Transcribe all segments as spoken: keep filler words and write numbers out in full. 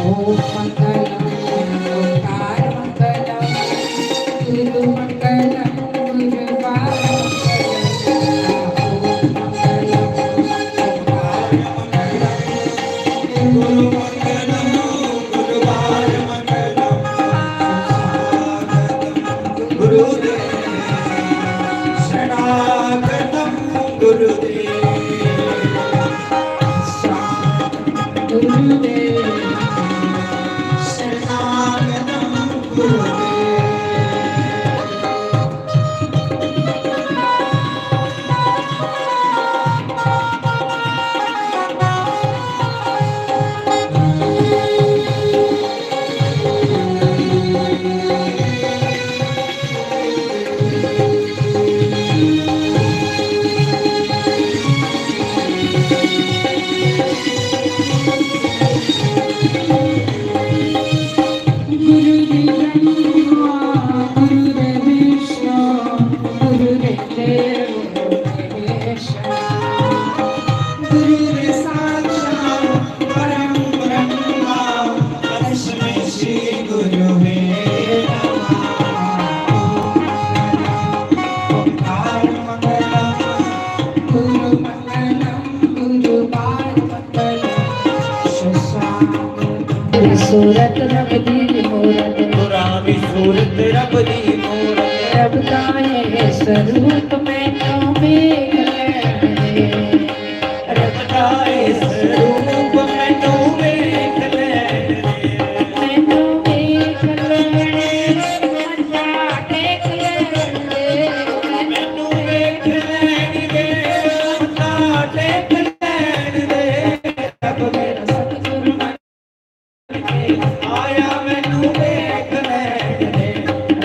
ओम मंगलम, ओंकार मंगलम, गुरु मंगलम, गुरु मंगलम, ओम मंगलम, ओंकार मंगलम, गुरु मंगलम, गुरु मंगलम, गुरुदेव शरणागतम गुरुदेव। गुरुदेव शरणागतम गुरुदेव। गुरुदेव ब्रह्मा, गुरुदेव विष्णु, गुरुदेव देव महेश्वरा। गुरुर्साक्षात् परं ब्रह्मा, तस्मै श्री गुरुवे नमः। ओंकार मंगलम, गुरु मंगलम, गुरु पाद मंगलम, सुस्वागतम। सूरत रब दी मूरत, नूरानी सूरत रब दी मूरत। रब दा ए स्वरूप मैनू वेख लैण दे। रब दा ए स्वरूप मैनू वेख लैण दे। मैनू वेख लैण दे, मत्था टेक लैण दे। मैनू वेख लैण दे, मत्था टेक लैण दे। रब मेरा सतगुरु आया मैनू देख लैण दे,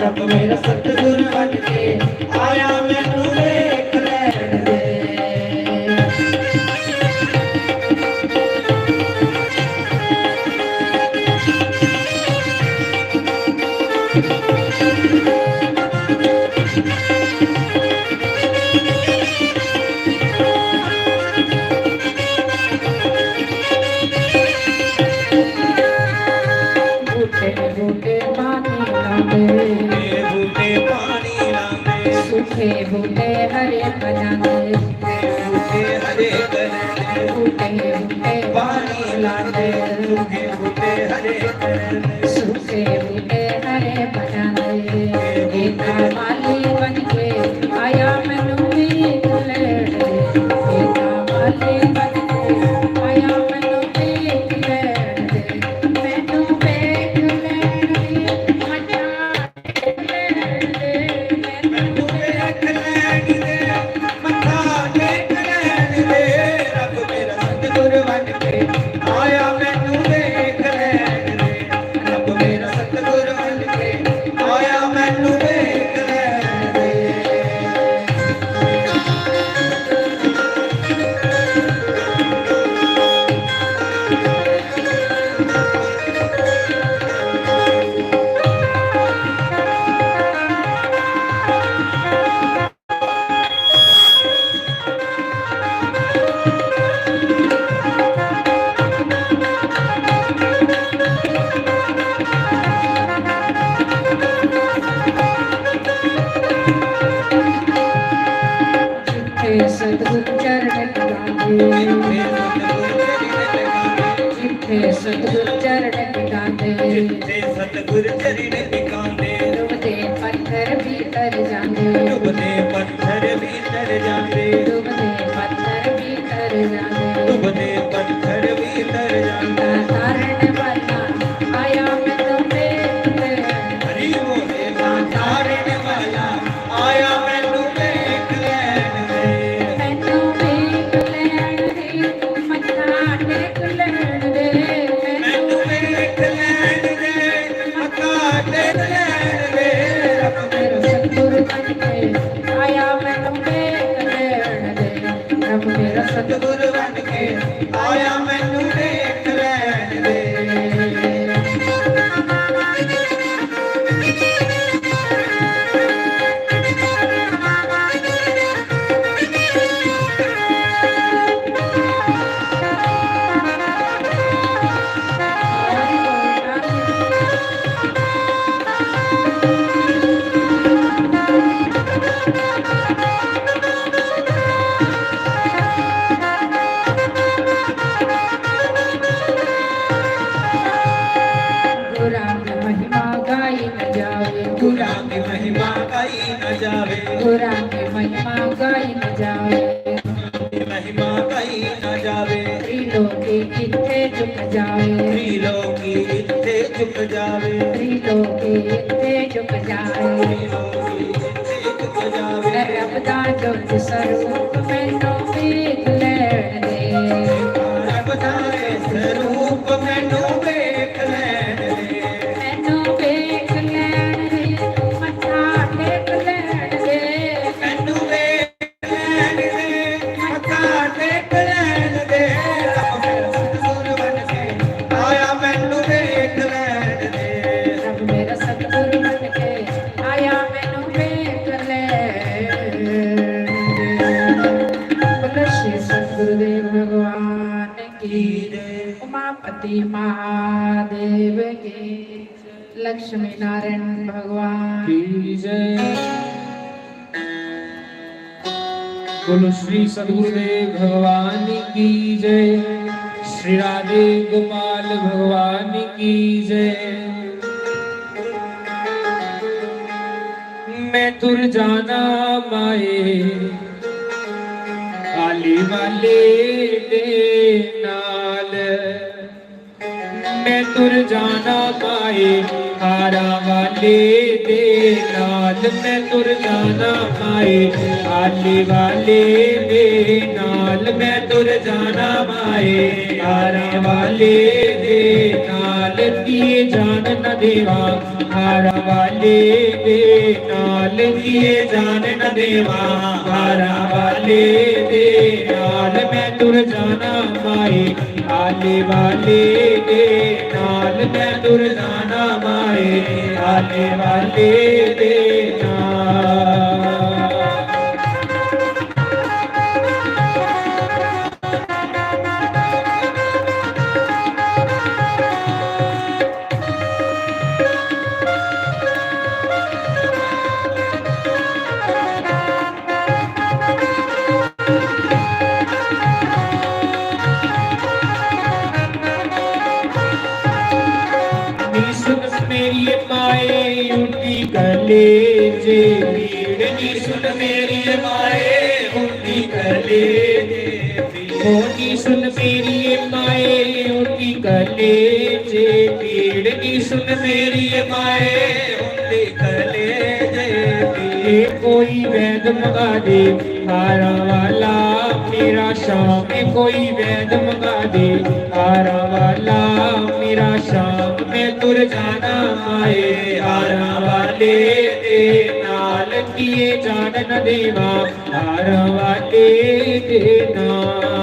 रब मेरा सतगुर बन के आया मैनू देख लैण दे। बूटे बूटे पानी लांदे, बूटे बूटे पानी लांदे, सूखे बूटे हरे बनांदे, सूखे बूटे हरे बनांदे, बूटे बूटे पानी लांदे, सूखे बूटे हरे बनांदे, सूखे बूटे हरे बनांदे। एका माली बन के आया मैनू देख लैण दे, एका माली बन के आया मैनू देख लैण दे। मैनू देख लैण दे, मत्था टेक लैण दे। मैनू देख लैण दे, मत्था टेक लैण दे। रब मेरा सतगुर बन के आया मैनू देख लैण दे। रब मेरा सतगुर बन के आया मैनू देख लैण दे। जिथे सतगुर चरण टिकांदे, जिथे सतगुर चरण टिकांदे, जिथे सतगुर चरण टिकांदे, डुबदे पत्थर भी तर जांदे, डुबदे पत्थर भी तर जांदे, डुबदे पत्थर भी तर जांदे, डुबदे पत्थर भी तर जांदे। तारण वाला आया मैनू देख लैण दे। हरि बोले, तारण वाला आया मैनू देख लैण दे। मैनू देख लैण दे, मत्था टेक लैण दे। मैनू देख लैण दे, मत्था टेक लैण दे। रब मेरा सतगुर बन के आया मैनू देख लैण दे। रब मेरा सतगुर बन के आया मैनू देख लैण दे। गुरां दी महिमा गाई न जावे। गुरां दी महिमा गाई न जावे। गुरां दी महिमा गाई न जावे। दी महिमा गाई न जावे। त्रिलोकी इत्थे झुक जावे। त्रिलोकी इत्थे झुक जावे। त्रिलोकी इत्थे झुक जावे। त्रिलोकी इत्थे झुक जावे। रब दा जोत स्वरूप मैनू वेख लैण दे। रब दा ए स्वरूप मैनू वेख लैण दे। मैनू वेख लैण दे, मत्था टेक लैण दे। मैनू वेख लैण दे, मत्था टेक लैण दे। रब मेरा सतगुर बन के आया, मैनू वेख लैण दे। रब मेरा सतगुर बन के आया, मैनू वेख लैण दे। बोलो श्री सतगुरुदेव भगवान की जय। उमापति महादेव की, लक्ष्मी नारायण भगवान की जय। बोलो श्री सतगुरुदेव भगवान की जय, श्री राधे गोपाल भगवान की जय। मैं तुर जाना माए आली वाले दे नाल। मैं तुर जाना माए हारा वाले दे नाल। मैं तुर जाना माए आले वाले दे नाल। मैं तुर जाना माए हारा वाले दे नाल। किए जान न देवा हारा वाले दे नाल। किए जान न देवा हारा वाले दे नाल। मैं तुर जाना माए आले वाले दे नाल। मैं तुर जाना माए आले वाले दे नाल। नी सुन मेरी माए उठी कलेजे पीड़। नी सुन मेरी माए उठी कलेजे पीड़। ओ नी सुन मेरी माए उठी कलेजे पीड़। नी सुन मेरी माए उठी कलेजे पीड़। कोई वैद मंगा दे हारा वाला मेरा श्याम। कोई वैद मंगा दे हारा वाला मेरा श्याम। मैं तुर जाना माए हारा वाले दे नाल। किए जान न देवा हारा वाले दे नाल।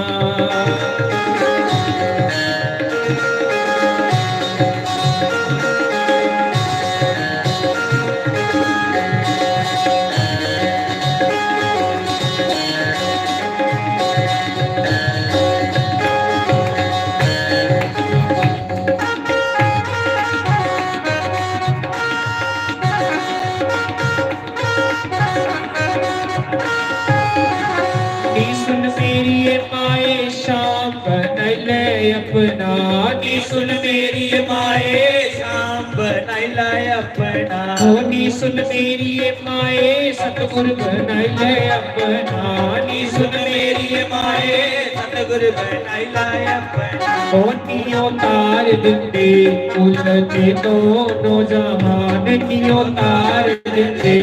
नी सुन मेरी माए श्याम बनाई ले अपना। नी सुन मेरी माए श्याम बनाई ले अपना। ओ नी सुन मेरी माए सतगुर बनाई ले अपना। नी सुन मेरी माए सतगुर बनाई ले अपना। ओ नियो तार दिंदे उलझे दोनों जहान। नियो तार दिंदे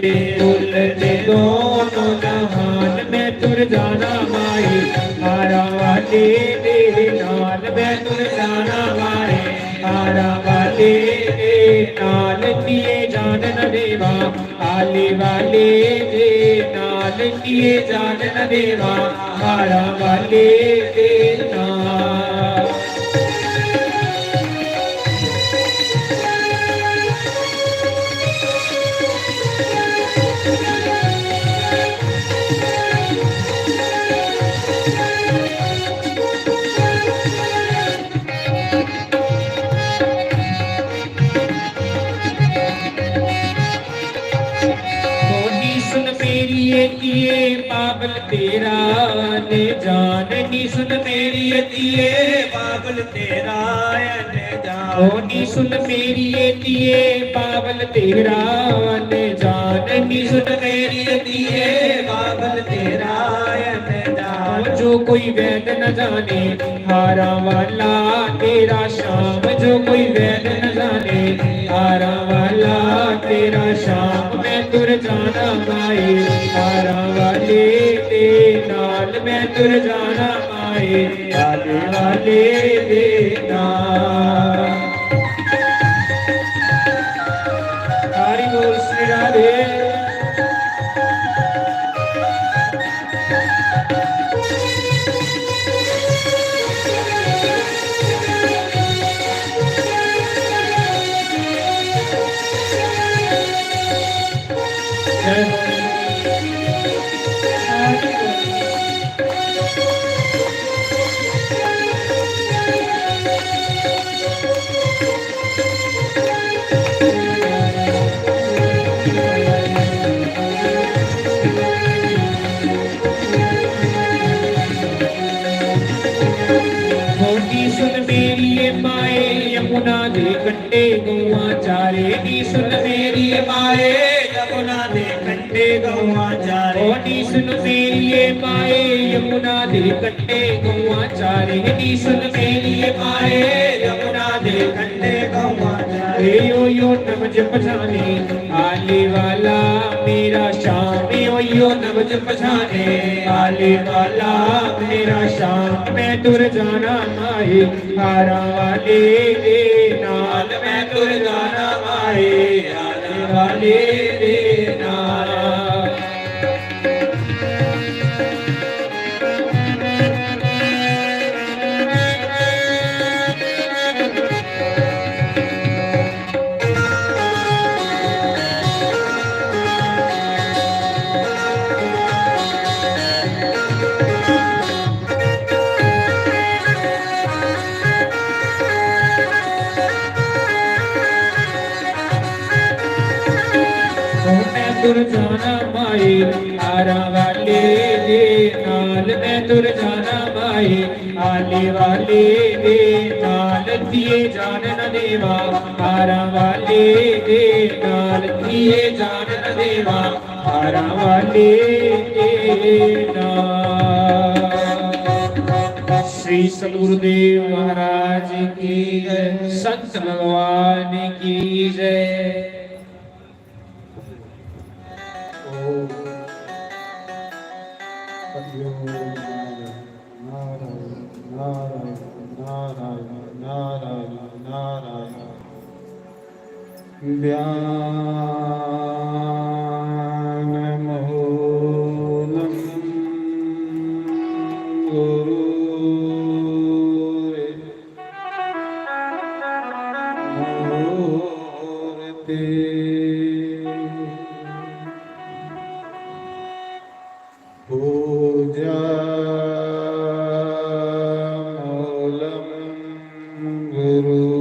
उलझे दोनों जहान। मैं तुर जाना माए हारा वाले दे नाल। मैं तुर जाना माए हारा वाले दे नाल। किए जान न देवा आले वाले दे नाल। किए जान न देवा हारा वाले दे नाल। ओ नी सुन मेरी ए किए पागल तेरा अनजान। नी सुन मेरी ए किए पागल तेरा अनजान। ओ नी सुन मेरी ए धीए, बाबल तेरा अनजान। नी सुन मेरी ए धीए, बाबल तेरा अनजान। जो कोई वैद न जाने, हारां वाला तेरा श्याम। जो कोई वैद न जाने, हारां वाला तेरा श्याम। मैं तुर जाना माए, हारां वाले दे नाल। मैं तुर जाना माए, आले वाले दे नाल। हरि बोल श्री राधे। होती सुन मेरी ये माए, यमुना दे कंढे गऊआं चारे। नी सुन मेरी ये माए, यमुना दे कंढे गऊआं चारे। ओ नी सुन मेरी ये माए, यमुना दे कंढे गऊआं चारे। नी सुन मेरी ये माए, यमुना दे कंढे गऊआं चारे। यो यो नमज पछाने, आले वाला मेरा श्याम। यो यो नमज पछाने, आले वाला मेरा श्याम। मैं तुर जाना माए, हारां वाले दे नाल। मैं तुर जाना माए, हारां वाले दे नाल। मैं तुर जाना माए, हारां वाले दे नाल। मैं तुर जाना माए, आले वाले दे नाल। धीए जान न देवा, हारां वाले दे नाल। धीए जान न देवा, हारां वाले दे नाल। श्री सतगुरुदेव महाराज की जय, संत भगवान की जय। ओम। हरि ओम। नारायण, नारायण, नारायण, नारायण, नारायण। ध्यानमूलं गुरोर्मूर्ति। पूजामूलं गुरोर्पदम्।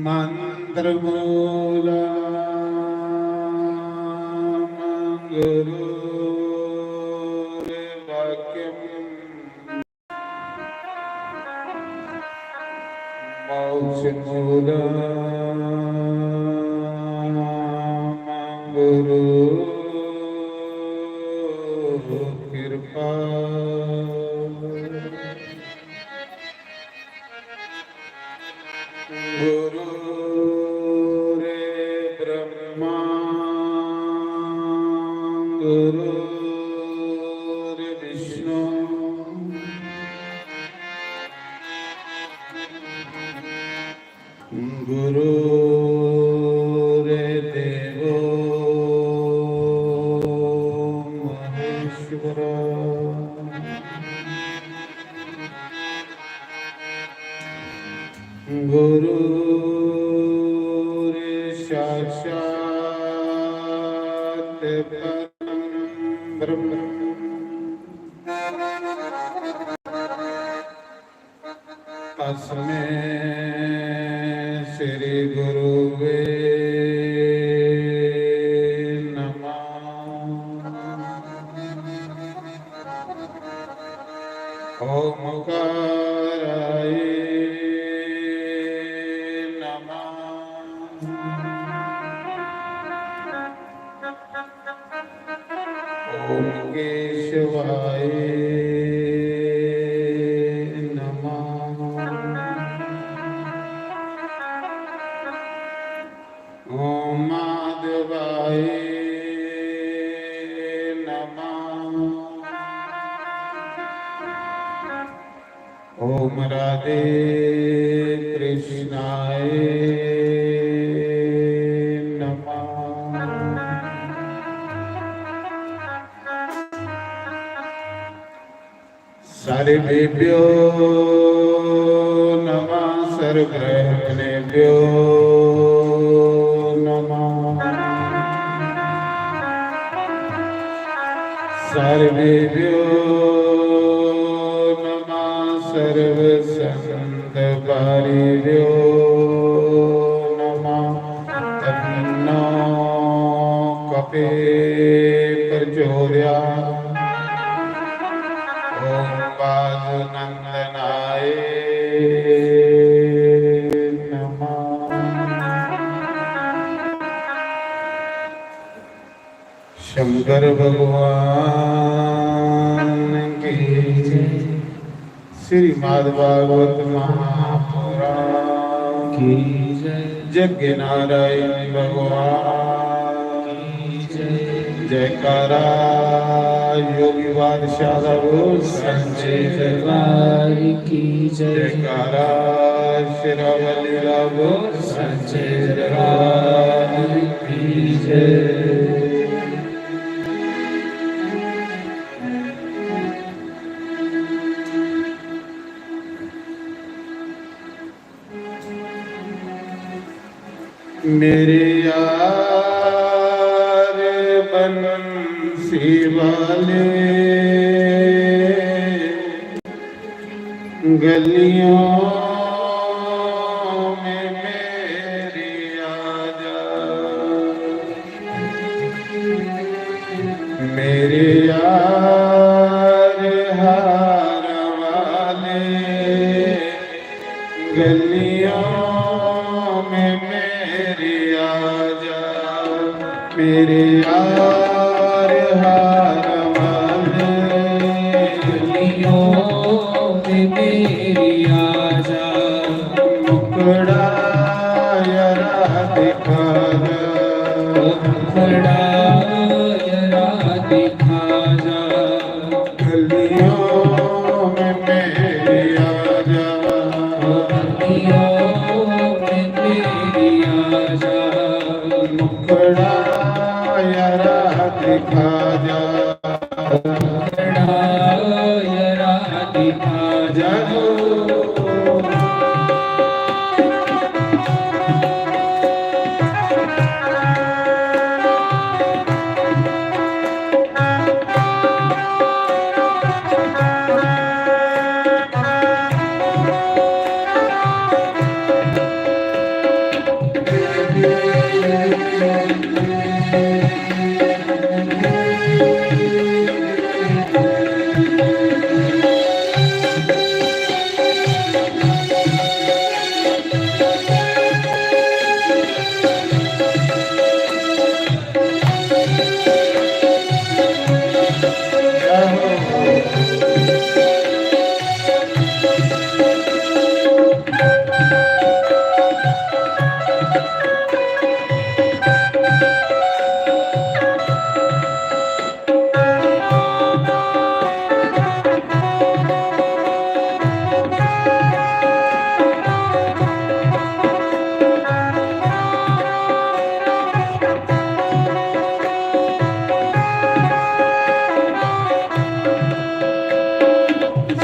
मन्त्रमूलं गुरोर्वाक्यम्। मोक्षमूलं गुरोः कृपा। गुरुर्ब्रह्मा गुरुर्विष्णु गुरुर्देवो महेश्वरः। गुरुर्साक्षात् परं ब्रह्म। तस्मै श्री गुरुवे नमः। ओमकाराय नमः। ओम केशवाय नमः। ओम माधवाय नमः। ओम राधे कृष्णाय नमः। सर्वेभ्यो नमः, सर्वब्राह्मणेभ्यो नमः। सर्वेभ्यो नमः, सर्वसंतपारिभ्यो नमः। तन्नो कपे प्रचोदयात्। ओम वासुनंदनाय नमः। शंकर भगवान की जय। श्रीमद् भागवत महापुराण की जय। जग्गे नारायण भगवान की जय। जयकारा योगी बादशाह दा बोल। सच्चे दरबार की जय। जयकारा शेरावाली दा बोल। सच्चे दरबार की जय। मेरे यार बंसी वाले, गलियों में मेरी आजा। मेरे यार हार वाले, गलियों में मेरी आजा। मेरे यार हार वाले, गलियों में मेरी आजा। मुखड़ा जरा दिखा जा। मुखड़ा जरा दिखा जा। गलियों में मेरी आजा। गलियों में मेरी आजा। मुखड़ा जरा दिखा जा। मुखड़ा जरा दिखा जा।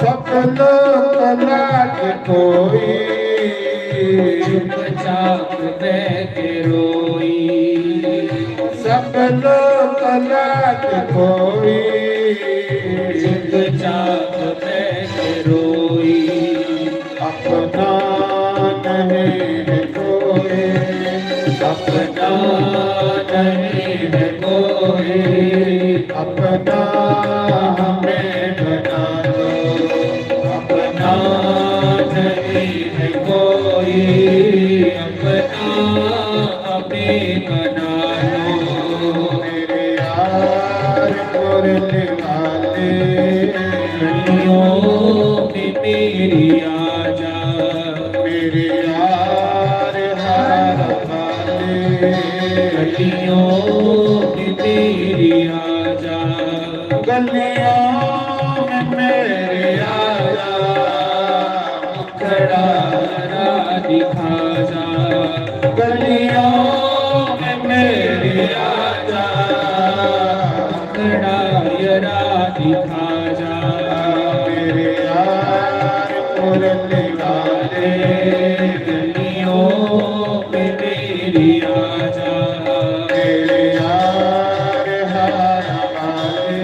सब लोग लाज कोई, चुपचाप बह के रोई। सब लोग लाज कोई, चुपचाप बह के रोई। अपना नहीं है कोई, अपना नहीं है कोई, अपना हमें बना दो। नहीं है कोई अपना, हमें बना लो। मेरे यार पुरने वाले, गलियों में मेरी आजा। मेरे यार हार वाले, गलियों में मेरी आजा। गलियों में मेरे आजा, खड़ा जरा दिखा जा। गलियों में मेरे आजा, खड़ा जरा दिखा जा। मेरे यार पुरने वाले, गलियों में मेरी आजा। मेरे यार हार वाले,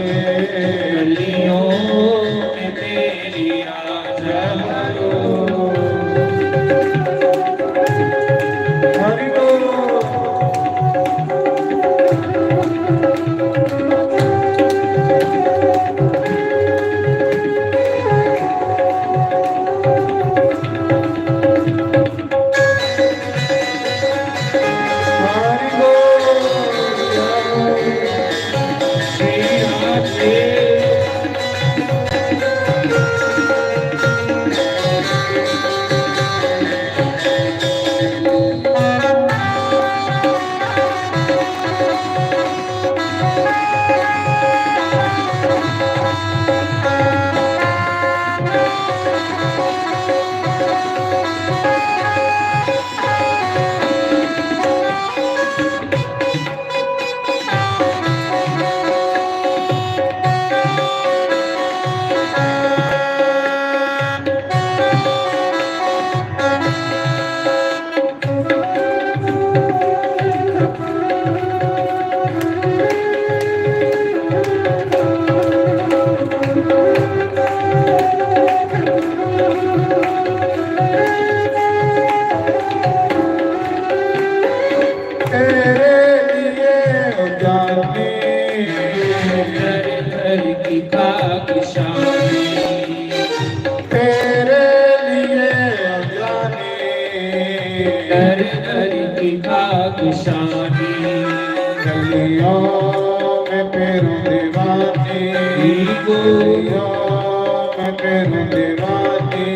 गलियों में मेरी आजा। हरि बोल। तेरे लिए ओ जाने, घर घर की खाक शानी। तेरे लिए ओ जाने, घर घर की खाक शानी। गलियों में फिरूं दीवानी, गलियों में फिरूं दीवानी।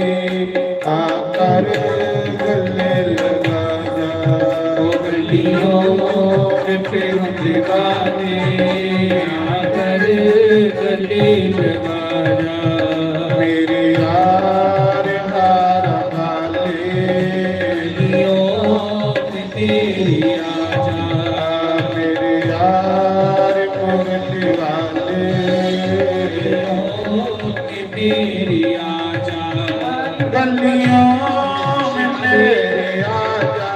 आकर गले लगा जा। ओ गलियों में फिरूं दीवाने, आकर गले लगा जा। मेरे यार हार वाले, गलियों में तेरी आजा। मेरे यार पुरने वाले, गलियों में तेरी आजा। गलियों में मेरे आजा,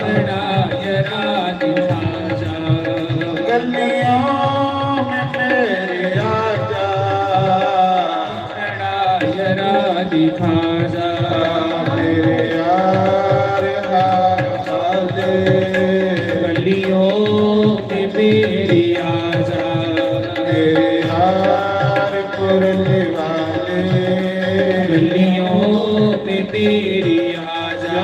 खड़ा जरा दिखा जा। गलियों में मेरे आजा, खड़ा जरा दिखा जा। मेरे यार हार वाले, गलियों में मेरी आजा। मेरे यार पुरने वाले, गलियों में मेरी आजा।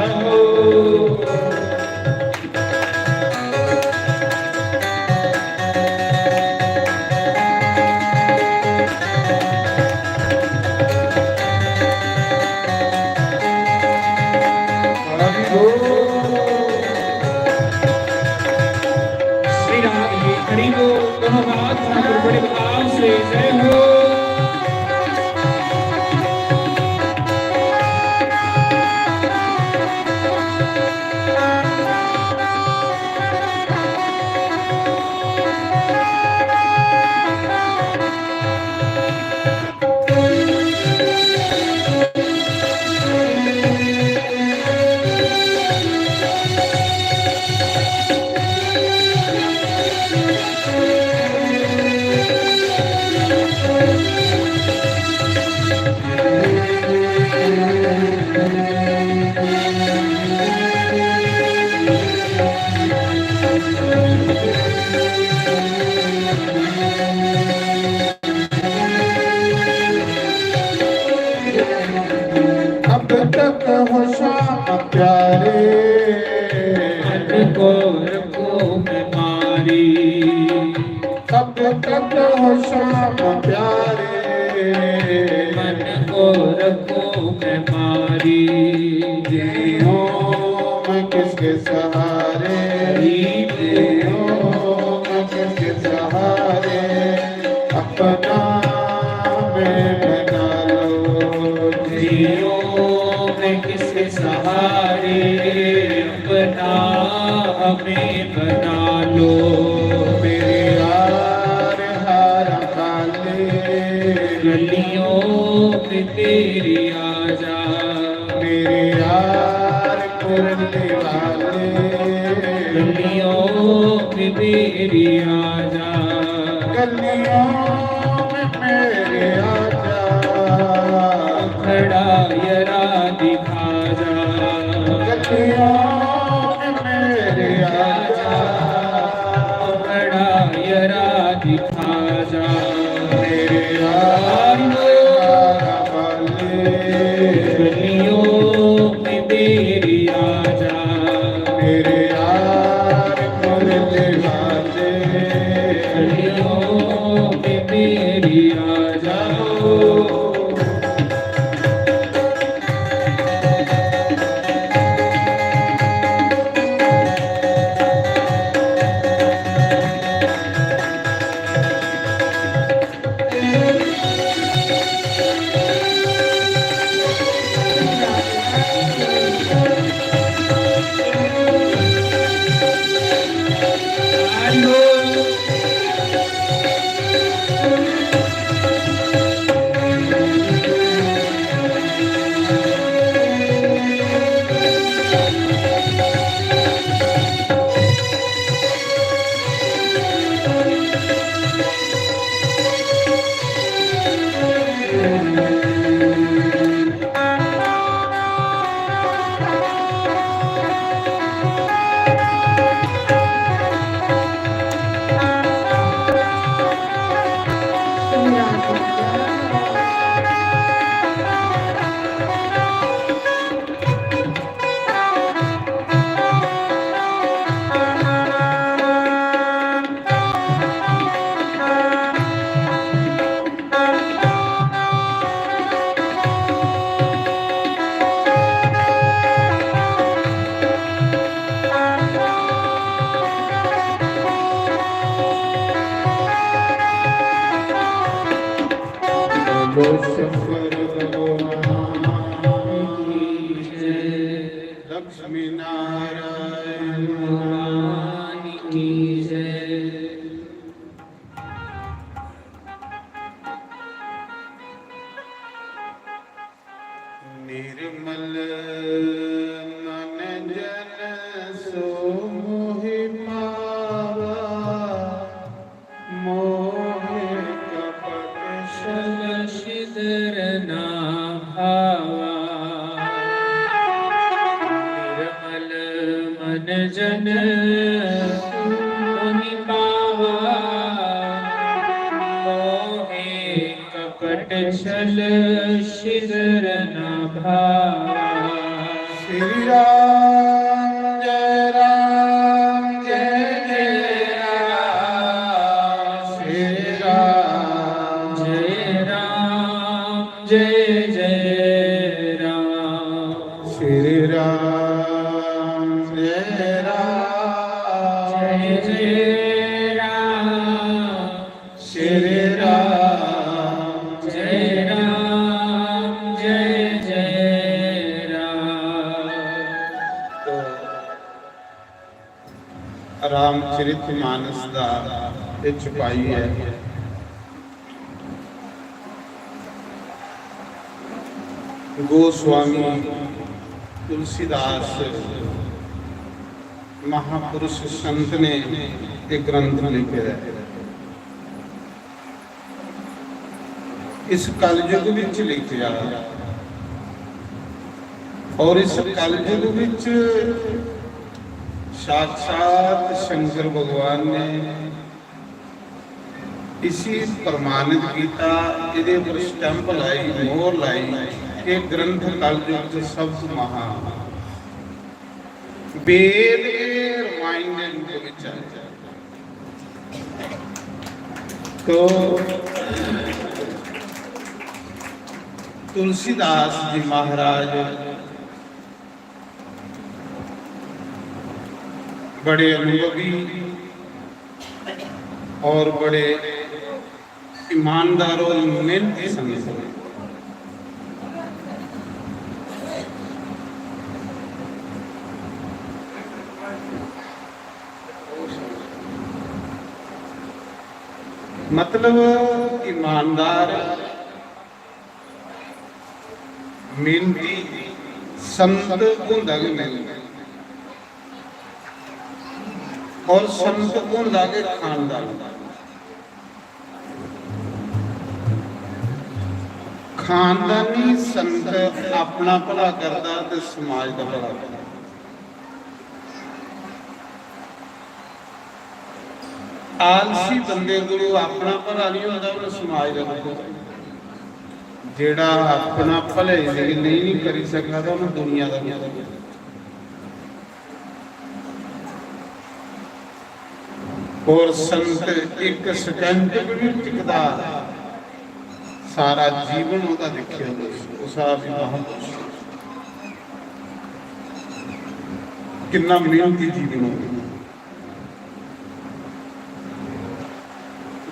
राम प्यारे, मन को रखूं मैं मारी। जीऊं मैं किसके सहारे, जीऊं मैं किसके सहारे, अपना हमें बना लो। जीऊं मैं किसके सहारे, अपना हमें बना लो। मेरे यार हार वाले, गलियों में तेरी आजा। मेरे यार मुरली वाले, गलियों में तेरी आजा। गलियों में मेरे आजा। खड़ा यरा दिखा जा। गलियों में मेरे आजा। खड़ा यरा दिखा जा। मेरे यार वाले, गलियों में मेरी आजा। मेरे यार मुरली वाले, गलियों में मेरी आजा। बोलो शंकर भगवान की जय। लक्ष्मी नारायण भगवान की जय। निर्मल मन जन सो मोहि पावा, मोहि कपट छल छिद्र ना भावा। निर्मल मन जन मोहि पावा, मोहि कपट छल छिद्र ना भावा। श्री राम जय राम जय जय राम, श्री राम जय राम जय जय राम, श्री राम जय राम जय जय राम। श्री राम जय राम जय जय राम। रामचरित मानस दा ये चौपाई है। गोस्वामी तुलसीदास महापुरुष संत ने एक ग्रंथ लिखे है। इस कलयुग विच लिखिया और इस कलयुग विच साक्षात शंकर भगवान ने इसी प्रमाणित किया, इहदे पर स्टैंप लाई, मोहर लाई कि ग्रंथ कलयुग च सब तो महान। वेद के रामायण दे रूप विच है। तो तुलसीदास जी महाराज बड़े अनुभवी और बड़े ईमानदार और मेहनती संत थे। मतलब, ईमानदार, मेहनती संत होंदा गै मेहनती, और संत होंदा गै खानदानी। खानदानी संत अपना भला करदा ते समाज दा भला करदा। आलसी बंदे कोलों अपना भला नहीं होंदा, उन्हें समाज दा भला। जेड़ा अपना भले दी नहीं, नहीं करी सकदा, तो उन्हें दुनिया दा भला। और संत एक सेकंड भी नहीं टिकदा, सारा जीवन ओहदा दिक्खेआ तुस, उस आप ही महापुरुष। किन्ना मेहनती जीवन होंदा।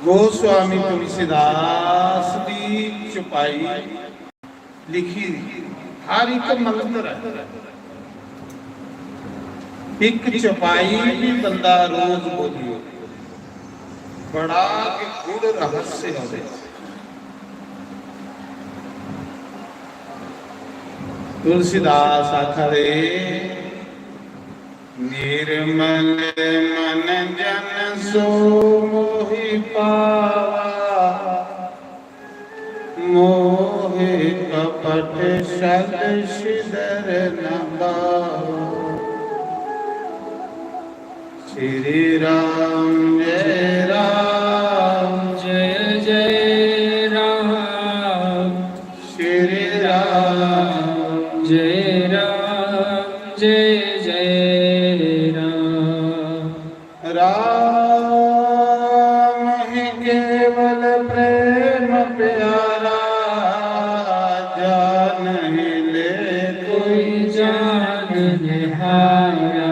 गोस्वामी तुलसीदास दी चौपाई लिखी दी, हर एक मंत्र है। एक चौपाई भी बंदा रोज बोलियो, बड़ा गै गूढ़ रहस्य है ओहदे च। तुलसीदास आखा दे, "निर्मल मन जन सो मोहि पावा, मोह कपट छल छिदर न बावा।" श्री राम जय राम, जय जय राम। श्री राम जय राम, जय जय राम। राम ही केवल प्रेम प्यारा, जान ही ले कोई जान निहारा।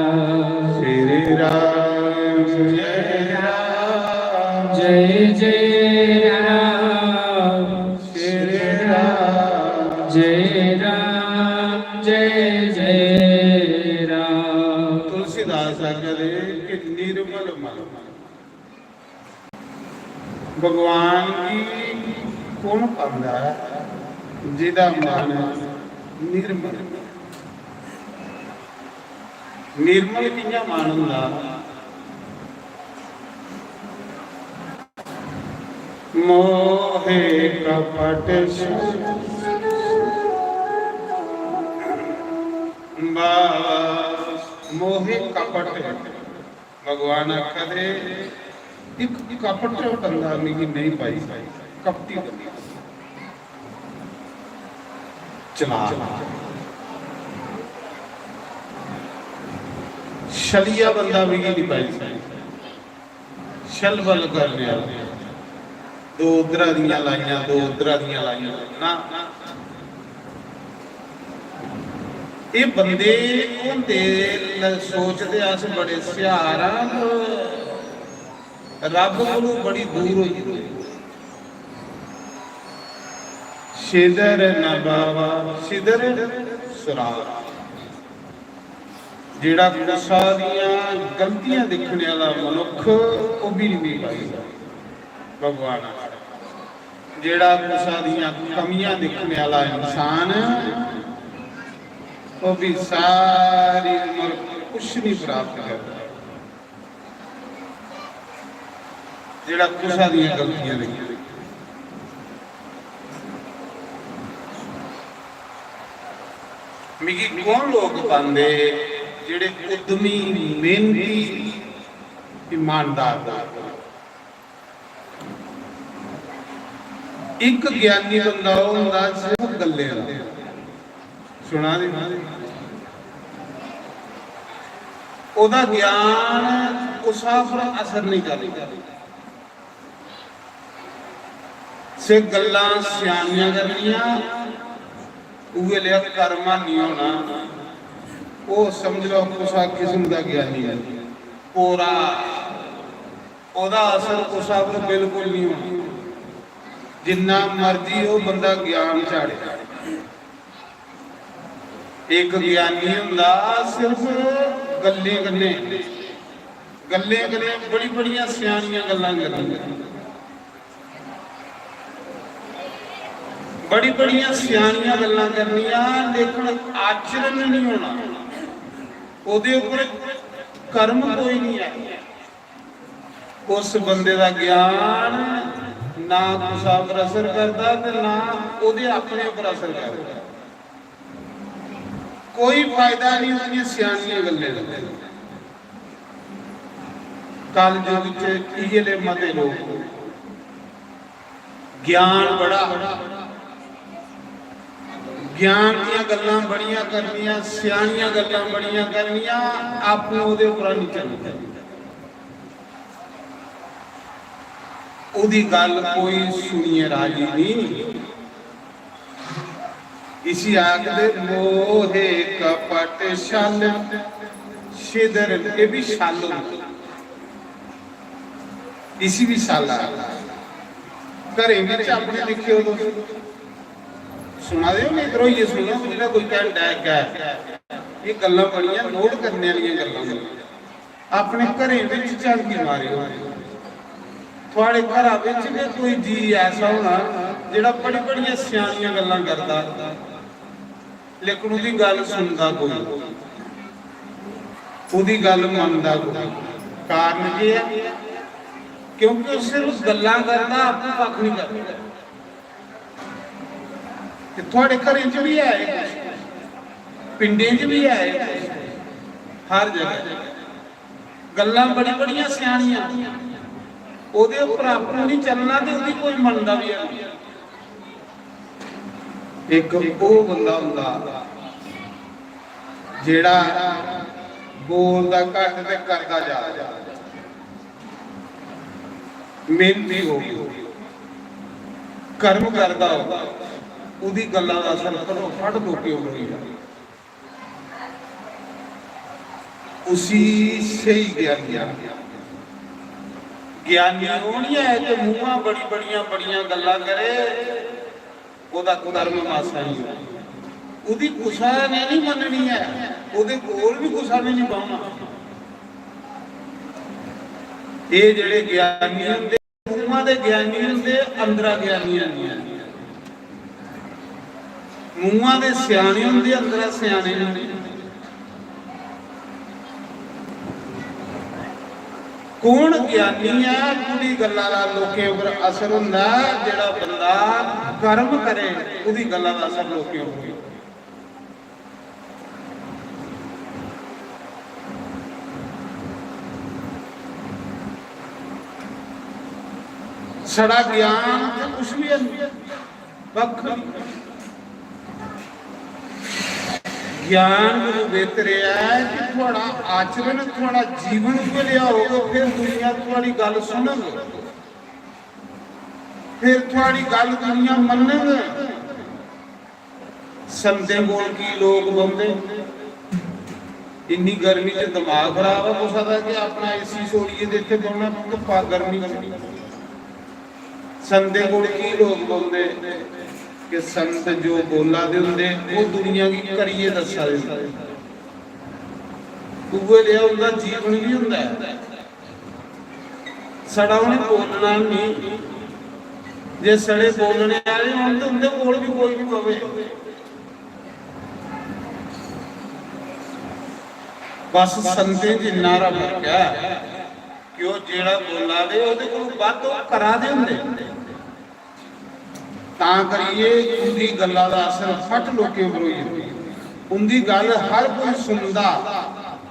श्री राम जय राम, जय जय राम। श्री राम जय राम, जय जय राम। तुलसीदास आखदे कि निर्मल मन। भगवान गी कौन पांदा है जिदा मन निर्मल? निर्मल कि'यां मन होंदा? मोहे कपट से, बाबा, मोहे कपट। भगवान आखा दे, "एक कपट बंदा मिगी नहीं पाई, कपटी बंदा।" चला, छलिया बंदा मिगी नहीं पाई सकदा। छल बल करने आह्ला। दो उद्धरा दियां लाइयां, दो उद्धरा दियां लाइयां। ना, एह् बंदे होंदे, ल-, सोचदे अस बड़े स्यार आं, पर रब कोलू बड़ी दूर होई गेदे। सिदर न बाबा, सिदर सुराख। जेड़ा कुसा दियां गलतियां दिखने आह्ला मनुख, ओह भी नहीं पाई सकदा। भगवान आखदा, जेड़ा कुसा दियां कमियां दिखने आह्ला इंसान, ओह भी सारी उम्र कुछ नहीं प्राप्त करदा। जेड़ा कुसा दियां गलतियां नहीं। मिगी कौन लोग पांदे जेड़े उद्यमी, मेहनती, ईमानदार लोग? एक ज्ञानी बंदा ओह होंदा सिर्फ गल्लें दा। सुना दे? ओहदा ज्ञान कुसा पर असर नहीं करदा। से गल्लां स्यानियां करनियां, उ'ऐ लेआ कर्म हानि होना, ओह् समझ लैओ कुसै किस्म दा ज्ञानी ऐ। पूरा ओह्दा असर कुसै पर बिल्कुल निं होना, जिन्ना मर्जी ओह् बंदा ज्ञान चाढ़े। इक ज्ञानी होंदा सिर्फ गल्लें कन्नै, गल्लें कन्नै बड़ी बड़ियां स्यानियां गल्लां करनियां, बड़ी बड़ियां स्यानियां गल्लां करनियां, लेकिन आचरण नहीं होना, ओह्दे उप्पर कर्म कोई नहीं है। उस बंदे दा ज्ञान ना कुसै पर असर करदा ते ना ओह्दे अपने पर असर करदा। कोई फायदा नहीं उंदियें स्यानियें गल्लें दा। कलयुग च इ'यै ले मते लोक, ज्ञान बड़ा, ज्ञान दियां गल्लां बड़ियां करनियां, स्यानियां गल्लां बड़ियां करनियां, आपूं ओह्दे उप्परा निं चलदे। ओह्दी गल्ल कोई सुनियै राजी नहीं। इसी आखदे मोहे कपट छल छिदर, एह् बी छल होंदा, इसी बी छल आखदे। घरें बिच अपने दिक्खेओ तुस, सुना दे ओ नेईं? इद्धर होइयै सुनो, जेह्ड़ा कोई घैंटा इक ऐ, एह् गल्लां बड़ियां नोट करने आह्लियां गल्लां न। अपने घरें बिच झांकी मारेओ, थुआढ़े घरा बिच गै कोई जी ऐसा होना जेह्ड़ा बड़ी बड़ियां स्यानियां गल्लां करदा, लेकिन ओह्दी गल्ल सुनदा कोई, ओह्दी गल्ल मनदा कोई। कारण केह् ऐ? क्योंकि ओह् सिर्फ गल्लां करदा, आपूं कक्ख निं करदा। ते थुआढ़े घरें च बी है एह् कुछ, पिंडें च बी है एह् कुछ, हर जगह गल्लां बड़ी बड़ियां स्यानियां, ओह्दे उप्पर आपूं निं चलना ते ओह्दी कोई मनदा बी है नहीं। इक ओह् बंदा होंदा जेह्ड़ा बोलदा घट्ट ते करदा ज्यादा, मेहनती हो, कर्म करदा हो, ओह्दी गल्ला दा असर फटोफट लोकें उप्पर होई जंदा। उसी स्हेई ज्ञानी आखदे। ज्ञानी ओह् निं ऐ कि मूंहा बड़ी बड़ियां बड़ियां गल्लां करे, ओह्दा कर्म मासा निं होऐ। ओह्दी कुसै ने निं मन्ननी ऐ, ओह्दे कोल बी कुसै ने निं बौह्ना। एह् जेह्ड़े ज्ञानी होंदे, मूंहा दे ज्ञानी होंदे, अंदरा ज्ञानी होंदे। मूंहा दे स्याने होंदे, अंदरा स्याने होंदे। कौन ज्ञानी ऐ, कोह्दी गल्ला दा लोकें उप्पर असर होंदा ऐ? जेह्ड़ा बंदा कर्म करे, ओह्दी गल्ला दा असर लोकें उप्पर। साढ़ा ज्ञान ते कुछ बी है नहीं, कक्ख नहीं। ज्ञान गुरु बेहतर एह् ऐ कि थुआढ़ा आचरण, थुआढ़ा जीवन उ'ऐ नेहा होग, फिर दुनिया थुआढ़ी गल्ल सुनग, फिर थुआढ़ी गल्ल दुनिया मन्नग। संतें कोल की लोक बौंह्दे? इन्नी गर्मी च दमाग खराब ऐ कुसै दा कि अपना एसी छोड़ियै ते इत्थै बौह्ना धुप्पा गर्मी च। संतें कोल की लोक बौंह्दे कि संत जो बोला दे होंदे, ओह् दुनिया गी करियै दस्सा दे होंदे। उ'ऐ लेआ उं'दा जीवन बी होंदा ऐ। सड़ा उ'नें बोलना नेईं। जे सड़े बोलने आह्ले होन ते उं'दे कोल बी कोई निं बवे। बस संतें च इन्ना हारा फर्क ऐ कि ओह् जेह्ड़ा बोला दे, ओह्दे कोलूं बद्ध ओह् करा दे होंदे। तां करियै उं'दी गल्ला दा असर फट लोकें पर होई जंदा। उं'दी गल्ल हर कोई सुनदा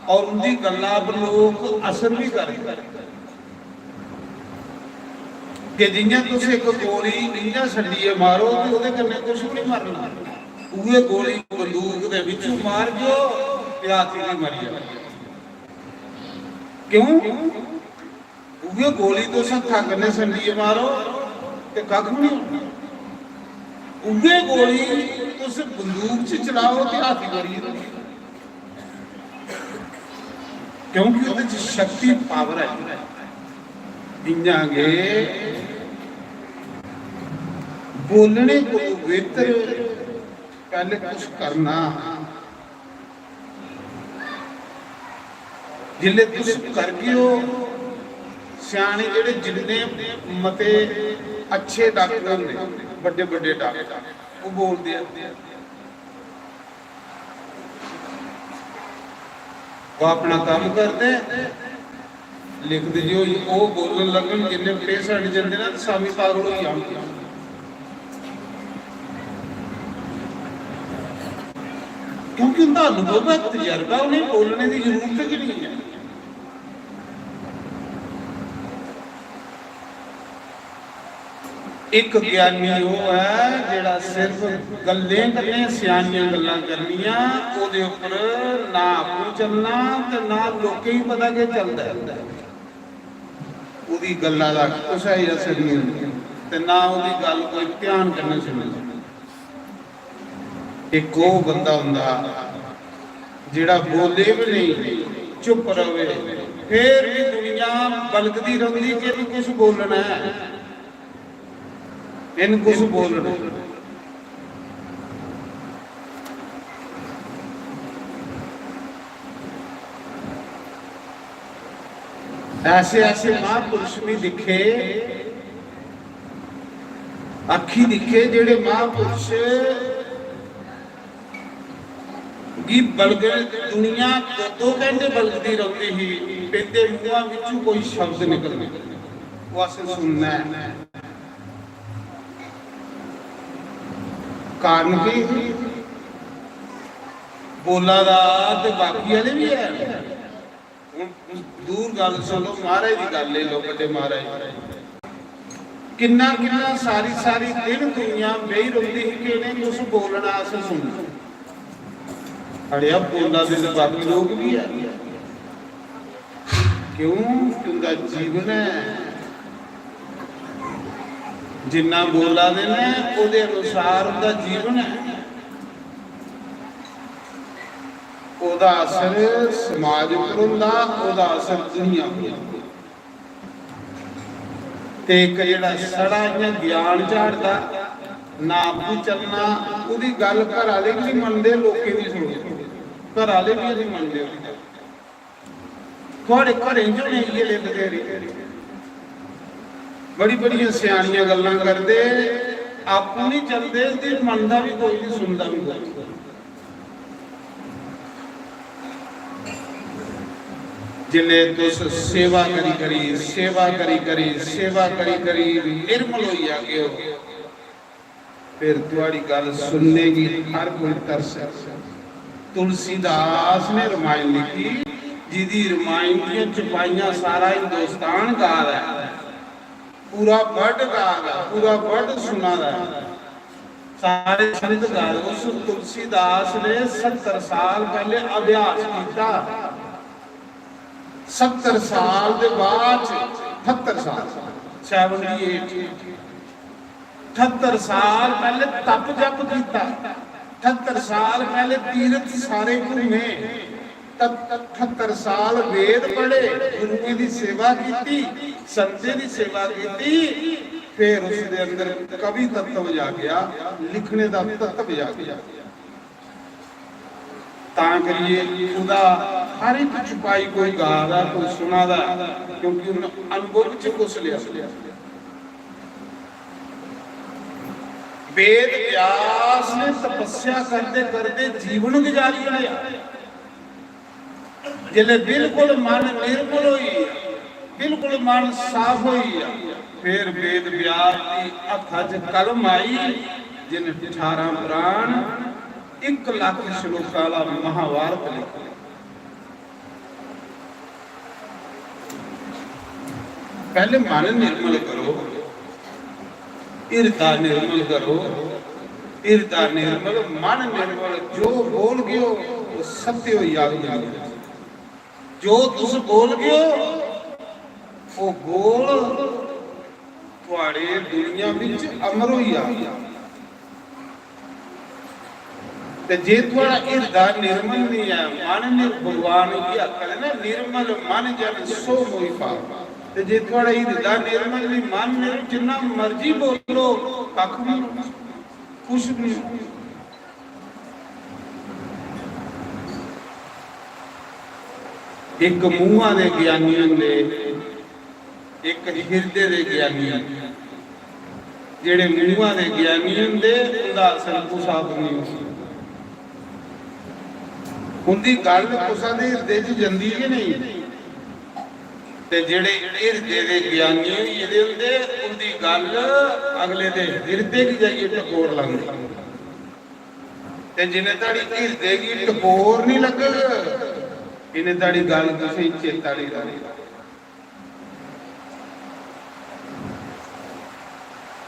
और उं'दी गल्ला पर लोक असर बी करदे। कि जि'यां तुस इक गोली इ'यां छड्डियै मारो ते ओह्दे कन्नै कुछ बी निं मरना, उ'ऐ गोली बंदूक दे बिच्चों मारगेओ ते हाथी बी मरी जाना। क्यों? उ'ऐ गोली तुस हत्था कन्नै छंडियै मारो ते कक्ख बी निं होना। उ'ऐ गोली तुस बंदूक च चलाओ ते हाथी करी ओड़ो, क्योंकि ओह्दे च शक्ति, पावर ऐ। इ'यां गै बोलने कोला बेहतर पैह्ले कुछ करना। जिसले तुस करगे ओ, स्याने जेह्ड़े जिन्ने मते अच्छे डॉक्टर होंदे, बड्डे बड्डे डॉक्टर, ओह् बोलदे आ, ओह् अपना कम्म करदे, लिखदे जे ओह्, ओह् बोलन लगन, जिन्ने पेशेंट जंदे ना, ते शामी पागल होई जान। क्योंकि उं'दा अनुभव ऐ, तजर्बा, उ'नें बोलने दी जरूरत गै नेईं ऐ। इक ज्ञानी ओह् ऐ जेह्ड़ा सिर्फ गल्लें कन्नै स्यानियां गल्लां करनियां, ओह्दे उप्पर ना आपूं चलना ते ना लोकें गी पता केह् चलदा ऐ। ओह्दी गल्ला दा कुसै गी असर निं होंदा ते ना ओह्दी गल्ल कोई ध्यान कन्नै सुनदा। इक ओह् बंदा होंदा जेह्ड़ा बोले बी नेईं, चुप रवे, फिर भी दुनिया बलगदी रौंह्दी कि इन्न कुछ बोलना ऐ, इन्न कुछ बोलना। ऐसे ऐसे महापुरुष भी दिक्खे, अक्खी दिक्खे, जेह्ड़े महापुरुष गी बलगन, दुनिया दो दो घैंटे बलगदी रौंह्दी ही, ते इंदे मूहां बिच्चों कोई शब्द निकलना, ओह् असें सुनना ऐ। कारण की बोला दा ते बाकी आह्ले बी हैन। हून तुस दूर गल्ल सुनो, महाराज दी गल्ल लेई लैओ, बड्डे महाराज। किन्ना किन्ना सारी सारी दिन दुनिया बेही रौंह्दी ही कि इ'नें कुछ बोलना, अस सुनना। अड़ेआ, बोला दे ते बाकी लोक बी ऐ। क्यों? उं'दा जीवन ऐ। जिन्ना बोला दे न, ओह्दे अनुसार उं'दा जीवन ऐ। ओह्दा असर समाज उप्पर होंदा, ओह्दा असर दुनिया उप्पर होंदा। ते इक जेह्ड़ा सड़ा इ'यां ज्ञान झाड़दा, ना आपूं चलना, ओह्दी गल्ल घर आह्ले बी निं मनदे, लोकें दी सुनदे, घर आह्ले बी निं मनदे ओह्दी गल्ल। थुआढ़े घरें च उ'नें इ'यै लेदे रेह्, बड़ी बड़ियां स्यानियां गल्लां करदे, आपूं निं चलदे ते मनदा बी कोई निं, सुनदा बी कोई। जिसलै तुस सेवा करी करी, सेवा करी करी, सेवा करी करी निर्मल होई जागे ओ, फिर थुआड़ी गल्ल सुनने गी हर कोई तरसै। तुलसीदास ने रमायण लिखी, जिदी रमायण दियां चपाइयां सारा हिंदुस्तान गा दा ऐ, पूरा वर्ल्ड गा दा ऐ, पूरा वर्ल्ड सुना दा ऐ, सारे संत गा दे। उस तुलसीदास ने सत्तर साल पैह्ले अभ्यास कीता। सत्तर साल दे बाद च, ठत्तर साल, सेवेंटी एट, ठत्तर साल पैह्ले तप जप कीता, ठत्तर साल पैह्ले तीरथ सारे घूमे, ठत्तर साल वेद पढ़े, गुरुएं दी सेवा कीती, संतें दी सेवा कीती, फिर उसदे अंदर कवि तत्व जागेआ, लिखने दा तत्व जागेआ। तां करियै ओह्दा हर इक चपाई कोई गा दा, कोई सुना दा, क्योंकि उन्न अनुभव च घुस लेआ। वेद व्यास ने तपस्या करदे करदे जीवन गुजारी ओड़ेआ। जिसलै बिल्कुल मन निर्मल होई गेआ, बिल्कुल मन साफ होई गेआ, फिर वेद व्यास दी हत्था च कलम आई, जिन ठारां पुराण, इक लक्ख श्लोकां दा महाभारत लिखेआ। पैह्ले मन निर्मल करो, हिरदा निर्मल करो, हिरदा निर्मल, मन निर्मल, जो बोलगे ओ, ओह् सत्य होई जाग दुनिया च। जो तुस बोलगे ओ, ओह् बोल थुआड़े दुनिया बिच अमर होई जाग। ते जे थुआढ़ा हिरदा निर्मल नहीं ऐ, मन निर-, भगवान इ'यै आखा दे ना, "निर्मल मन जन सो मोहि पाप।" ते जे थुआढ़ा हिरदा निर्मल नहीं, मन निर-, जिन्ना मर्जी बोलो, कक्ख नहीं, कुछ नहीं। इक मुंहा दे ज्ञानी होंदे, इक हिरदे दे ज्ञानी होंदे। जेह्ड़े मुंहा दे ज्ञानी होंदे, उंदा असर कुसा पर नहीं होंदा। उंदी गल्ल कुसा दे हिरदे च जंदी गै नहीं। ते जेह्ड़े हिरदे दे ज्ञानी होई गेदे होंदे, उंदी गल्ल अगले दे हिरदे गी जाइयै टकोर लांदी। ते जिन्ने धड़ी हिरदे गी टकोर नहीं लगग, इन्ने धड़ी गल्ल तुसें चेता नहीं रौह्नी।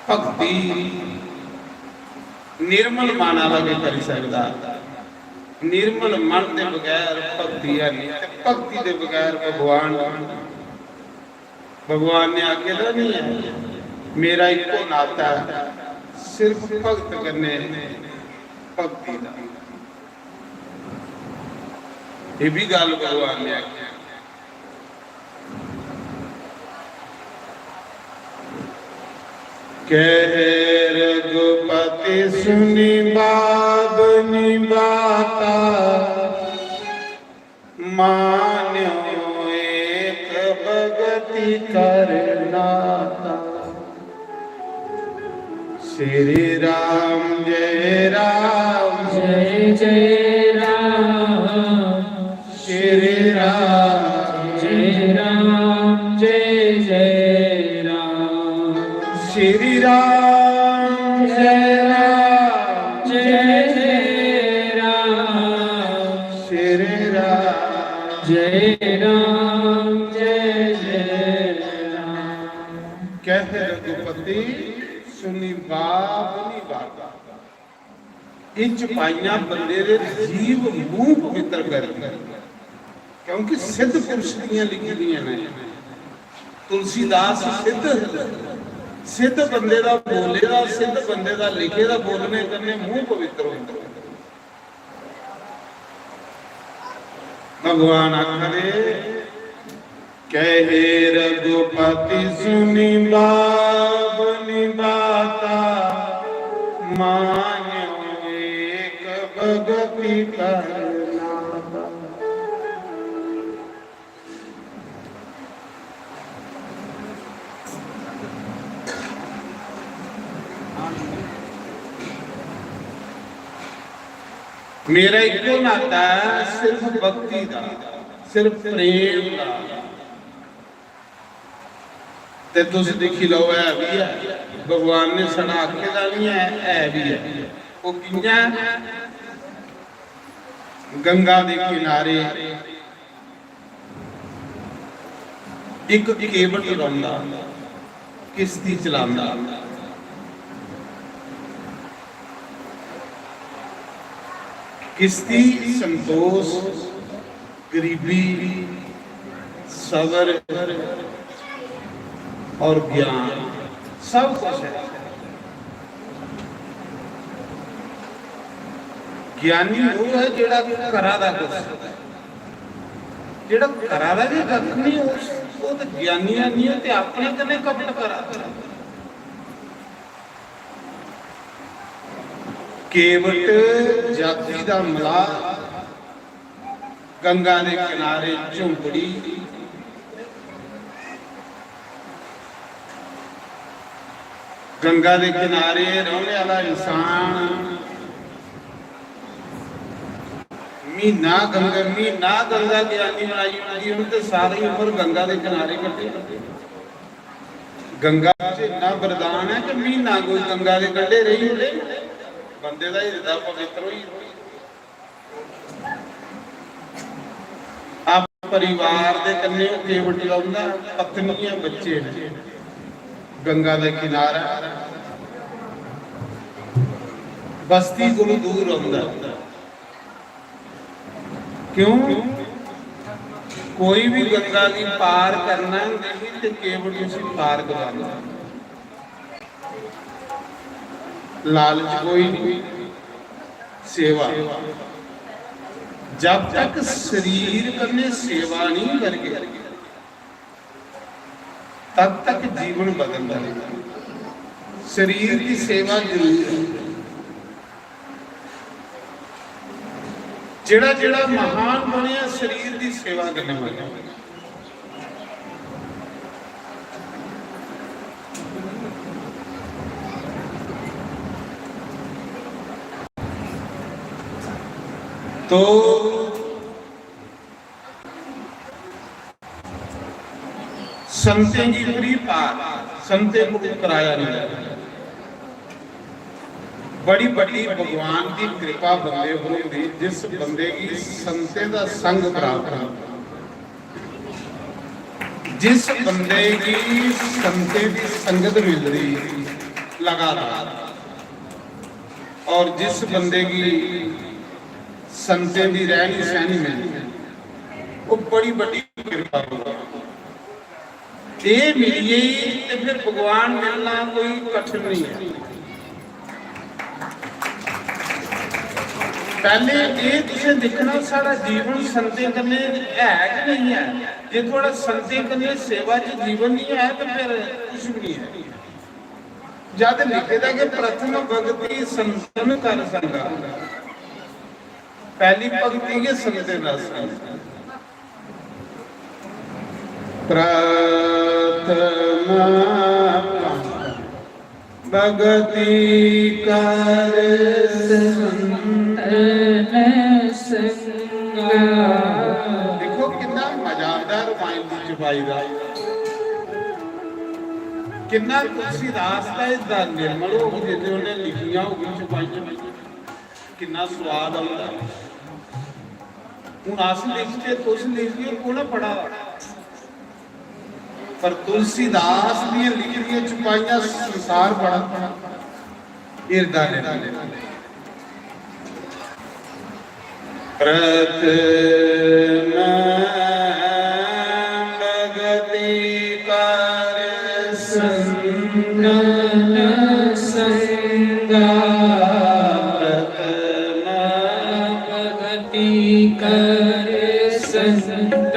भक्ति निर्मल मन आह्ला गै करी सकदा। निर्मल मन दे बगैर भक्ति है नहीं, ते भक्ति दे बगैर भगवान, भगवान ने आखे दा नहीं है, "मेरा इक्को नाता ऐ सिर्फ भगत कन्नै भक्ति दा।" ये भी गल्ल भगवान ने आखी। कहे रघुपति सुनि बाब निबाता, मान्यो एक भगति करनाता। श्री राम जय राम, जय जय राम। श्री राम जय राम, जय जय राम। श्री राम जय राम, जय जय राम। श्री राम जय राम, जय जय राम। कहे रघुपति सुनि बाब निबाता। इच पाइयां बंदे दे जीव मूह पवित्र करदी, क्योंकि सिद्ध पुरुष दियां लिखी दियां ने। तुलसीदास सिद्ध, सिद्ध बंदे दा बोले दा, सिद्ध बंदे दा लिखे दा बोलने कन्नै मूह पवित्र होंदा। भगवान आखदे, कहे रघुपति सुनि बाब निबाता, मान्यो एक भगति करनाता। मेरा इक्को नाता ऐ सिर्फ भक्ति दा, सिर्फ प्रेम दा। ते तुस दिक्खी लैओ, है बी ऐ, भगवान ने साढ़ा आखे दा निं ऐ, है बी ऐ। ओह् कि'यां? गंगा दे किनारे इक केवट रौंह्दा, किश्ती चलांदा। किश्ती संतोष, गरीबी, सबर और ज्ञान सब कुछ है। ज्ञानी ओह् ऐ जेह्ड़ा करा दा कुछ, जेह्ड़ा करा दा गै कक्ख निं, ओह्, ओह् ते ज्ञानी ऐ निं, ते अपने कन्नै कपट करा दा। केवट जाति दा मलाह, गंगा दे किनारे झोंपड़ी, गंगा दे किनारे रौह्ने आह्ला इंसान म्हीना गंगा, म्हीना गंगा ज्ञानी बनाई ओड़दी, उ'न्न ते सारी उम्र गंगा दे किनारे कट्टी। गंगा च इन्ना वरदान ऐ कि म्हीना कोई गंगा दे कंढे रेही ओड़े, बंदे दा हिरदा पवित्र होई जंदा। आप परिवार दे कन्नै ओह् केवट रौंह्दा, पत्नी ऐ, बच्चे न, गंगा दे किनारै, बस्ती कोलू दूर रौंह्दा। क्यों? कोई भी गंगा गी पार करना होंदा ही ते केवट उसी पार करांदा। लालच कोई नहीं। सेवा। जब तक शरीर कन्नै सेवा नहीं करगे, तब तक जीवन बदलदा नहीं। शरीर की सेवा जरूर है। जेड़ा जेड़ा महान बनया, शरीर की सेवा करने वाला। तो संतें की फ्री पार, संतें को कराया नहीं। बड़ी बड़ी भगवान की कृपा बंदे पर होंदी, जिस बंदे की संतें का संग प्राप्त हो। जिस बंदे की संतें की संगत मिल रही लगातार, और जिस बंदे की संतें की रहनी सहनी मिल रही, वो बड़ी बड़ी कृपा हो। ये मिलिए ही ते फिर भगवान मिलना कोई कठिन नहीं है। पहले ये तुसें दिक्खना, साढ़ा जीवन संतें कन्नै है कि नहीं है। जे थुआढ़ा संतें कन्नै सेवा च जीवन नहीं है, तो फिर कुछ भी नहीं है। जद लिखे दा कि प्रथम भगति संतन कर संगा, पहली भक्ति के संतें दा संग। प्रथम भगति कर संतन संगा। देखो कितना मजा आता है रामायण की छपाई का, कितना तुलसीदास का इसका निर्मल हो, जिन्हें उन्हें लिखियां होगी छपाइयां, कितना स्वाद आता है। हूँ अस लिखचे, तुस लिखगे, कु'न पढ़ा? पर तुलसीदास दियां लिखी दियां छपाइयां संसार बड़ा हिरदा ने। प्रथम भगति कर संतन संगा। प्रथम भगति कर संतन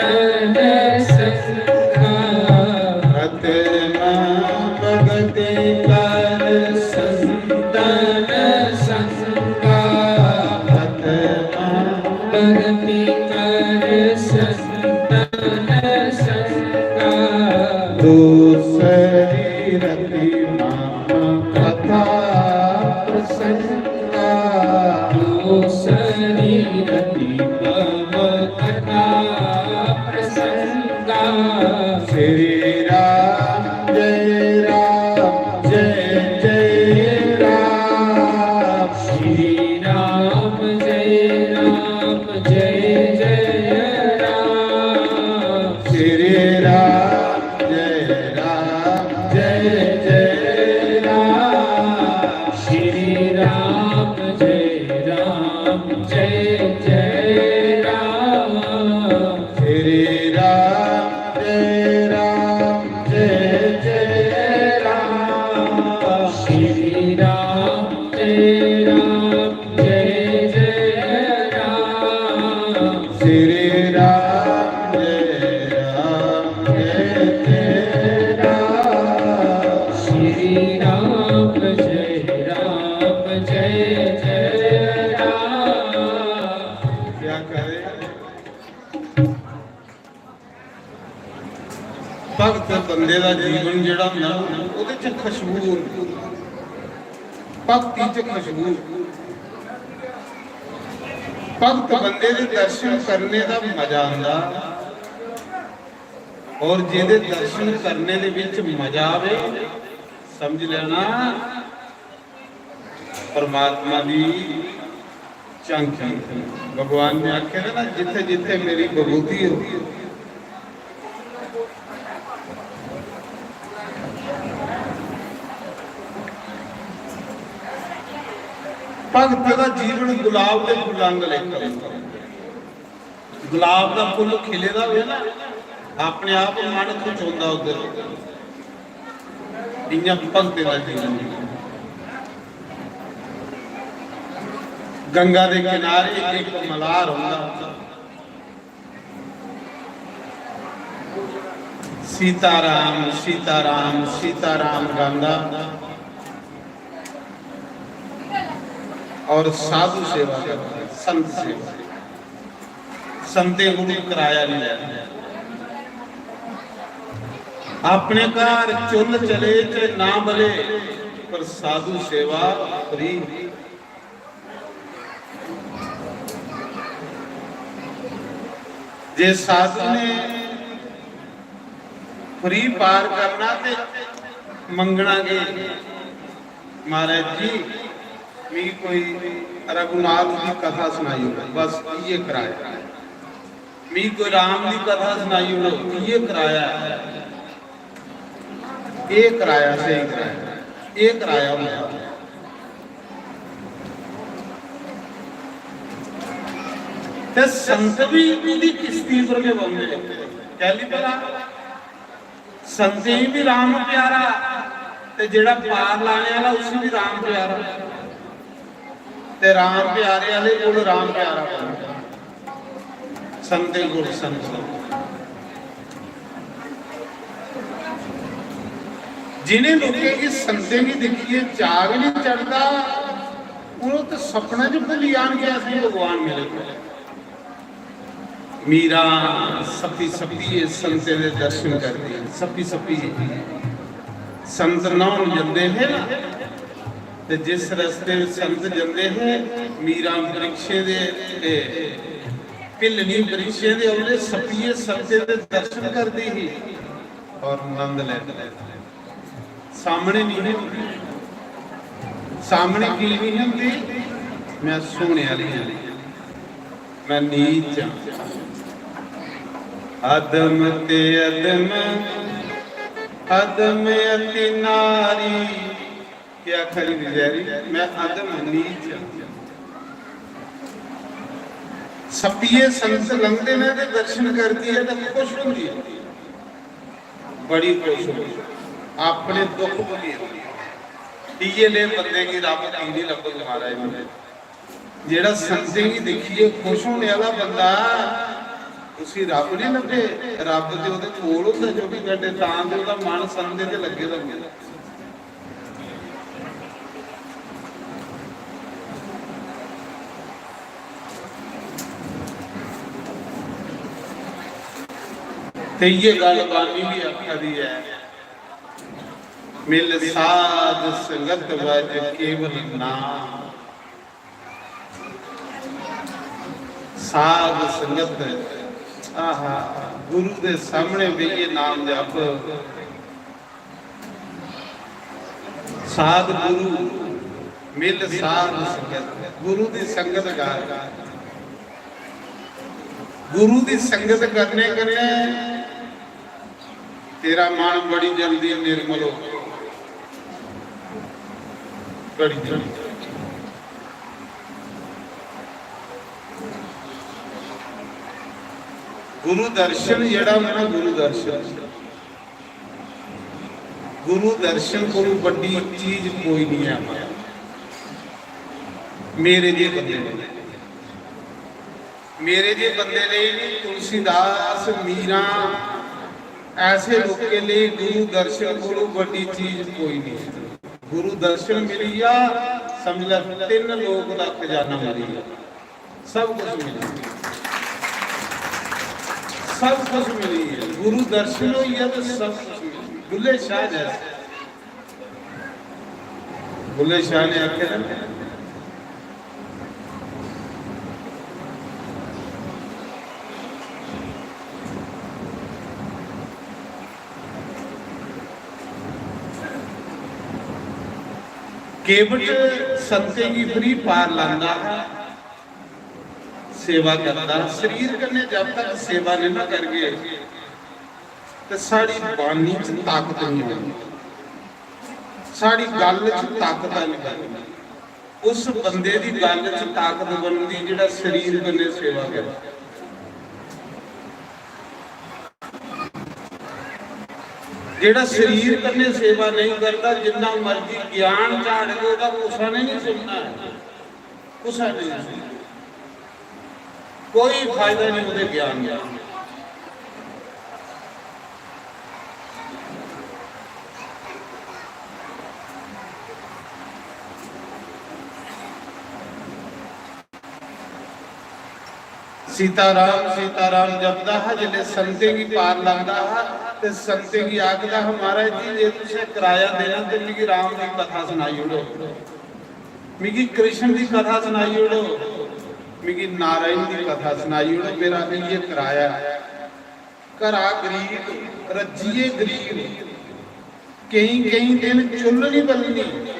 संगा। प्रथम भगति कर संतन संगा। प्रथम भगति कर संतन संगा। दूसरी रति मम कथा प्रसंगा। दूसरी रति मम कथा प्रसंगा। श्री राम जय राम जय जय राम। श्री राम जय राम जय जय राम। श्री राम जय राम जय जय राम। श्री राम जय राम जय जय राम। श्री राम जय राम जय जय राम। श्री राम जय राम जय जय राम। श्री राम जय राम जय जय राम। श्री राम जय राम जय जय राम। क्या करे? भगत बंदे दा जीवन जेह्ड़ा होंदा ना, ओह्दे च खुशबू होंदी, भक्ति च खुशबू। भगत बंदे दे दर्शन करने दा मजा आंदा, और जेह्दे दर्शन करने दे विच मजा आवे, समझ लैना परमात्मा दी झांकी। भगवान ने आखे ना, "जिथे जिथे मेरी विभूति हो।" भगत का जीवन गुलाब के फुल्लां आंगर लेखा होंदा। गुलाब का फुल खिले दा होवे ना, अपने आप मन खुश होंदा उधर। इ'यां भगतें दा जीवन। गंगा दे किनारे एक मलाह रौंह्दा, सीताराम, सीताराम, सीताराम गांदा और साधु सेवा करदा, संत सेवा। संतें कोल कराया नहीं लैंदा। अपने घर चुल्ल चले ते ना बले, पर साधु सेवा फ्री। जे साधु ने फ्री पार करना ते मंगना के, "महाराज जी, मिगी कोई रघुनाथ दी कथा सनाई ओड़ो।" बस इ'यै कराया। "मिगी कोई राम दी कथा सनाई ओड़ो।" इ'यै कराया। एह् कराया, स्हेई कराया, एह् कराया होंदा। ते संत भी उंदी किस्ती पर गै बौंह्दे। कैली भला? संतें गी भी राम प्यारा, ते जेह्ड़ा पार लाने आह्ला, उसी भी राम प्यारा। ते राम प्यारे आह्ले कोल राम प्यारा बनदा, संतें कोल संत। जिनें लोकें गी संतें गी दिक्खियै चाऽ गै निं चढ़दा, ओह् ते सपने च भुल्ली जान कि असेंगी भगवान मिले। मीरा सप्पी सप्पियै संतें दे दर्शन करदी, सप्पी सप्पियै। संत न्हौन जंदे हे ना, ते जिस रस्ते संत जंदे हे, मीरा वृक्षें दे ते भिल्लनी वृक्षें दे, ओल्लै सप्पियै संतें दे दर्शन करदी ही और नंद लैंदी। सामने नहीं होंदी। सामने की नहीं होंदी? मैं सोने वाली हां, मैं नीच हां। अदम ते अदम, अदम अति नारी। क्या आखा दी बेचारी? मैं अदम नीच हां। सप्पिये संत लंघदे ने ते दर्शन करदी है ते खुश होंदी है। बड़ी खुश होई, अपने दुख भुल्ली जंदी। इ'यै नेह् बंदे गी रब की नहीं लब्भग महाराज ने? जेह्ड़ा संतें गी दिक्खियै खुश होने आह्ला बंदा, उसी रब नहीं लब्भे? रब ते ओह्दे कोल होंदा चौबी घंटे, तां ते ओह्दा मन संतें ते लग्गे दा होंदा। ते इ'यै गल्ल बानी भी आखा दी ऐ, "मिल साध संगत बज केवल नाम।" साध संगत, आहा, गुरु दे सामने बेहियै नाम जप। साध गुरु मिल साध संगत, गुरु दी संगत कर। गुरु दी संगत करने कन्नै तेरा मन बड़ी जल्दी निर्मल हो, बड़ी जल्दी। गुरु दर्शन जेह्ड़ा होंदा ना, गुरु दर्शन, गुरु दर्शन कोलू बड्डी चीज कोई नहीं है। मेरे जे बंदे ने, मेरे जे बंदे ने भी तुलसीदास, मीरा, ऐसे लोकें लिए गुरु दर्शन कोलू बड्डी चीज कोई नहीं है। गुरु दर्शन मिली गया, समझ लै, तीन लोक दा खजाना मिली गया। सब कुछ मिली गया, सब कुछ मिली गया। गुरु दर्शन हो गया तो सब कुछ मिली गया। बुल्ले शाह जैसे, बुल्ले शाह ने आखे ना, केवट संतें गी फ्री पार लांदा हा, सेवा करदा। शरीर कन्नै जब तक सेवा नेईं ना करगे, ते साढ़ी बाणी च ताकत नहीं होनी, साढ़ी गल्ल च ताकत नहीं बननी। उस बंदे दी गल्ल च ताकत बनदी जेह्ड़ा शरीर कन्नै सेवा करे। जेह्ड़ा शरीर कन्नै सेवा नहीं करदा, जिन्ना मर्जी ज्ञान झाड़े, ओह्दा कुसै ने नहीं सुनना है। कुसै ने नहीं सुनी। कोई फायदा नहीं ओह्दे ज्ञान दा। सीताराम सीताराम जपदा हा, जिसलै संतें गी पार लांदा हा ते संतें गी आखदा हा, "महाराज जी, जे तुसें कराया देना ते मिगी राम दी कथा सनाई ओड़ो, मिगी कृष्ण दी कथा सनाई ओड़ो, मिगी नारायण दी कथा सनाई ओड़ो, मेरा इ'यै कराया ऐ।" घरा गरीब, रज्जियै गरीब, केईं केईं दिन चुल्ल निं बलनी,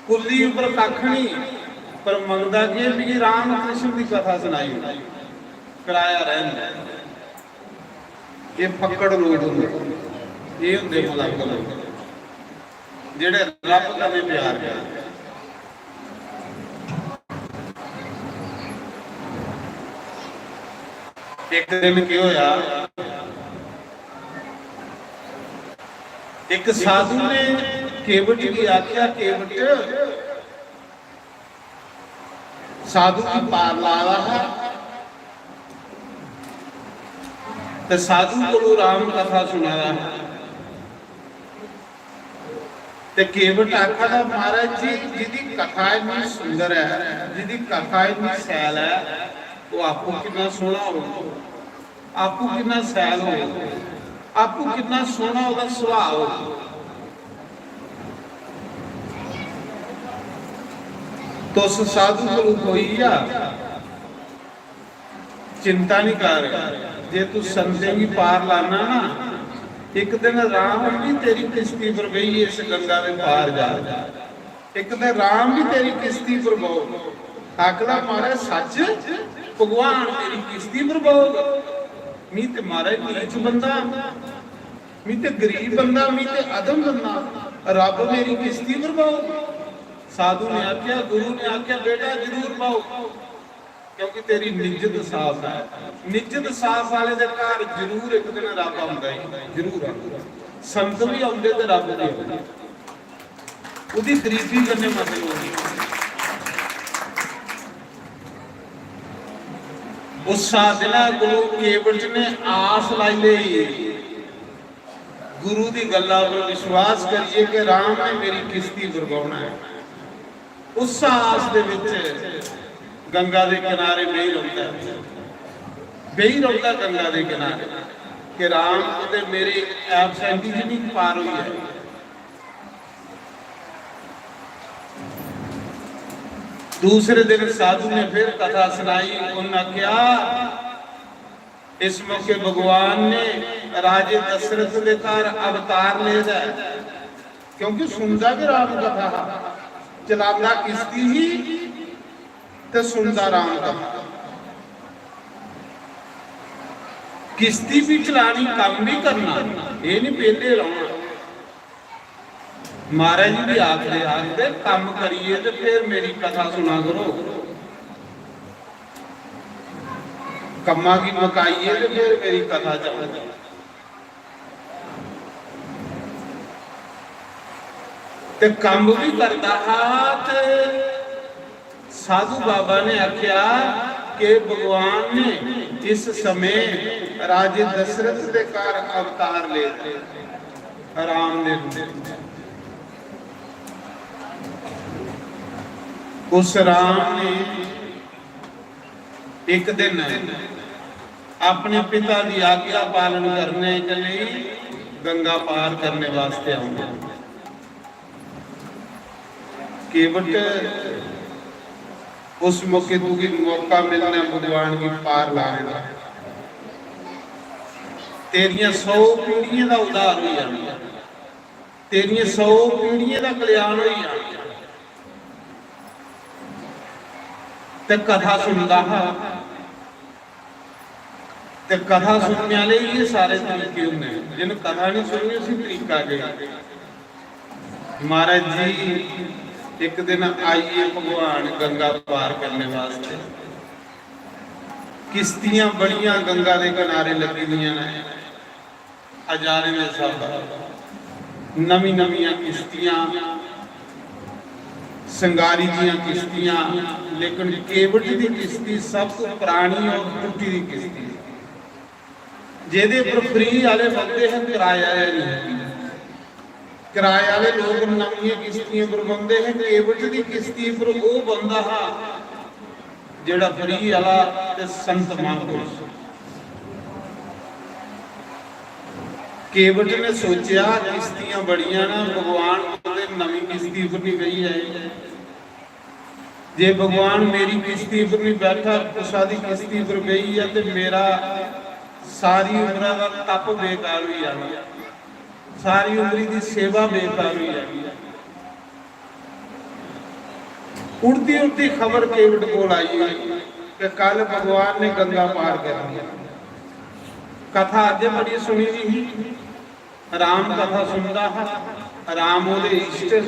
कुल्ली उप्पर कक्ख निं, पर मंगदा कि मिगी राम कृष्ण दी कथा सनाई ओड़ो, कराया रैह्न देओ। एह् फक्कड़ लोक होंदे, एह् होंदे मलंग लोक, जेह्ड़े रब कन्नै प्यार करदे। इक दिन केह् होया, इक साधु ने केवट गी आखेआ, "केवट," साधु गी पार ला दा हा ते साधु कोलों राम कथा सुना दा हा। ते केवट आखा दा, "महाराज जी, जिदी कथा इन्नी सुंदर ऐ, जिदी कथा इन्नी सैल ऐ, ओह् आपूं किन्ना सोह्ना होग, आपूं किन्ना सैल होग, आपूं किन्ना सोह्ना ओह्दा सुभाऽ होग। तुस साधु गुरु होई जा, चिंता निं कर, जे तू संतें गी पार लाना ना, इक दिन राम भी तेरी किश्ती पर बेहियै इस गंगा दे पार जा, इक दिन राम भी तेरी किश्ती पर बौह्ग।" आखदा, "महाराज, सच भगवान तेरी किश्ती पर बौह्ग? मी ते, महाराज, नीच बंदा, मी ते गरीब बंदा, मी ते अधम बंदा, रब मेरी किश्ती पर बौह्ग?" साधु ने आखेआ, गुरु ने आखेआ, "बेटा, जरूर बौह्ग।" क्योंकि तेरी निजत साफ ऐ। निजत साफ आह्ले दे घर जरूर इक दिन रब औंदा ही, जरूर औंदा। संत भी औंदे ते रब भी औंदा। ओह्दी गरीबी कन्नै मतलब होंदी। उस साधना कोलों केवट ने आस लाई लेई। गुरु दी गल्ला पर विश्वास करियै कि राम ने मेरी किश्ती पर बौह्ना ऐ। उस आस दे विच गंगा दे किनारे बेही रौंह्दा ऐ, बेही रौंह्दा गंगा दे किनारे कि राम कुतै मेरे absent च निं पार होई जाए। दूसरे दिन साधु ने फिर कथा सनाई, उन्हें आखेआ, इस मौके भगवान ने राजे दशरथ दे घर अवतार लेदा ऐ, क्योंकि सुनदा गै राम कथा हा, चलांदा किश्ती ही ते सुनदा राम कथा। किश्ती भी चलानी, कम्म भी करना, एह् निं बेह्ले रौह्ना। महाराज जी भी आखदे, आखदे, "कम्म करियै ते फिर मेरी कथा सुना करो, कम्मा गी मकाइयै ते फिर मेरी कथा चलो।" ते कम्म भी करदा हा ते साधु बाबा ने आखेआ कि भगवान ने इस समय राजे दशरथ दे घर अवतार ले, राम दे रूप। उस राम ने एक दिन अपने पिता दी आज्ञा पालन करने के लिए गंगा पार करने वास्ते आउंदा। केवट, उस मौके तुगी मौका मिलना भगवान गी पार लाने दा। तेरियां सौ पीढ़ियें दा उद्धार होई जाना, तेरियां सौ पीढ़ियें दा कल्याण होई जाना। ते कथा सुनदा हा, ते कथा सुनने आह्ले इ'यै सारे तरीके होंदे न। जिन्न कथा निं सुननी, उसी तरीका केह्? महाराज जी इक दिन आई गे भगवान गंगा पार करने वास्ते। किश्तियां बड़ियां गंगा दे किनारे लग्गी दियां न, हजारें दे स्हाबै। नमीं नमियां किश्तियां, संगारी दियां किश्तियां, लेकिन केवट दी किश्ती सब तो पुरानी और टुट्टी दी किश्ती है, जेह्दे पर फ्री आह्ले बौंह्दे हे, कराए आह्ले नेईं। कराए आह्ले लोक नमियें किश्तियें पर बौंह्दे हे, केवट दी किश्ती पर ओह् बौंह्दा हा जेह्ड़ा फ्री आह्ला ते संत महापुरुष। केवट ने सोचेआ, किश्तियां बड़ियां न, भगवान कदें नमीं किश्ती पर नहीं बेही आए। जे भगवान मेरी किश्ती पर नहीं बैठा, कुसा दी किश्ती पर बेही आ, ते मेरा सारी उम्रा दा तप बेकार होई जाना, सारी उम्री दी सेवा बेकार होई जानी। उड़दी उड़दी खबर केवट कोल आई कि कल भगवान ने गंगा पार करनी है। कथा अज्ज बड़ी सुनी दी ही, राम कथा सुनदा हा, राम ओह्दे इष्ट हे।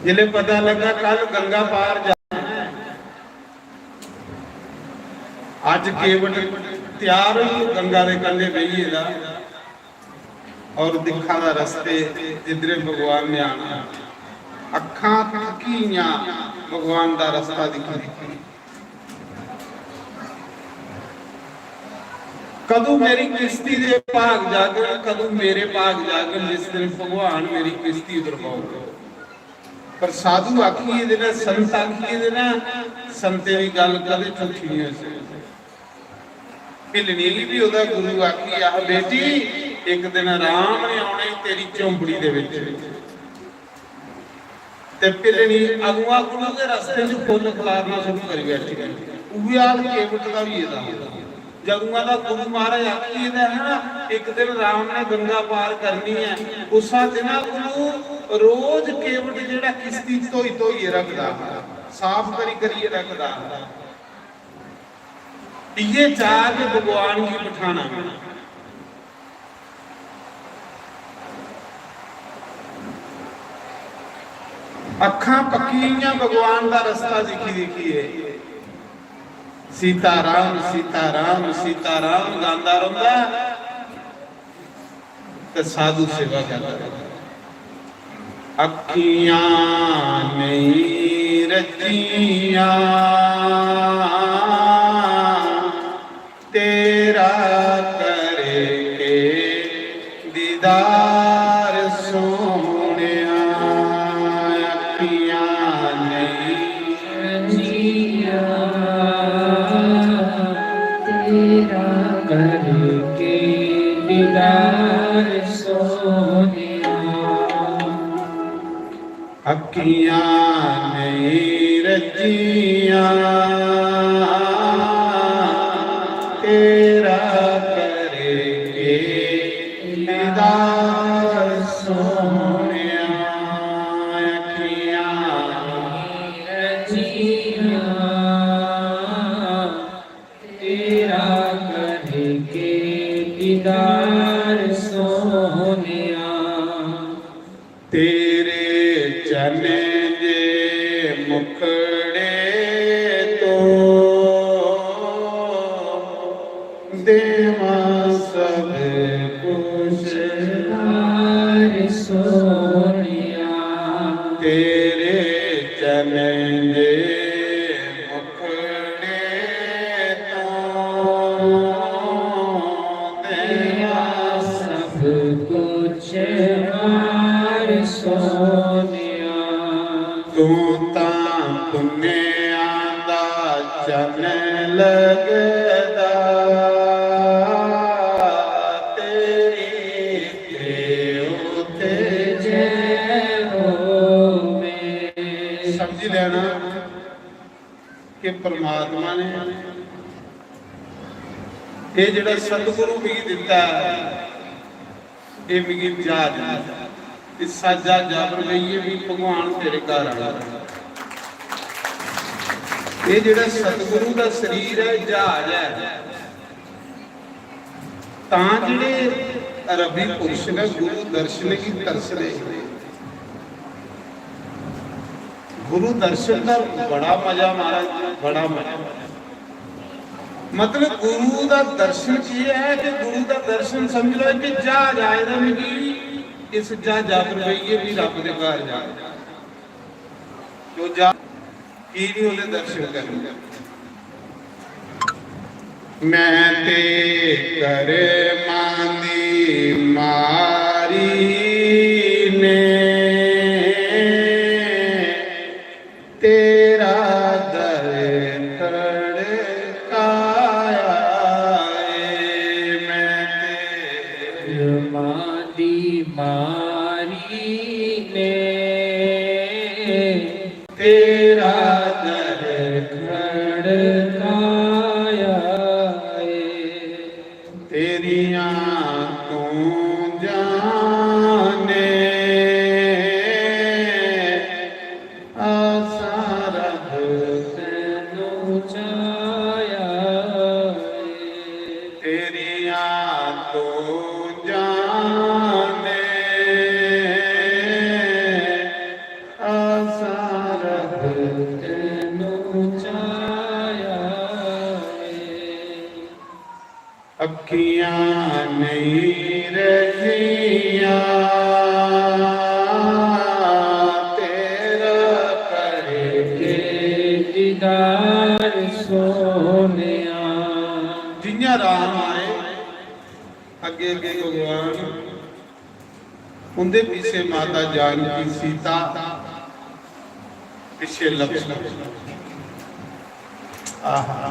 जिसलै पता लगा कल गंगा पार जाना है, अज्ज केवट त्यार होई गंगा दे कंढे बेही गेदा और दिक्खा दा रस्ते जिद्धरे भगवान ने आना। अक्खां थक्की गेइयां भगवान दा रस्ता दिक्खी दिक्खी। कदूं मेरी किश्ती दे भाग जागन, कदूं मेरे भाग जागन, जिस दिन भगवान मेरी किश्ती उप्पर बौह्ग। पर साधु आखी गेदे न, संत आखी गेदे न, संतें दी गल्ल कदें झूठी नहीं होई सकदी। भिल्लनी गी भी ओह्दा गुरु आखी, "आह बेटी, इक दिन राम ने औने तेरी झोंपड़ी दे विच।" ते भिल्लनी अगुआ कोला गै रस्ते च फुल्ल खलारना शुरू करी बैठी। उ'ऐ हाल केवट दा होई गेदा। जदुआं दा गुरु महाराज आखी गेदा है ना, इक दिन राम ने गंगा पार करनी है, उस्सा दिना कोलू रोज केवट जेह्ड़ा किश्ती धोई धोइयै रखदा हा, साफ करी करियै रखदा हा। इ'यै चाह के भगवान गी बठाना। अक्खां पक्की गेइयां भगवान दा रस्ता दिक्खी दिक्खियै। सीता राम, सीता राम, सीता राम गांदा रौंह्दा ते साधु सेवा करदा रौंह्दा। अक्खियां नेईं रज्जियां तेरा करके दीदार सोहणिया, अक्खियां नेईं रज्जियां तेरा करके दीदार सोहणिया। अक्खियां नेईं रज्जियां तेरा करके दीदार सोहणिया। अक्खियां नेईं रज्जियां तेरा करके दीदार सोहणिया। तेरे चने दे मुखड़े तो देवां सब कुछ हार सोहणिया। तेरे चने दे मुखड़े तो देवां सब कुछ हार सोहणिया। तू तां पुन्नेआं दा चन्न लगदा, तेरी ते उत्ते जय होवे। समझी लैना कि परमात्मा ने एह् जेह्ड़ा सतगुरु मिगी दित्ता ऐ, एह् मिगी ज्हाज दित्ता। इस ज्हाजा पर बेहियै बी भगवान तेरे घर आना। एह् जेह्ड़ा सतगुरु दा शरीर ऐ, ज्हाज ऐ। तां जेह्ड़े रवि पुरुष ने गुरु दर्शन गी तरसदे हे। गुरु दर्शन दा बड़ा मजा महाराज, बड़ा मजा। मतलब गुरु दा दर्शन केह् ऐ कि गुरु दा दर्शन समझ लो कि ज्हाज आए दा मिगी, इस ज्हाजा पर बेहियै बी रब दे घर जाना। जो जा, की नहीं ओह्दे दर्शन करने? मैं ते कर्मां दी मारी ने तेरा दर खड़काया ए। मैं ते कर्मां दी मारी ने तेरा दर खड़काया ए। तेरियां तू जाने, असां रब तैनू चाया ए। तेरियां तू जाने, असां रब तैनू चाया ए। अखियां नहीं रहियां तेरा करके दीदार सोनिया। जियां राम आए, अगे अगे भगवान, उंदे पीछे माता जानकी सीता, पीछे लक्ष्मण। आहा।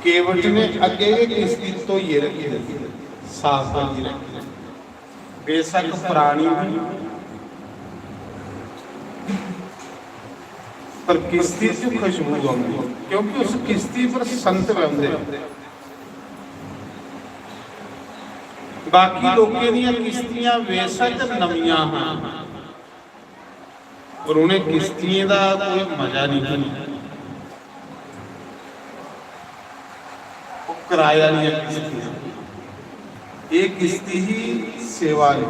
केवट ने अगे गै किश्ती धोइयै रखी दी, साफ करियै रखी दी। बेशक परानी ही, पर किश्ती च खुशबू आंदी, क्योंकि उस किश्ती पर संत बहिंदे। बाकी लोकें दियां किश्तियां बेशक नमियां हन, पर उ'नें किश्तियें दा कोई मजा नहीं था। ओह् कराए आह्लियां किश्तियां। एह् किश्ती ही सेवा आह्ली।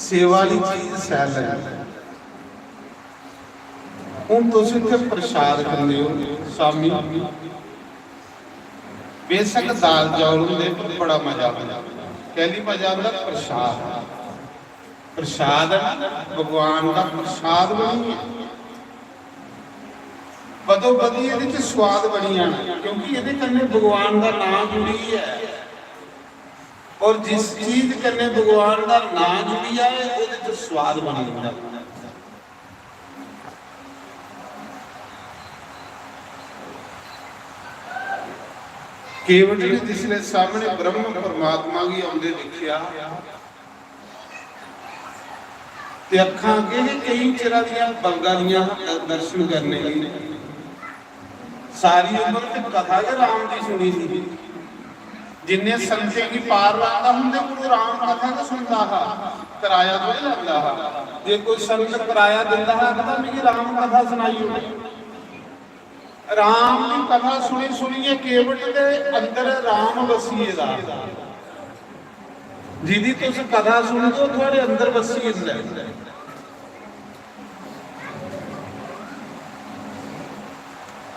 सेवा आह्ली चीज शैल लगदी। हून तुस इत्थै प्रसाद खंदे ओ शामी, बेशक दाल चौल होंदे, पर बड़ा मजा आंदा। कैली मजा आंदा? प्रसाद। प्रसाद ऐ ना, भगवान दा प्रसाद बनी ऐ। बदो बदी एह्दे च स्वाद बनी जाना, क्योंकि एह्दे कन्नै भगवान दा नांऽ जुड़ी ऐ, और जिस चीज कन्नै भगवान दा नांऽ जुड़ी जाए, ओह्दे च स्वाद बनी जंदा। केवट ने जिसले सामने ब्रह्म परमात्मा गी औंदे दिक्खेआ, ते अक्खां अग्गें गै केई चिरा दियां बलगा दियां हां दर्शन करने गी। सारी उम्र ते कथा गै राम दी सुनी दी। जिन्ने संतें गी पार लांदा हा, उं'दे कोलों राम कथा गै सुनदा हा, कराया थोड़ी लैंदा हा। जे कोई संत कराया दिंदा हा, आखदा, "मिगी राम कथा सनाई ओड़।" राम दी कथा सुनी सुनियै केवट दे अंदर राम बस्सी गेदा। जिदी तुस कथा सुनदे ओ, थुआढ़े अंदर बस्सी जंदा ऐ।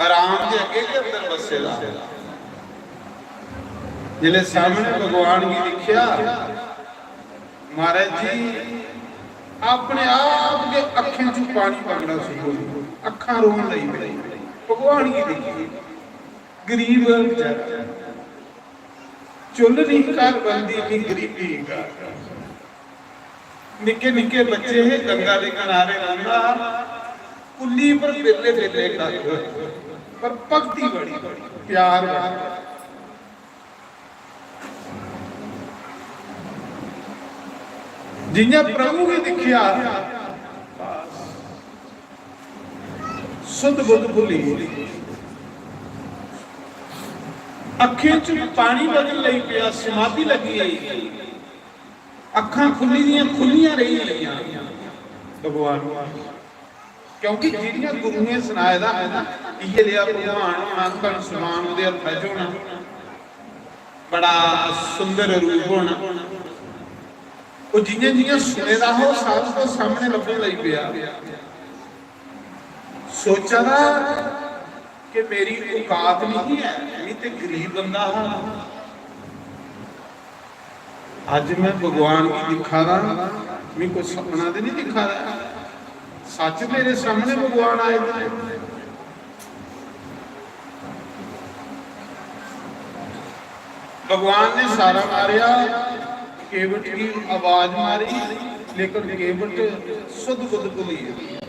राम दे अग्गें गै अंदर बस्से दा। जिसलै सामने भगवान गी दिक्खेआ, महाराज जी, अपने आप गै अक्खें च पानी पकड़ना शुरू होई गेआ, अक्खां रोन लगी पेई। भगवान गी दिक्खियै, गरीब बेचारा, चुल्ल नहीं घर बनदी, इन्नी गरीबी ही घर। निक्के निक्के बच्चे हे, गंगा दे किनारे रौंह्दा हा, कुल्ली पर बिरले बिरले कक्ख, पर भक्ति बड़ी, प्यार बड़ा। जियां प्रभु गी दिक्खेआ, सुध बुध भुल्ली गेई, अक्खें च पानी बगन लगी पेआ, समाधि लगी गेई, अक्खां खुल्ली दियां खुल्लियां रेही गेइयां। भगवान, क्योंकि जिहड़ियां गुरुएं सनाए दा हा ना, इयै लेआ भगवान होना, धन समान ओहदे हत्था च होना, बड़ा सुंदर रूप होना, ओह जियां जियां सुने दा हा, ओह सब कुछ सामने लब्भन लगी पेआ। सोचा दा कि मेरी औकात नहीं है, मैं ते गरीब बंदा हा। अज मैं भगवान गी दिक्खा दा, मैं कोई सपना ते नहीं दिखा रहा, सच मेरे सामने भगवान आए दा है। भगवान ने सारा मारेआ, केवट की आवाज मारी, लेकिन केवट सुध बुध भुली गया।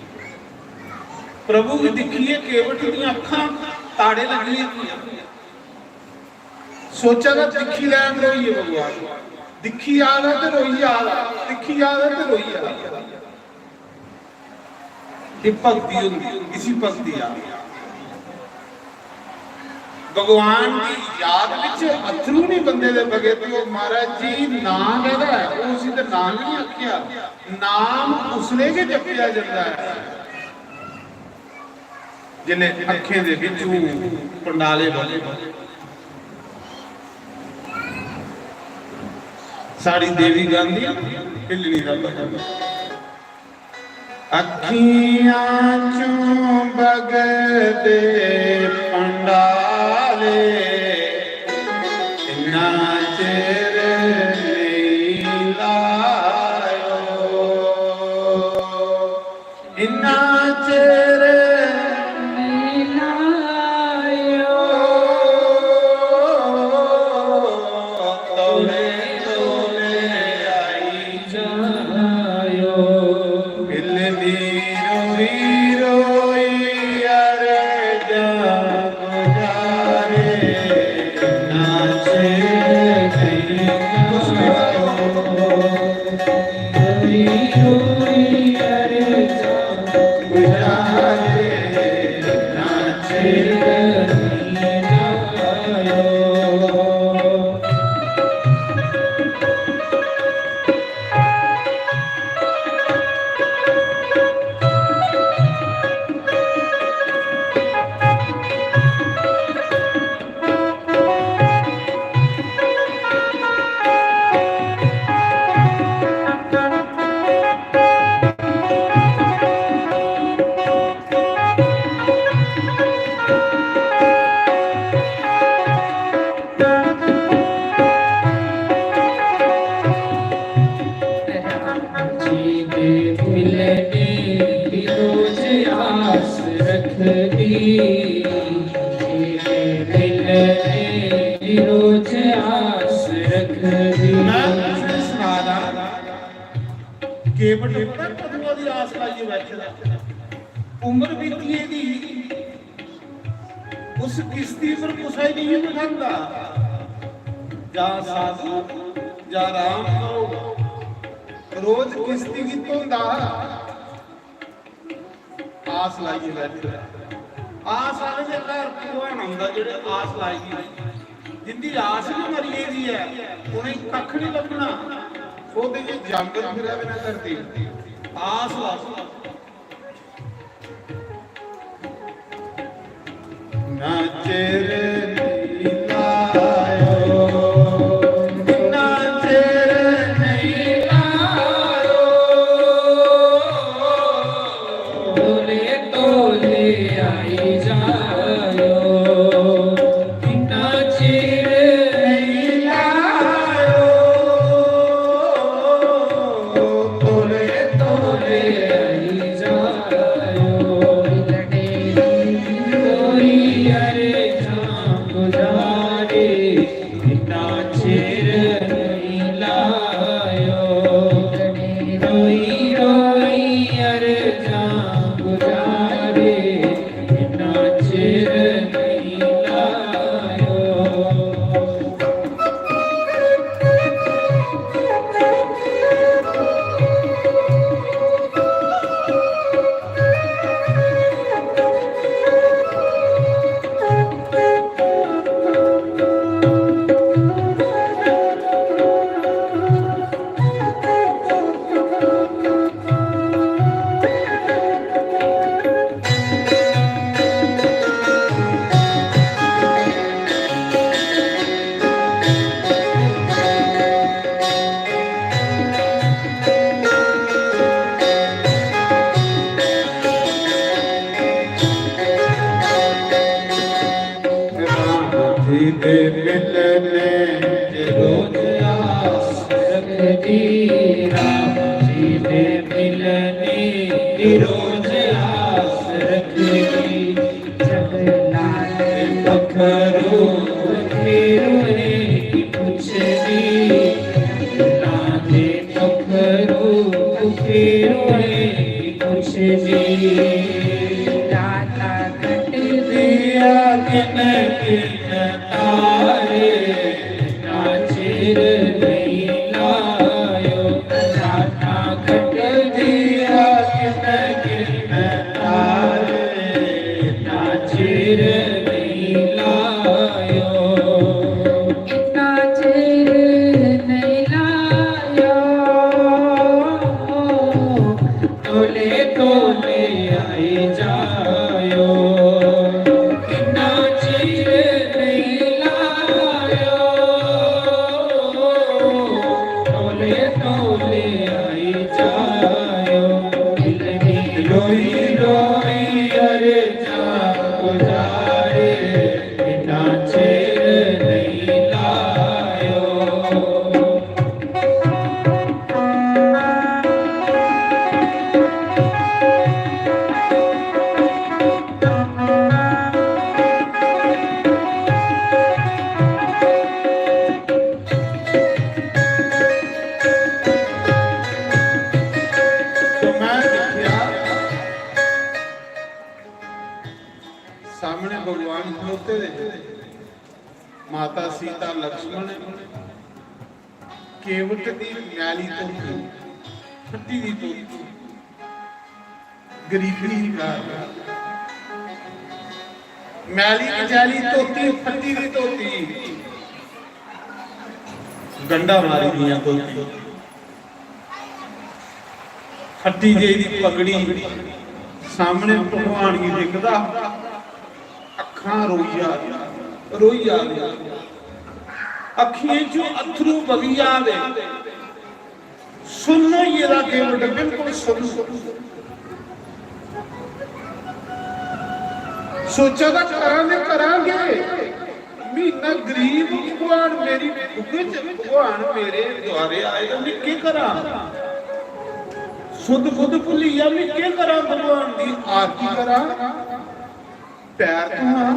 प्रभु गी दिक्खियै केवट दियां अक्खां ताड़े लगी गेइयां। सोचा दा दिक्खी लैन रोइयै भगवान, दिक्खी आ दा ते रोई आ दा, दिक्खी आ दा ते रोई आ दा। ये भक्ति होंदी, इसी भक्ति आखदे। भगवान दी याद विच अथरू नहीं बंदे दे बगे ते ओह महाराज जी नाम एहदा है, ओह उसी ते नाम ही नहीं आखिया। नाम उसले गै जपेआ जंदा है जिसले अखें दे बिचू पंडाले बने। साड़ी देवी गांधी हिलनी दा भजन। अखियां चों बगदे पंडाले, इन्ना चिर नहीं लायो, इन्ना चिर नहीं लायो, तौले तौले आई जायो। मिलनी रोई रोई अरजां गुजारे, नाचे नहीं रोई रोई अरजां गुजारे, नाचे नहीं आयो। जी दे मिलने दी रोज आस रखदी, जी दे मिलने दी रोज आस रखदी। मैं तुसें सना दा, केवट पता कदूं दी आस लाइयै बैठे दा। उम्र बीती दी, उस किश्ती पर कुसै गी नहीं बठांदा। जा साधु, जा राम करो। रोज किश्ती गी धोंदा, आस लाइयै बैठे दा। आस आह्ले दे घर भगवान औंदा, जेह्ड़े आस लाई दी। जिंदी आस गै मरी गेदी ऐ, उ'नेंगी कक्ख निं लब्भना। ओह्दे च जंगल फिरै बिना धरती। आस लाओ। ना चिर नहीं लायो, ना चिर नहीं लायो, तोले तोले आई जायो। इतना चिर नहीं लायो, तोले तोले आई जायो। रोई अरजां गुजारे, इतना चिर नहीं लायो। रोई रोई अरजां गुजारे, इतना चिर नहीं लायो। राम जी दे मिलने दी रोज आस रखदी, राम जी मिलने दी रोज आस रखी। जब लाल पखरू फेरुए की पुछदी, लाल पखरू फेरुए की पुछदी। राता कट दिया किन किन तारे, ना चिर नहीं लायो। राता कट दिया किन किन तारे, ना चिर नहीं लायो। इतना चिर नहीं लायो। तोले तोले आई जायो। कितना चिर नहीं लायो। तोले तोले आई जायो। दिल की रोई रोई अरे जा गुजारे। इतना चिर नहीं लायो। तो मैं दिक्खेआ, सामने भगवान खड़ोते दे, माता सीता, लक्ष्मण, केवट दी मैली धोती, फट्टी दी धोती, गरीबी ही घर। मैली कचैली धोती, फट्टी दी धोती, गंढा मारी दियां धोती, फट्टी जेही दी पगड़ी। सामने भगवान गी दिखदा, अक्खां रोई जा, रोई जा। अक्खियें चों अत्थरू बगी जा दे। सुन्न होई गेदा केवट, बिल्कुल सुन्न। सोचा दा करां ते करां केह्? मी इन्ना गरीब भगवान मेरी बुग्गे च, भगवान मेरे द्वारे आए ते मी केह् करां? सुध बुध भुल्ली गेआ, मी केह् करां? भगवान दी आरती करां, पैर धोआं,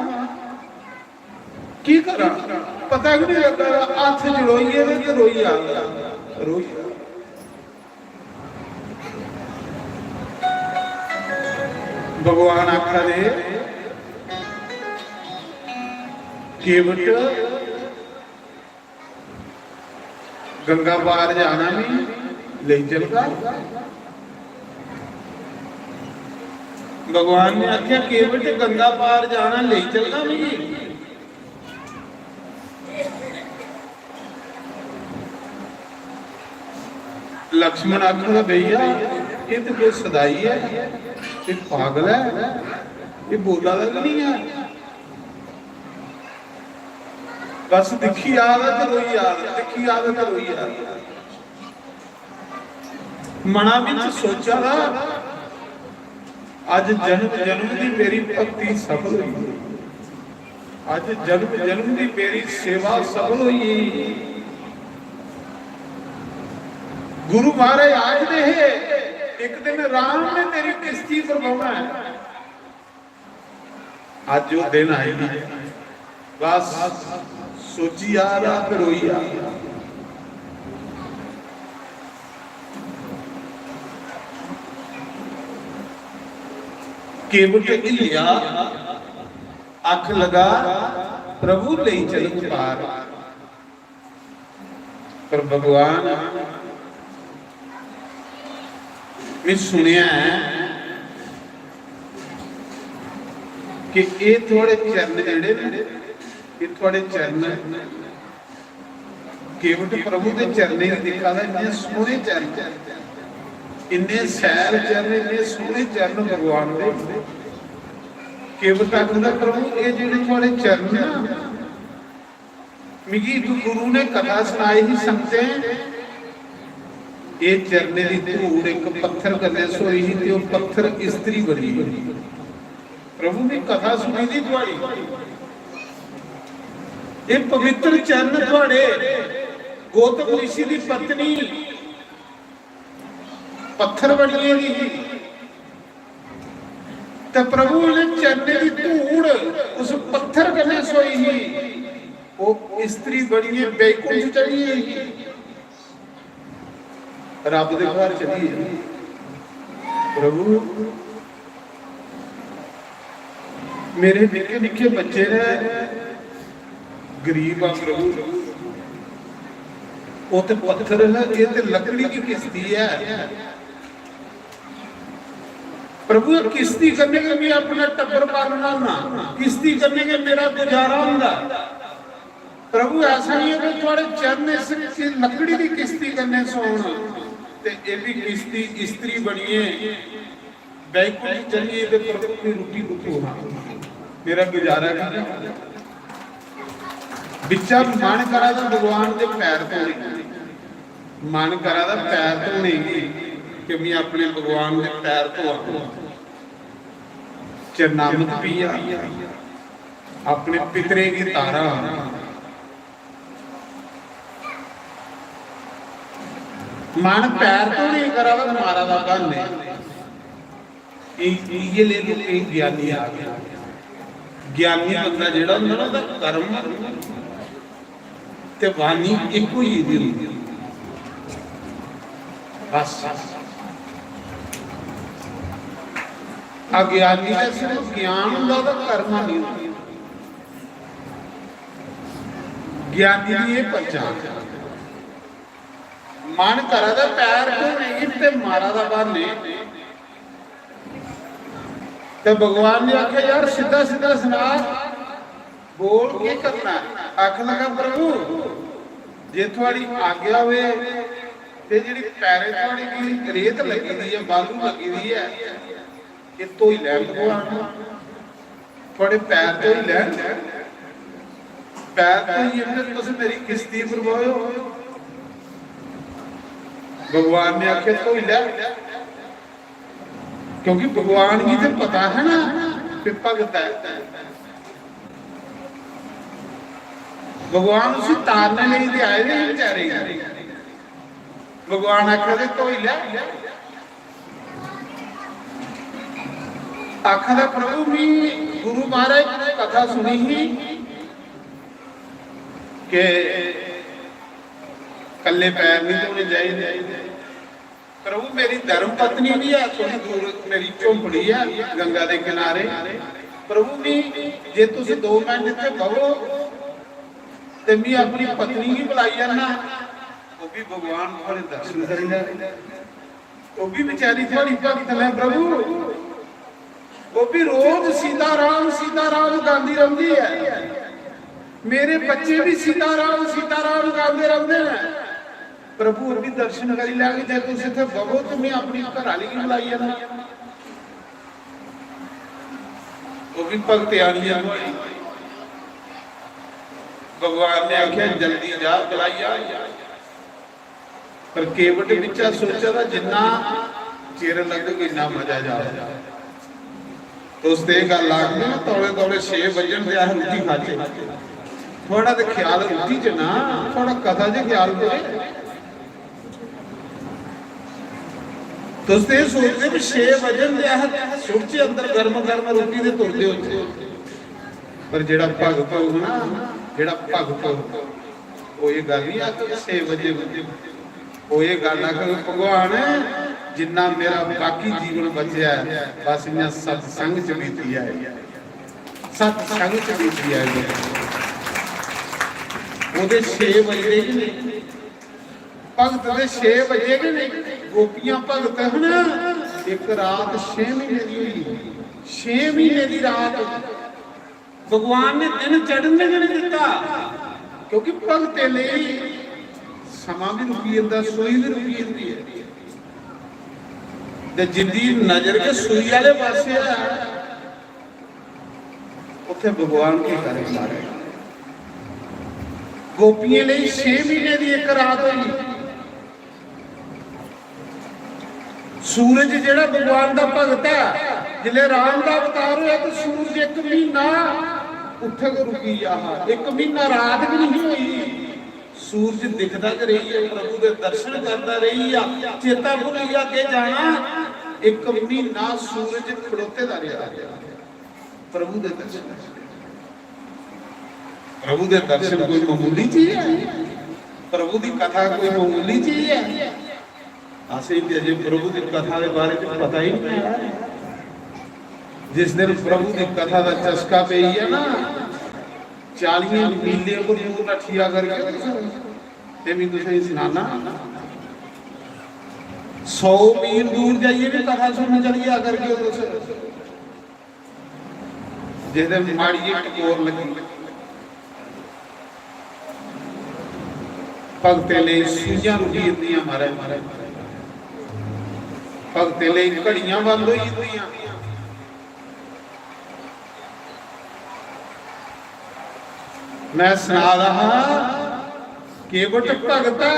की करां? पता गै नहीं लगदा, हत्थ जोड़ियै ते रोई आ, रोई आ। भगवान आखा दे, "केवट, गंगा पार जाना नहीं, लेई चलगा।" भगवान ने आख्या, "केवट, गंगा पार जाना, लेई चलगा मिगी?" लक्ष्मण आखदा, "भैया, ये तो कोई सदाई है, ये पागल है, ये बोला दा भी नहीं है।" बस दिक्खी आ दा ते रोई आ दा, दिक्खी आ दा ते रोई आ दा। मना बिच सोचा दा, "अज जन्म जन्म दी मेरी भक्ति सफल हुई, अज जन्म जन्म दी मेरी सेवा सफल हुई।" गुरु महाराज आखदे हे, "एक दिन राम ने तेरी किश्ती पर बौहना है।" अज वो दिन आई गया। बस सोची आ रहा ते रोई आ रहा। केवट हिलिया, अख लगा, "प्रभु लेई चलो पार।" पर भगवान, मैं सुनेआ ऐ कि एह् थुआढ़े चरण जेह्ड़े न, एह् थुआढ़े चरण, केवट प्रभु दे चरणें गी दिक्खा दा, इन्ने सोह्ने चरण, इन्ने सैल चरण, इन्ने सोह्ने चरण भगवान दे। केवट आखदा, "प्रभु, एह् जेह्ड़े थुआढ़े चरण न, मिगी इक गुरु ने कथा सनाई ही संगतें, एह् चरणें दी धूड़ इक पत्थर कन्नै स्होई ही ते ओह् पत्थर इस्त्री बनी गेई।" प्रभु ने कथा सुनी दी थुआढ़ी, एह् पवित्र चरण थुआढ़े, गौतम ऋषि दी पत्नी पत्थर बनियै दी ही। ते प्रभु ने चरणें दी धूड़ उस पत्थर कन्नै सोई ही। ओह् इस्त्री बनियै बैकुंठ चली गेई ही। रब दे घर चली गेई। प्रभु, मेरे निक्के निक्के बच्चे ने, गरीब आ प्रभु, ओह् ते पत्थर है, एह् ते लकड़ी दी किस्ती ऐ। प्रभु, एह् किस्ती कन्नै गै में अपना टब्बर पालना होंदा, किस्ती कन्नै गै मेरा गुजारा होंदा। प्रभु, ऐसा नहीं है कि थुआड़े चरण इस कि-, लकड़ी दी किस्ती कन्नै सौन, ते एह् भी किस्ती इस्त्री बनियै बैकुंठ चलिए ते प्रभु दी रुट्टी कुत्थों खां? मेरा गुजारा नहीं। बिच्चा मन करा दा भगवान दे पैर धोने, मन करा दा पैर धोने गी, कि मैं अपने भगवान दे पैर धोआ, चरणामृत पिया, अपने पितरें गी तारा। मन पैर धोने करा दा, मारा दा ब्हाने। इ-, इ'यै ले लोकें गी ज्ञानी आखदे। ज्ञानी बंदा जेह्ड़ा होंदा ना, ओह्दा कर्म ते वाणी इक होई गेदी होंदी। बस। अज्ञानी दा सिर्फ ज्ञान होंदा, ओह्दा कर्म नहीं होंदा। ज्ञानी दी एह् पहचान। मन करा दा पैर धोने गी ते मारा दा ब्हाने। ते भगवान ने आखेआ, "यार, सिद्धा सिद्धा सना, बोल, केह् करना है?" आखन लगा, "प्रभु, जे थुआड़ी आज्ञा होए ते जेह्ड़ी पैरें थुआड़ी गी रेत लग्गी दी ऐ, बालू लग्गी दी ऐ, एह् धोई लैन भगवान, थुआड़े पैर धोई लैन, पैर धोइयै फिर तुस मेरी किस्ती पर बवो।" भगवान ने आखेआ, "धोई लै।" क्योंकि भगवान गी ते पता है ना कि भगत है, भगवान उसी तारने लेई ते आए दे हे बेचारे गी। भगवान आखा दे, "धोई लै।" आखा दा, "प्रभु, मी गुरु महाराज ने कथा सुनी ही कि कल्ले पैर नहीं धोने चाहिए।" प्रभु, मेरी धर्म पत्नी भी है, थोड़ी दूर मेरी झोंपड़ी है गंगा दे किनारे। प्रभु, मी, जे तुस दो मिनट इत्थे बवो ते मी अपनी पत्नी गी बुलाई आना, ओह् भी भगवान थुआड़े दर्शन करी लै। ओह् भी बेचारी थुआड़ी भगत ने प्रभु, ओह् भी रोज सीताराम सीताराम गांदी रौंहदी है। मेरे बच्चे भी सीताराम सीताराम गांदे रौंहदे ने। प्रभु, ओह् भी दर्शन करी लैग। जे तुस इत्थै बवो ते में अपनी घर आह्ली गी बुलाई आना। ओह् भी भगत आनी ऐ थुआड़ी। भगवान ने आखेआ, "जल्दी जा, बुलाई आ।" पर केवट बिच्चा सोचा दा, जिन्ना चिर लग्गग, इन्ना मजा जाग। तुस ते एह् गल्ल आखदे ना, तौले तौले छे बजन ते अस रुट्टी खाचै। थुआड़ा ते ख्याल रुट्टी च ना, थुआड़ा कथा च ख्याल करो। तुस ते एह् सोचदे भी छे बजन ते अस सुट्टचै अंदर गर्म गर्म रुट्टी ते तुरदे होचै। पर जेह्ड़ा भगत होग ना, जेह्ड़ा भगत होग, ओह् एह् गल्ल निं आखग छे बजे, ओह् एह् गल्ल आखग, "भगवान, जिन्ना मेरा बाकी जीवन बचेआ ऐ, बस इ'यां सत्संग च बीती जाए, सत्संग च बीती जाए।" ओह्दे छे बजदे गै नेईं, भगत दे छे बजे गै नेईं। गोपियां भगत हन, इक रात छे म्हीने दी होई, छे म्हीने दी रात। भगवान ने दिन चढ़न गै नहीं दित्ता, क्योंकि भगतें लेई समां भी रुकी जंदा, सूई भी रुकी जंदी ऐ। ते जिंदी नजर गै सूई आह्ले पासै ऐ, उत्थे भगवान की करे मारे। गोपियें लेई छे महीने दी इक रात होई। सूरज जेह्ड़ा भगवान दा भगत ऐ, जिसलै राम दा अवतार होया ते सूरज इक म्हीना उत्थै गै रुकी गेआ हा, इक म्हीना रात गै नहीं होई। सूरज दिखदा गै रेही गेआ, प्रभु दे दर्शन करदा रेही गेआ। चेता भुल्ली गेआ, अग्गें जाना। इक म्हीना सूरज खड़ोते दा रेहा, प्रभु दे दर्शन। प्रभु दे दर्शन कोई मामूली चीज है? प्रभु दी कथा कोई मामूली चीज है? असें ते अजे प्रभु दी कथा दे बारे च पता ही नहीं है। जिस दिन प्रभु दी कथा दा चस्का पेई गेआ ना, चालियें मीलें पर दूर नट्ठी जा करगे तुस। ते मैं तुसेंगी सनाना, सौ मील दूर जाइयै भी कथा सुनन चली जा करगे तुस। जिस दिन माड़ी जेही टकोर लगी, भगतें लेई सूइयां रुकी जंदियां, महाराज, भगतें लेई घड़ियां बंद होई जंदियां। मैं सना दा हा, केवट भगत ऐ,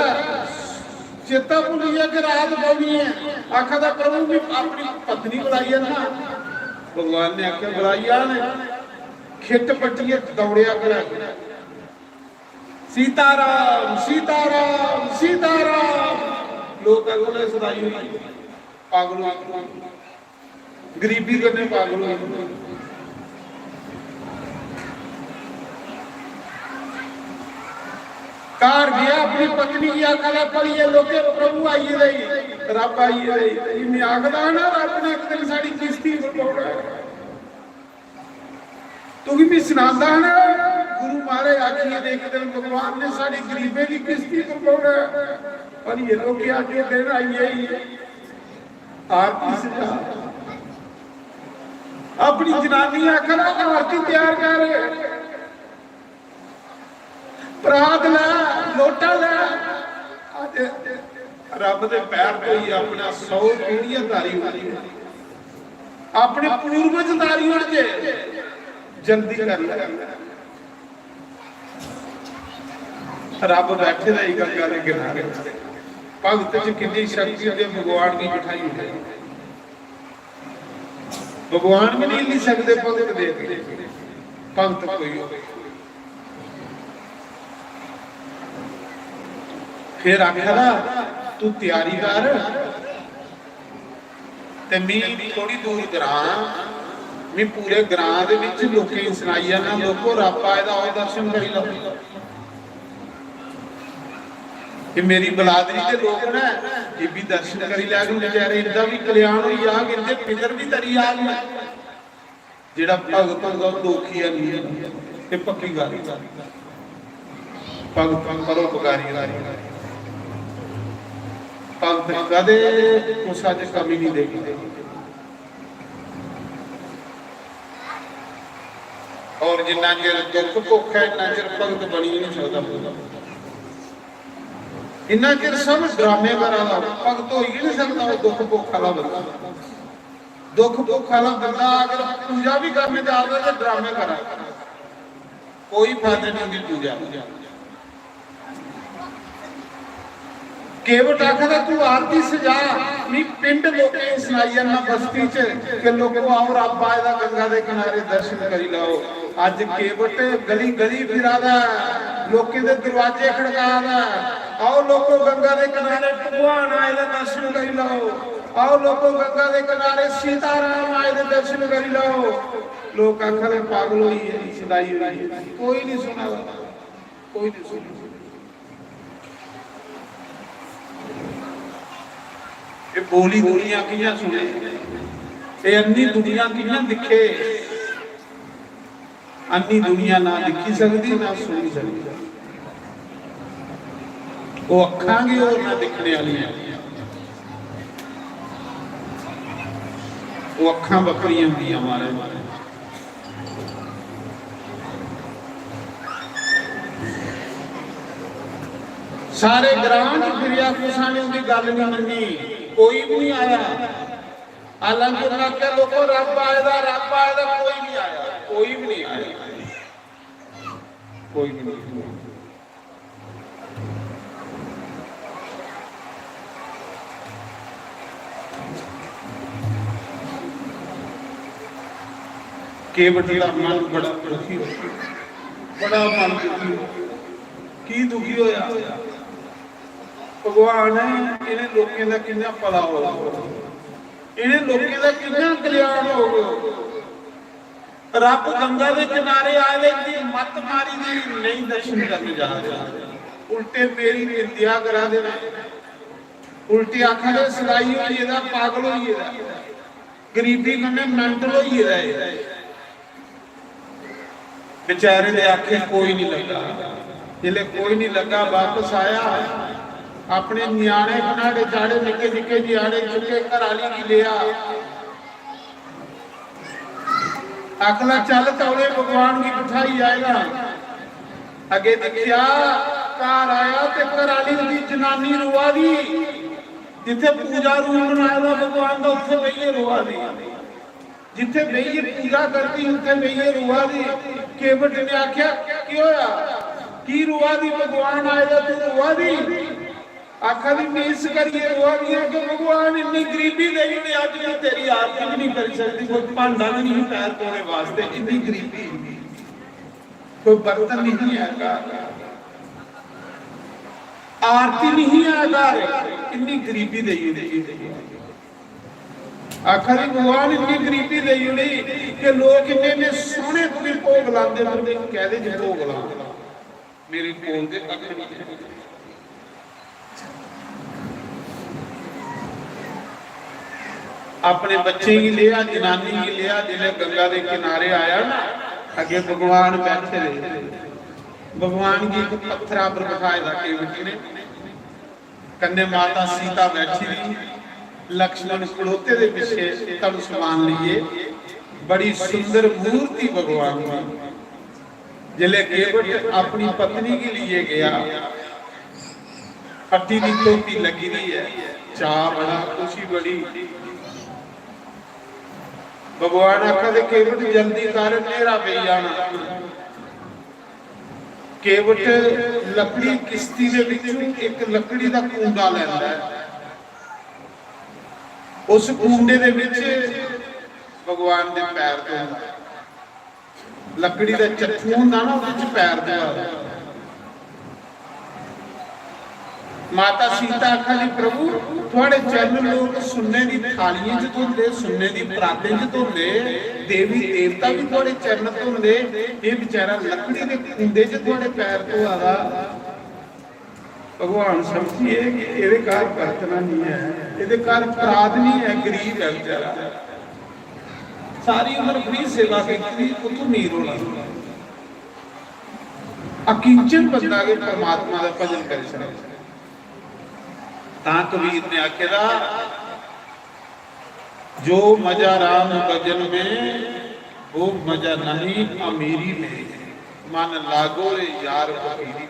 चेता भुल्ली गेआ कि रात पौनी ऐ। आखा दा, "प्रभु, मैं अपनी पत्नी बुलाई आना।" भगवान ने आखेआ, "बुलाई आन, खिट्ट पट्टियै दौड़ेआ करै, 'सीताराम, सीताराम, सीताराम।'" लोक आखदे, "सदाई होई, पागल होई।" गरीबी कन्नै पागल होई। घर गया, अपनी पत्नी गी आखा दा, "भलिये लोके, प्रभु आई गेदे, रब आई गेदे।" इन्ने आखदा ना, "रब ने इक दिन साढ़ी किस्ती पर पौना है।" तुगी भी सनांदा ना, गुरु महाराज आखिए दे, "इक दिन भगवान ने साढ़ी गरीबें की किस्ती पर पौना है।" भलिये लोके, अज्ज ओह् दिन आई गेई। आरती सजा। अपनी जनानी आखना, "आरती तैयार कर, परात लै, लोटा लै।" अज्ज रब दे पैर धोइयै अपना सौ पीढ़ियां तारी ओड़ियां, अपने पूर्वज तारी ओड़दे, जल्दी कर लै। रब बैठे दा ही गंगा दे किनारे। भगत च किन्नी शक्ति होंदी, भगवान गी बिठाई ओड़े। भगवान भी नहीं हिली सकदे भगत दे अग्गें। भगत कोई हो। फिर आखा दा, "तू त्यारी कर।" ते मी थोड़ी दूर ग्रां, मी पूरे ग्रां दे विच लोकें गी सनाई जाना, "लोको, रब आए दा, आओ दर्शन करी लैओ।" ये मेरी बलादरी दे लोक न, ये भी दर्शन करी लैन बेचारे, इंदा भी कल्याण होई जाग, इंदे पितर भी तरी जाग। जेड़ा भगत होंदा, ओह दोखी है नहीं, ये पक्की गल। भगत परोपकारी होंदा। भगत कदे कुसा च कमी नहीं देखदे। और जिन्ना चिर दुख भुख है, इन्ना चिर भगत बनी नहीं सकदा। इन्ना चिर सब ड्रामे करा दा, भगत होई गै नहीं सकदा, ओह दुख भुख आह्ला बंदा। दुख भुख आह्ला बंदा अगर पूजा भी करने जा रहा तो ड्रामे करा, कोई फायदा नहीं उंदी पूजा। केवट आखदा, "तू आरती सजा, मी पिंड लोकें गी सनाई जाना बस्ती च कि लोको, आओ, रब आए दा गंगा दे किनारे, दर्शन करी लैओ।" अज्ज केवट गली गली फिरा दा, लोकें दे दरवाजे खड़का दा, "आओ लोको, गंगा दे किनारे भगवान आए दा, दर्शन करी लैओ। आओ लोको, गंगा दे किनारे सीताराम आए दे, दर्शन करी लैओ।" लोक आखा दे, "पागल होई है, सदाई होई है।" कोई नहीं सुना दा, कोई नहीं सुना। ये बोली दुनिया कियां सुने, ये अन्नी दुनिया कियां दिखे, अन्नी दुनिया ना दिखी सकदी, ना सुनी सकदी। वो अक्खां गै होर ना दिखने आह्लियां, वो अक्खां बक्खरियां होंदियां, महाराज। सारे ग्रां च फिरेआ, कुसै ने उंदी गल्ल नहीं मन्नी, कोई भी नहीं आया। हालांकि उन्हें आखेआ, "लोको, रब आए दा, रब आए दा," कोई नहीं आया, कोई भी नहीं आया, कोई भी नहीं आया। केवट दा मन बड़ा दुखी हो गया, बड़ा मन दुखी हो गया। की दुखी होया? भगवान, इ'नें लोकें दा कि'यां भला होग, इ'नें लोकें दा कि'यां कल्याण होग? रब गंगा दे किनारे आए दे, इंदी मत मारी दी, नेईं दर्शन करन जा दे, उल्टे मेरी निंदेआ करा दे न, उल्टे आखा दे, "सलाई होई गेदा, पागल होई गेदा, गरीबी कन्नै mental होई गेदा ऐ।" बेचारे दे आखे कोई नहीं लगा। जिसले कोई नहीं लगा, वापस आया, अपने न्याणे बनाड़े चाड़े, निक्के निक्के न्याणे चुके, घर आली की लिया, आखला, "चल तौले भगवान की बिठाई आएगा।" अगे दिखिया, घर आया ते घर आली दी जनानी रोआ दी, जिथे पूजा रूम बनाए दा भगवान दा, उत्थे बेहियै रोआ दी। जिथे बेहियै पूजा करदी, उत्थे बेहियै रोआ दी। केवट ने आख्या, "की होया? की रोआ दी? भगवान आए दा, तू रोआ दी?" आखा दी, "मैं इस करियै रोआ दी आं कि भगवान इन्नी गरीबी देई ओड़ी, अज्ज मैं तेरी आरती भी नहीं करी सकदी, कोई भांडा भी नहीं पैर धोने वास्ते, इन्नी गरीबी, कोई बर्तन नहीं है घर, आरती नहीं है घर, इन्नी गरीबी देई ओड़ी।" आखा दी, "भगवान इन्नी गरीबी देई ओड़ी कि लोक इन्ने इन्ने सोहने तुगी भोग लांदे, पर तू कैदे च भोग लांदे?" मेरे कोल ते कक्ख नहीं है। अपने बच्चें गी लेआ, जनानी गी लेआ, जिसलै गंगा दे किनारे आया ना, अगे भगवान बैठे दे, भगवान गी इक पत्थरा पर बठाए दा केवट ने, कन्नै माता सीता बैठी दी, लक्ष्मण खड़ोते दे पिछे धनुष बाण लिए, बड़ी सुंदर मूर्ति भगवान दी। जिसलै केवट अपनी पत्नी गी लिए गया, फट्टी दी धोती लगी दी है, चाऽ बड़ा, खुशी बड़ी। भगवान आखा दे, "केवट जल्दी कर, न्हेरा पेई जाना।" केवट लकड़ी, किश्ती दे विचों एक लकड़ी दा कूंडा लैंदा है, उस कूंडे दे विच भगवान दे पैर धोंदा है। लकड़ी दा चट्टू होंदा ना, ओहदे च पैर धोआ दा। माता सीता आखा दी, "प्रभु, थुआड़े चरण लोक सुन्ने दी थालियें च धोंदे, सुन्ने दी परातें च धोंदे, देवी देवता भी थुआड़े चरण धोंदे, एह बेचारा लकड़ी दे कूंडे च थुआड़े पैर धोआ दा।" भगवान समझिए कि एहदे घर बरतना नहीं है, एहदे घर परात नहीं है, गरीब है बेचारा, सारी उम्र फ्री सेवा की, कुत्थों मीर होना? अकिंचन बंदा के परमात्मा दा भजन करी सकदा। तां कबीर ने आखे दा, "जो मजा राम भजन में, वो मजा नहीं अमीरी में, मन लागो रे यार फकीरी में।"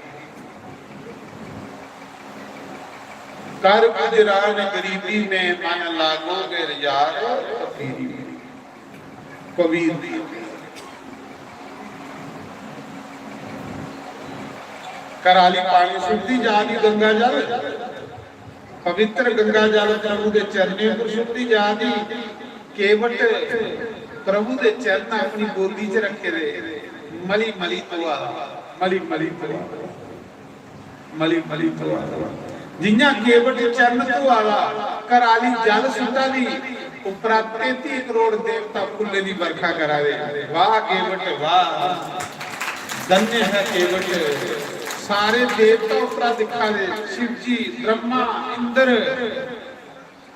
कर गुजरान गरीबी में, मन लागो रे यार फकीरी में। कबीर दी। घरा आली पानी सुटदी जा दी गंगा जल, पवित्र गंगा जल प्रभु दे चरणें पर सुटदी जा दी। केवट प्रभु दे चरण अपनी गोदी च रखे दे, मली मली धोआ, मली मली धोआ, मली मली धोआ। जियां केवट चरण धोआ दा, घर आली जल सुट्टा दी, उप्परा तेती करोड़ देवता फुल्लें दी बरखा करा दे। वाह केवट वाह, धन्य है केवट। सारे देवता उप्परा दिक्खा दे, शिव जी, ब्रह्मा, इंद्र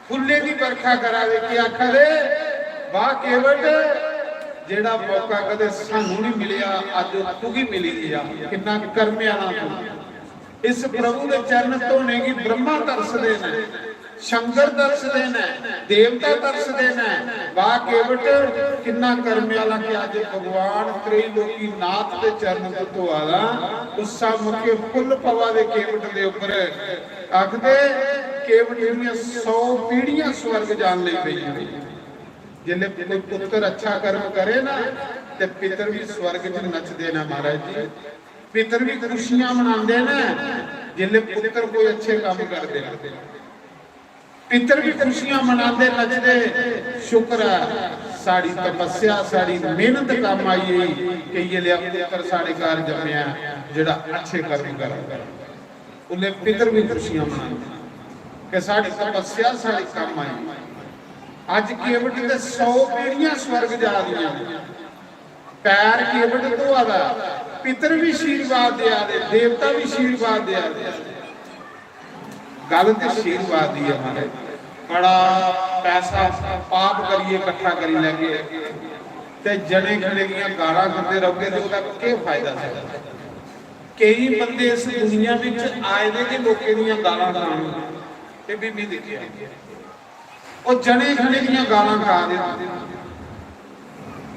फुल्लें दी बरखा करा दे। केह् आखा दे? वाह केवट, जेह्ड़ा मौका कदे सानू नहीं मिलेआ, अज्ज ओह् तुगी मिली गेआ। किन्ना कर्मे आला तू। इस प्रभु दे चरण धोने गी ब्रह्मा तरसदे न, शंकर तरसदे न, देवता तरसदे न। वाह केवट, किन्ना कर्मे आला कि अज्ज भगवान त्रैलोकी नाथ दे चरण धोआ दा। उस्सा मुखे फुल्ल पवा दे केवट दे उप्पर। आखदे, केवट दियां सौ पीढ़ियां स्वर्ग जान लगी पेइयां। जिसलै कोई पुत्तर अच्छा कर्म करे ना, ते पितर भी स्वर्ग च नचदे न महाराज जी। पितर भी खुशियां मनांदे न जिसलै पुत्तर कोई अच्छे कम्म करदे न। पितर भी खुशियां मनांदे, नचदे। शुक्र ऐ, साढ़ी तपस्या, साढ़ी मेहनत कम्म आई गेई कि ये लिया पुत्र साढ़े घर जम्मेआ, जेह्ड़ा अच्छे कर्म करै। उसलै पितर बी खुशियां मनांदे कि साढ़ी तपस्या साढ़े कम्म आई। अज्ज केवट ते सौ पीढ़ियां स्वर्ग जा दियां न। पैर केवट धोआ दा, पितर बी आशीर्वाद देआ दे, देवता बी आशीर्वाद देआ दे। गल्ल ते आशीर्वाद दी ऐ महाराज। बड़ा पैसा पाप करियै इकट्ठा करी लैगे ते जने खने दियां गालां खंदे रहोगे ते ओह्दा केह् फायदा साढ़ा? केईं बंदे इस दुनिया बिच आए दे गै लोकें दियां गालां खान, एह् बी में दिक्खेआ। ओह् जने खने दियां गालां खा दे होंदे।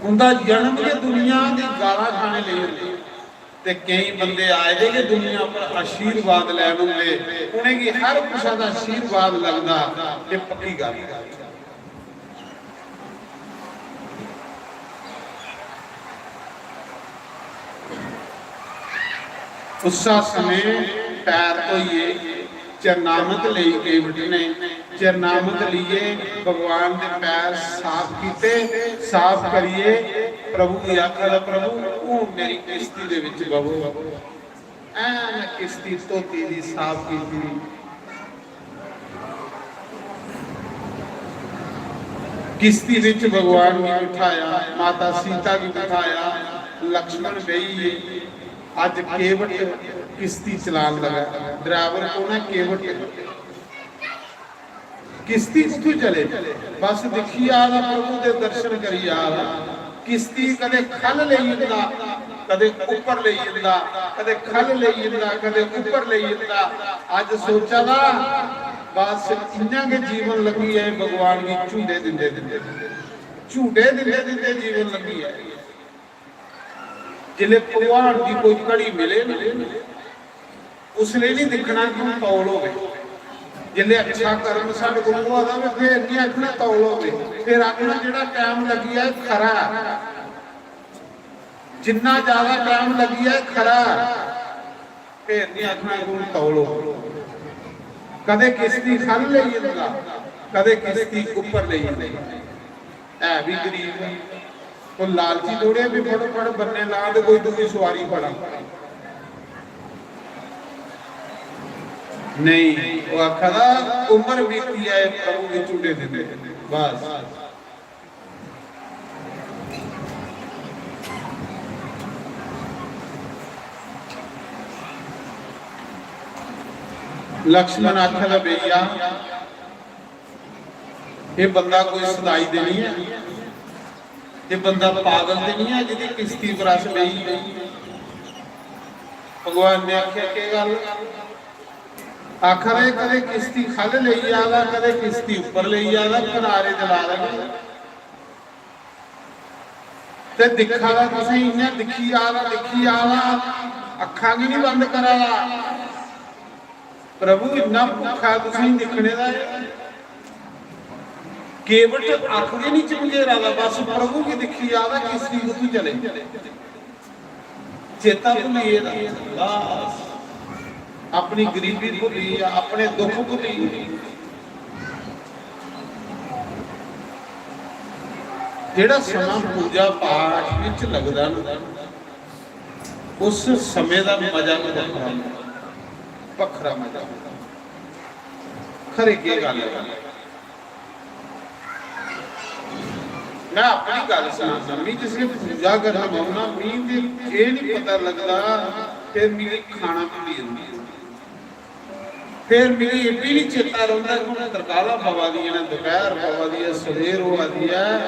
उं'दा जन्म गै दुनिया दी गालां खाने लेई होंदा। ते केईं बंदे आए दे गै दुनिया पर आशीर्वाद लैन होंदे, उ'नेंगी हर कुसै दा आशीर्वाद लगदा। एह् पक्की गल्ल ऐ। उस्सा समें पैर धोइयै चरणामत लेई केवट ने, चरणामत लेइयै भगवान दे पैर साफ कीते। साफ करियै प्रभु गी आखा दा, "प्रभु, हून मेरी किश्ती दे बिच बवो।" ऐ में किश्ती धोती दी, साफ कीती दी। किश्ती बिच भगवान गी बिठाया, माता सीता गी बिठाया, लक्ष्मण बेही गे। अज्ज केवट किश्ती चलान लगा। ड्राइवर कौन है? केवट। किश्ती कुत्थों चले? बस दिक्खी आ दा, प्रभु दे दर्शन करी आ दा। किश्ती कदे ख'ल्ल लेई जंदा, कदे उप्पर लेई जंदा, कदे ख'ल्ल लेई जंदा, कदे उप्पर लेई जंदा। अज्ज सोचा दा, बस इ'यां गै जीवन लंघी जाए भगवान गी झूटे दिंदे दिंदे, झूटे दिंदे दिंदे जीवन लंघी जाए। जिसले भगवान दी कोई घड़ी मिले ना, उसले नहीं दिखना कि हूं तौल होवे। जिसले अच्छा कर्म साढ़े कोल होआ दा होवे, फिर नहीं आखना तौल होवे, फिर आखना जेड़ा टाइम लग्गी जाए खरा ऐ। जिन्ना ज्यादा टाइम लग्गी जाए खरा ऐ, फिर नहीं आखना कि हूं तौल होवे। कदे किश्ती ख'ल्ल लेई जंदा, कदे किश्ती उप्पर लेई जंदा। है भी गरीब ऐ। कोई लालची थोड़े भी फटोफट बन्ने ला ते कोई दूई सुआरी फड़ा। नहीं, ओह् आखा दा, "उम्र बीती है, प्रभु गी झूटे दिंदे।" बस। लक्ष्मण आखा दा, "भैया, ये बंदा कोई सदाई ते नहीं है, ये बंदा पागल ते नहीं है, जिदी किश्ती पर अस बेही।" भगवान ने आखेआ, "केह् गल्ल?" आखा दे, "कदें किश्ती ख'ल्ल लेई जा दा, कदें किश्ती उप्पर लेई जा दा, किनारे ते ला दा निं। ते दिक्खा दा तुसें, इ'यां दिक्खी जा दा, दिक्खी जा दा, अक्खां गी निं बंद करा दा।" प्रभु इन्ना भुक्खा ऐ तुसेंगी दिक्खने दा ऐ। केवट अक्ख गै निं झमझेरा दा, बस प्रभु गी दिक्खी जा दा, किश्ती कुत्थूं चले। चेता भुल्ली गेदा, बस अपनी गरीबी भुल्ली, अपने दुख भुल्ली। जेह्ड़ा समां पूजा पाठ विच लगदा ना, उस समें दा मजा गै बक्खरा होंदा, बक्खरा मजा होंदा। खरे केह् गल्ल ऐ? मैं अपनी गल्ल सनाना, मी जिसलै पूजा करना बौह्ना, मी ते एह् निं पता लगदा, फिर मिगी खाना भुल्ली जंदा। फिर मिगी एह् बी निं चेता रौंह्दा कि हून तरकालां पवा दियां न, दपैह्र पवा दी ऐ, सवेर होआ दी ऐ।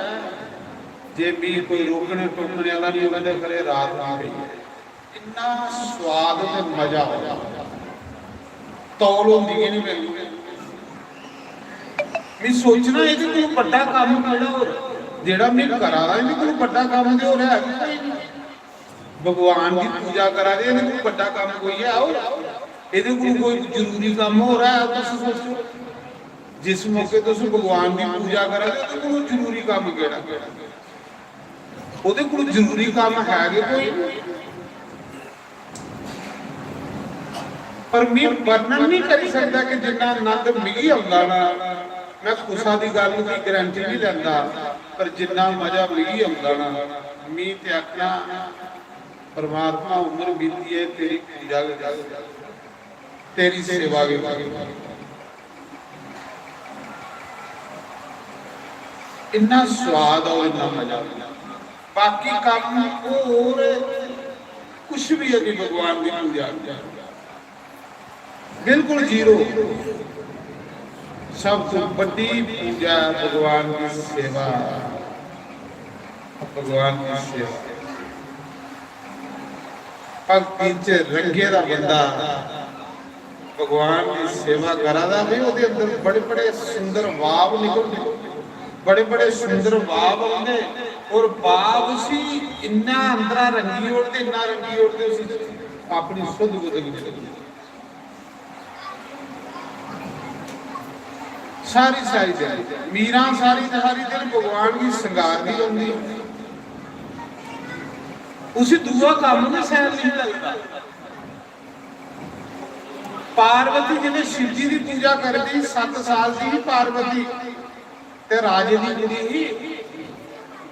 जे मिगी कोई रोकने टोकने आह्ला निं होऐ ते खरे रात निं पेई ऐ। इन्ना सोआद ते मजा औंदा। तौल होंदी गै निं मेरी। में सोचना, एह्दे कोला बड्डा कम्म केह्ड़ा होर? जेह्ड़ा में करा दा, एह्दे कोला बड्डा कम्म ते होर है गै कोई निं। भगवान दी पूजा करा दे, एह्दे कोला बड्डा कम्म कोई है होर? एह्दे कोला कोई जरूरी कम्म होर है? तुस सोचो, जिस मौके तुस भगवान दी पूजा करा दे, ओह्दे कोला जरूरी कम्म केह्ड़ा? ओह्दे कोल जरूरी कम्म है गै कोई निं। पर में वर्णन निं करी सकदा कि जिन्ना आनंद मिगी औंदा ना, में कुसा दी गल्ल दी गारंटी निं लैंदा। पर जिन्ना मजा मिगी औंदा ना, मी ते आखना, "परमात्मा, उम्र बीती ऐ, तेरी पूजा गै कर, तेरी सेवा गै कर।" इन्ना स्वाद और इन्ना मजा। बाकी कम्म होर कुछ भी है नहीं भगवान की पूजा, बिल्कुल जीरो। सब तो बड़ी पूजा है भगवान की सेवा, भगवान की सेवा। भक्ति च रंगे दा बंदा भगवान की सेवा करा दा भी, ओह्दे अंदर बड़े बड़े सुंदर भाव निकलदे, बड़े बड़े सुंदर भाव औंदे, और भाव उसी इन्ना अंदरा रंगी ओड़दे, इन्ना रंगी ओड़दे उसी, अपनी सुध बुध निकलदी। सारी सारी दिन मीरां सारी सारी दिन भगवान गी संगारदी रौंह्दी, उसी दूआ कम्म बी सैल नहीं लगदा। पार्वती जिसलै शिव जी दी पूजा करदी, सत्त साल दी ही पार्वती, ते राजे दी कुड़ी ही,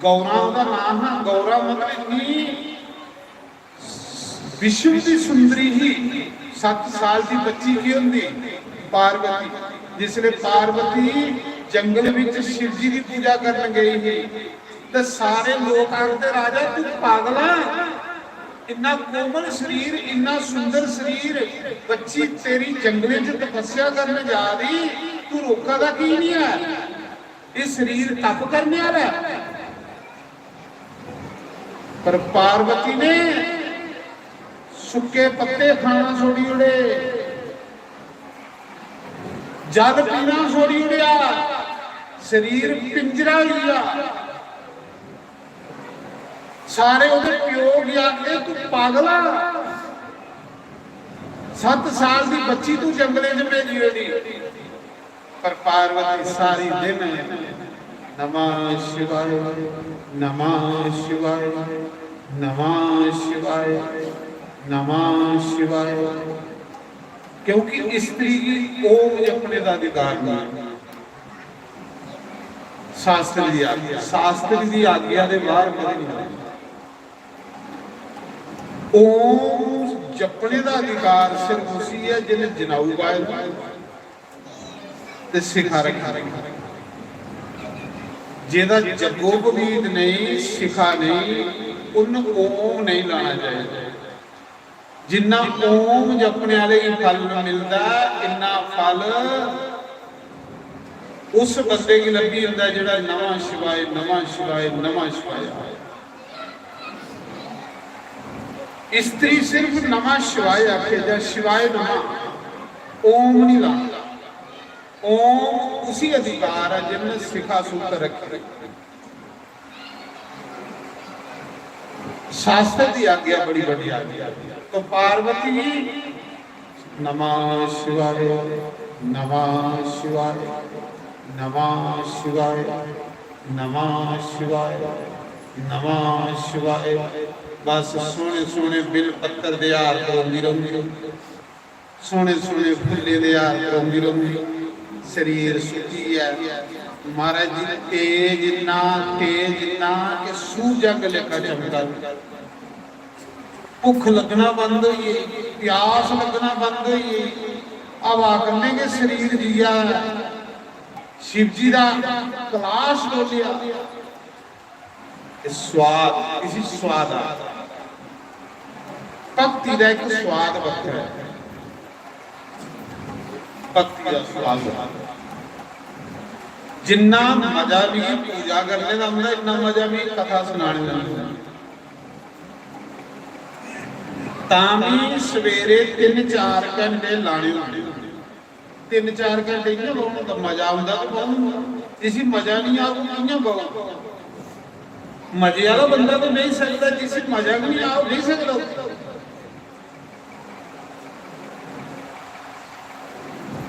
गौरा ओह्दा नांऽ हा। गौरा मतलब इन्नी विश्व दी सुंदरी ही। सत्त साल दी बच्ची की होंदी? पार्वती। जिसलै पार्वती जंगल विच शिव जी दी पूजा करन गई ही, ते सारे लोक आखदे, "राजा, तू पागल है, इन्ना कोमल शरीर, इन्ना सुंदर शरीर, बच्ची तेरी जंगलें च तपस्या करन जा दी, तू रोका दा की नहीं है? ये शरीर तप करने आह्ला है।" पर पार्वती ने सुक्के पत्ते खाना छोड़ी ओड़े, जल पीना छोड़ी ओड़ेआ, शरीर पिंजरा होई गेआ। सारे ओह्दे प्यो गी आखदे, "तू पागल आ, सत्त साल दी बच्ची तू जंगलें च भेजी ओड़ी।" पर पार्वती सारी दिन "नमः शिवाय, नमः शिवाय, नमः शिवाय, नमः शिवाय।" क्योंकि स्त्री गी ओम जपने दा अधिकार नहीं। शास्त्र दी आज्ञा, शास्त्र दी आज्ञा दे बाहर कदें नहीं। ओम जपने दा अधिकार सिर्फ उसी है जिन्हें जनेऊ पाए दा ते शिखा रखी दी। जेदा जग्गोपवीत नहीं, शिखा नहीं, उन ओम नहीं लाना चाहिए। जिन्ना ओम जपने आह्ले गी फल मिलदा, इन्ना फल उस बंदे गी लब्भी जंदा जेह्ड़ा नमः शिवाय, नमः शिवाय, नमः शिवाय। स्त्री सिर्फ नमः शिवाय आखे जां शिवाय नमः, ओम नहीं लांदा। ओम उसी अधिकार है जिन्ने शिखा सुक्त रखी। शास्त्र की आज्ञा बड़ी बड़ी आज्ञा। तो पार्वती, "नमः शिवाय, नमः शिवाय, नमः शिवाय, नमः शिवाय, नमः शिवाय।" बस सोहने सोहने बिल पत्तर दे हार परोंदी रौंह्दी। सोहने सोहने फुल्लें दे हार परोंदी रौंह्दी। शरीर सुक्की ऐ। महाराज जी, तेज इन्ना, तेज इन्ना कि सूरज आंगर लेखा चमका दी। भुक्ख लग्गना बंद होई गेई, प्यास लग्गना बंद होई गेई। हवा कन्नै गै शरीर जीआ। शिव जी दा कलाश डोलेआ। ते स्वाद, इसी स्वाद आखदे। भक्ति दा इक स्वाद बक्खरा ऐ। भक्ति दा स्वाद बक्खरा। जिन्ना मजा मिगी पूजा करने दा औंदा, इन्ना मजा मिगी कथा सनाने दा नहीं औंदा। तां बी सवेरे तिन्न चार घैंटे लाने होंदे। तिन्न चार घैंटे इ'यां बौह्ना होंदा, मजा औंदा ते बौह्ना। जिसी मजा निं आग, ओह् कि'यां बौह्ग? मजे आह्ला बंदा ते बेही सकदा, जिसी मजा गै निं आग, ओह् बेही सकदा?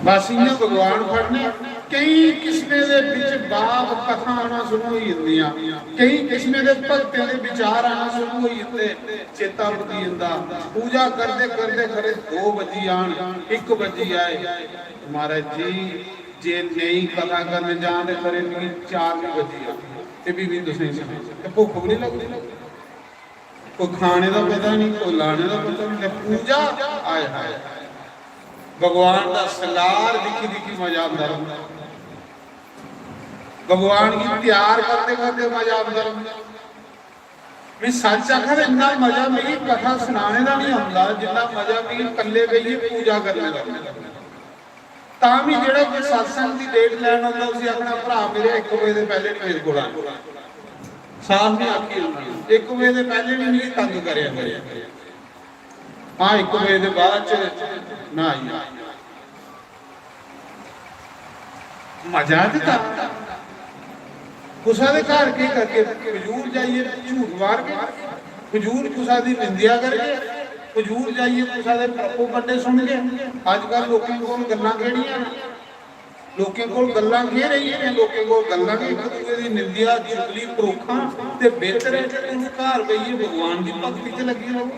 बस इ'यां भगवान फड़ने। केईं किस्में दे बिच भाव कथां आना शुरू होई जंदियां, केईं किस्में दे भक्तें दे विचार आना शुरू होई जंदे। चेता मुक्की जंदा। पूजा करदे करदे खरे दो बजी जान, इक बजी जाए। महाराज जी, जे नेईं कथा करन जां ते खरे मिगी चार बी बजी जा, ते भी भी तुसें गी सनां, ते भुक्ख बी निं लगदी। कोई खाने दा पता निं, कोई लाने दा पता निं, ते पूजा, आय हाय, भगवान दा संगार दिक्खी दिक्खी मजा आंदा रौंह्दा। भगवान गी त्यार करदे करदे मजा आंदा रौंह्दा। में सच्च आखां ते इन्ना मजा मिगी कथा सनाने दा निं औंदा, जिन्ना मजा मिगी कल्ले बेहियै पूजा करने दा औंदा। तां बी जेह्ड़ा कोई सत्संग दी डेट लैन औंदा, उसी आखना, "भ्रा मेरे, इक बजे दे पैह्ले निं मेरे कोल आना।" साफ निं आखी ओड़ना, "इक बजे दे पैह्ले निं मिगी तंग करेआ करेआ।" हां, इक बजे दे बाद च ना आई। मजा ते तां कुसै दे घर केह् करगे? फजूल जाइयै झूठ मारगे, फजूल कुसै दी निंदेआ करगे, फजूल जाइयै कुसै दे परपो कंडे सुनगे। अजकल लोकें कोल गल्लां केह्ड़ियां न? लोकें कोल गल्लां केह् रेही गेइयां? लोकें कोल गल्लां गै इक दूए दी निंदेआ, चुगली, परोखां। ते बेहतर ऐ कि तुस घर बेहियै भगवान दी भक्ति च लग्गी र'वो।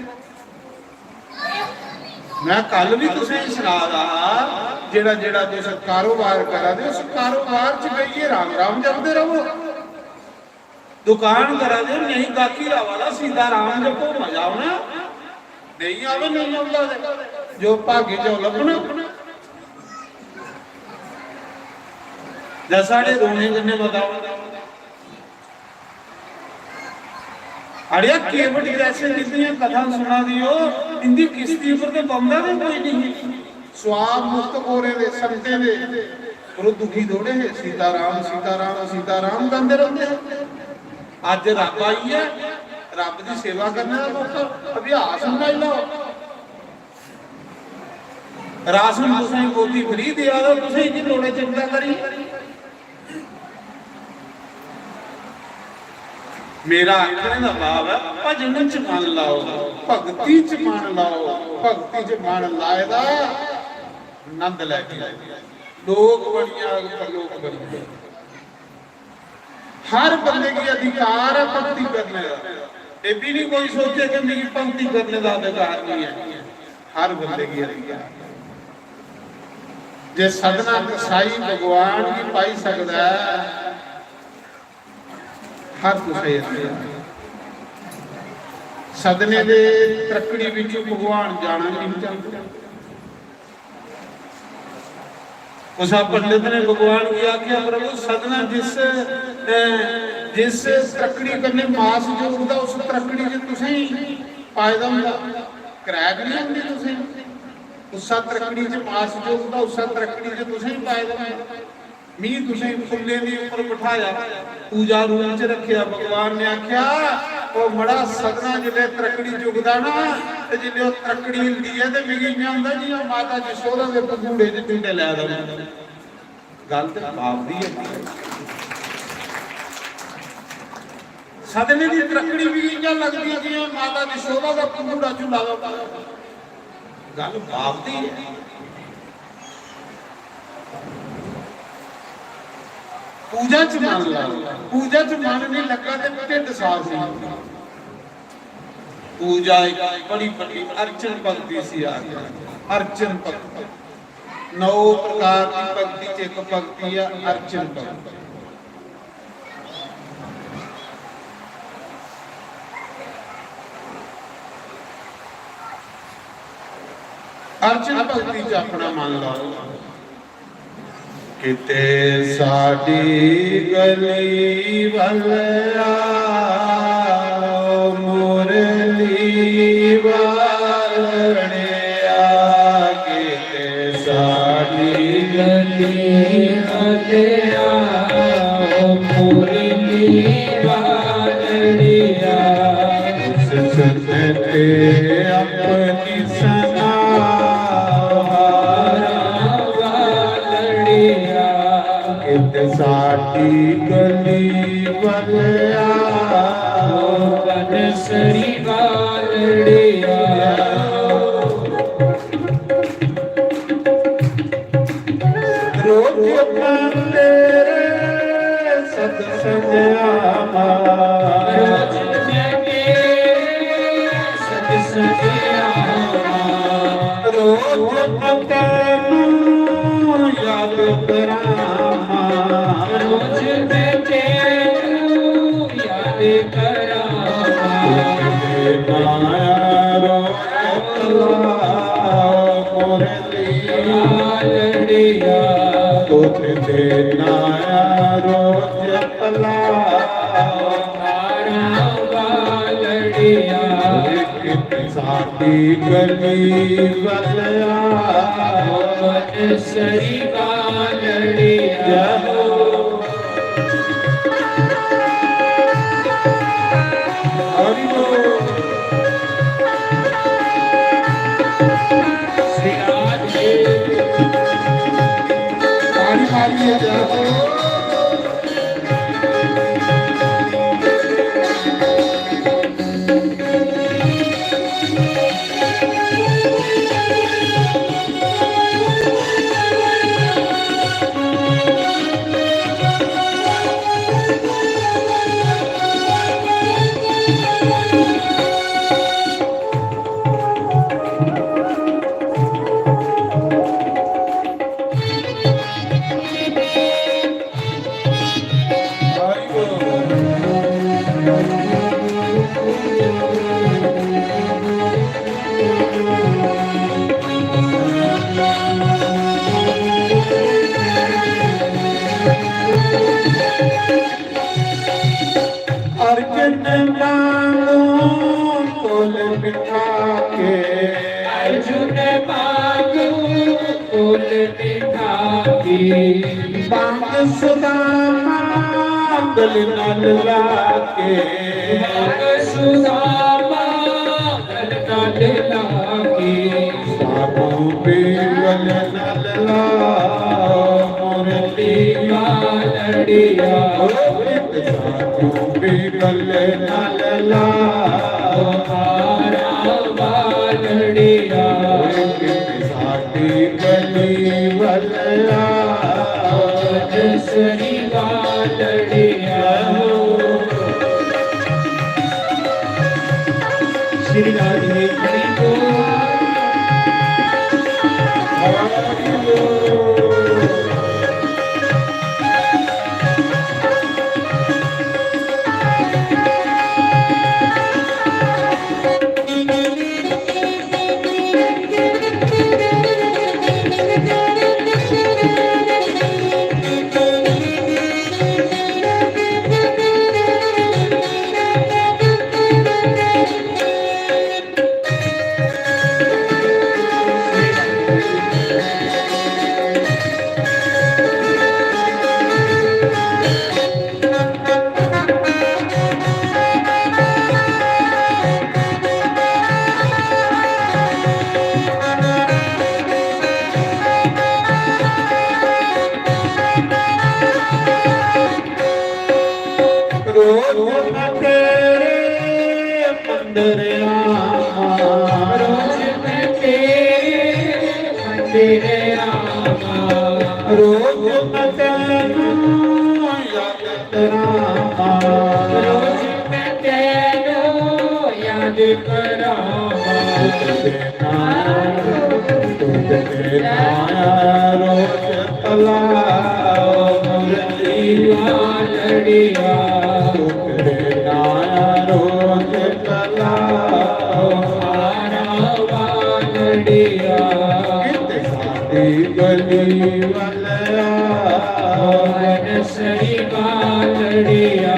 में कल बी तुसें गी सना दा हा, जेह्ड़ा जेह्ड़ा तुस कारोबार करा दे, उस कारोबार च बेहियै राम राम जपदे र'वो। दुकान करा दे, नेईं गाह्की आवा दा, सीता राम जपो, मजा औना। नेईं आवे, नेईं औंदा ते जो भाग्य च लब्भना। जां साढ़े रोने कन्नै बताओ। अड़ेआ, केवट जैसे जिंदियां कथां सुना दी ओ, इंदी किस्ती उप्पर ते बौंह्दा गै कोई निं। स्वाब मुक्त गोरे दे, संतें दे, पर ओह् दुखी थोड़े हे। "सीता राम, सीता राम, सीता राम" गांदे रौंह्दे हे। अज्ज रब्ब आई गेआ, रब्ब दी सेवा करने दा मौका, अभ्यास बनाई लैओ। राशन तुसें गी मोदी फ्री देआ दा, तुसें गी की लोड़ ऐ चिंता करी? मेरा आखने दा भाव ऐ, भजन च मन लाओ, भक्ति च मन लाओ, भक्ति च मन लाए दा आनंद लैगे। लोक बनी जाग, परलोक बनी जाग। हर बंदे गी अधिकार ऐ भक्ति करने दा। एह् बी निं कोई सोचे कि मिगी भक्ति करने दा अधिकार निं ऐ। हर बंदे गी अधिकार। जे सदना कसाई भगवान गी पाई सकदा ऐ, हर कुसै गी अधिकार। सदने दे त्रक्कड़ी बिच्चों भगवान जाना निं चांह्दे। कुसै पंडित ने भगवान गी आखेआ, "प्रभु, सदना जिस, अ, जिस त्रक्कड़ी कन्नै मास जोड़दा, उस त्रक्कड़ी च तुसें गी फायदा होंदा, क्रैक निं होंदी तुसें गी। उस्सै त्रक्कड़ी च मास जोड़दा, उस्सै त्रक्कड़ी च तुसें गी फायदा होंदा।" मी तुसें फुल्लें दी उप्पर बठाया, पूजा रूम च रक्खेआ। भगवान ने आखेआ, "ओ मड़ा, सदना जिसलै त्रक्कड़ी चुगदा ना, ते जिसलै ओह् त्रक्कड़ी हिलदी ऐ, ते मिगी इ'यां होंदा जि'यां माता जसोदा दे पंघूड़े च झूटे लै दा होंदा।" गल्ल ते बाप दी ऐ। सदने दी त्रक्कड़ी मिगी इ'यां लगदी ऐ जि'यां माता जसोदा दा पंघूड़ा झूला दा होंदा। गल्ल बाप दी ऐ। पूजा च मन लाओ, पूजा च मन नहीं लग्गा ते ढिड्ड साफ नहीं। पूजा एक बड़ी बड़ी अर्चन भक्ति सी आखदे। अर्चन भक्ति, नौ प्रकार की भक्ति च एक भक्ति है अर्चन भक्ति। अर्चन भक्ति च अपना मन लाओ। किते साडी गली वल आओ, मुरली वालड़िया। किते साडी गली वल आओ, मुरली वालड़िया। सुन के अपनी सना हारा वालड़िया। कित साडी गली वल आओ, बनसरी वालड़िया। रोज मंदिर सतसंग आवा। रोज मंदिर सतसंग आवा। रोज मंदिर याद करां, रोज मैं तेनू याद करां। तेरा रोज भला मोरे लालड़िया, तुझ ते नाया रोज भला तारा बालड़िया। साडी गली वलया, मन सरी बालड़िया। हरि बोल। श्री राधे। ताड़ी मारिए जय हो। अर्जुन मांगू कुल बिठा के, अर्जुन मांगू कुल बिठा के, बांग सुदामा गल नाल लाके, बांग सुदामा गल नाल लाके, सानू भी गल नाल ला मोरे लालड़िया। सानू भी गल नाल ला, तारा बालड़िया। साडी गली वलया, जसरी बालड़िया। श्री राधे हरि बोल। रोज मैं तेरे मंदिर आवां, रोज मैं तेरे मंदिर आवां, रोज मैं तैनू याद करां, रोज मैं तैनू याद करां। तुझे नाया रोज भला मुरली वालड़िया, तुझे नाया रोज भला तारा वालड़िया। कित साडी गली वलया, सही वालड़िया।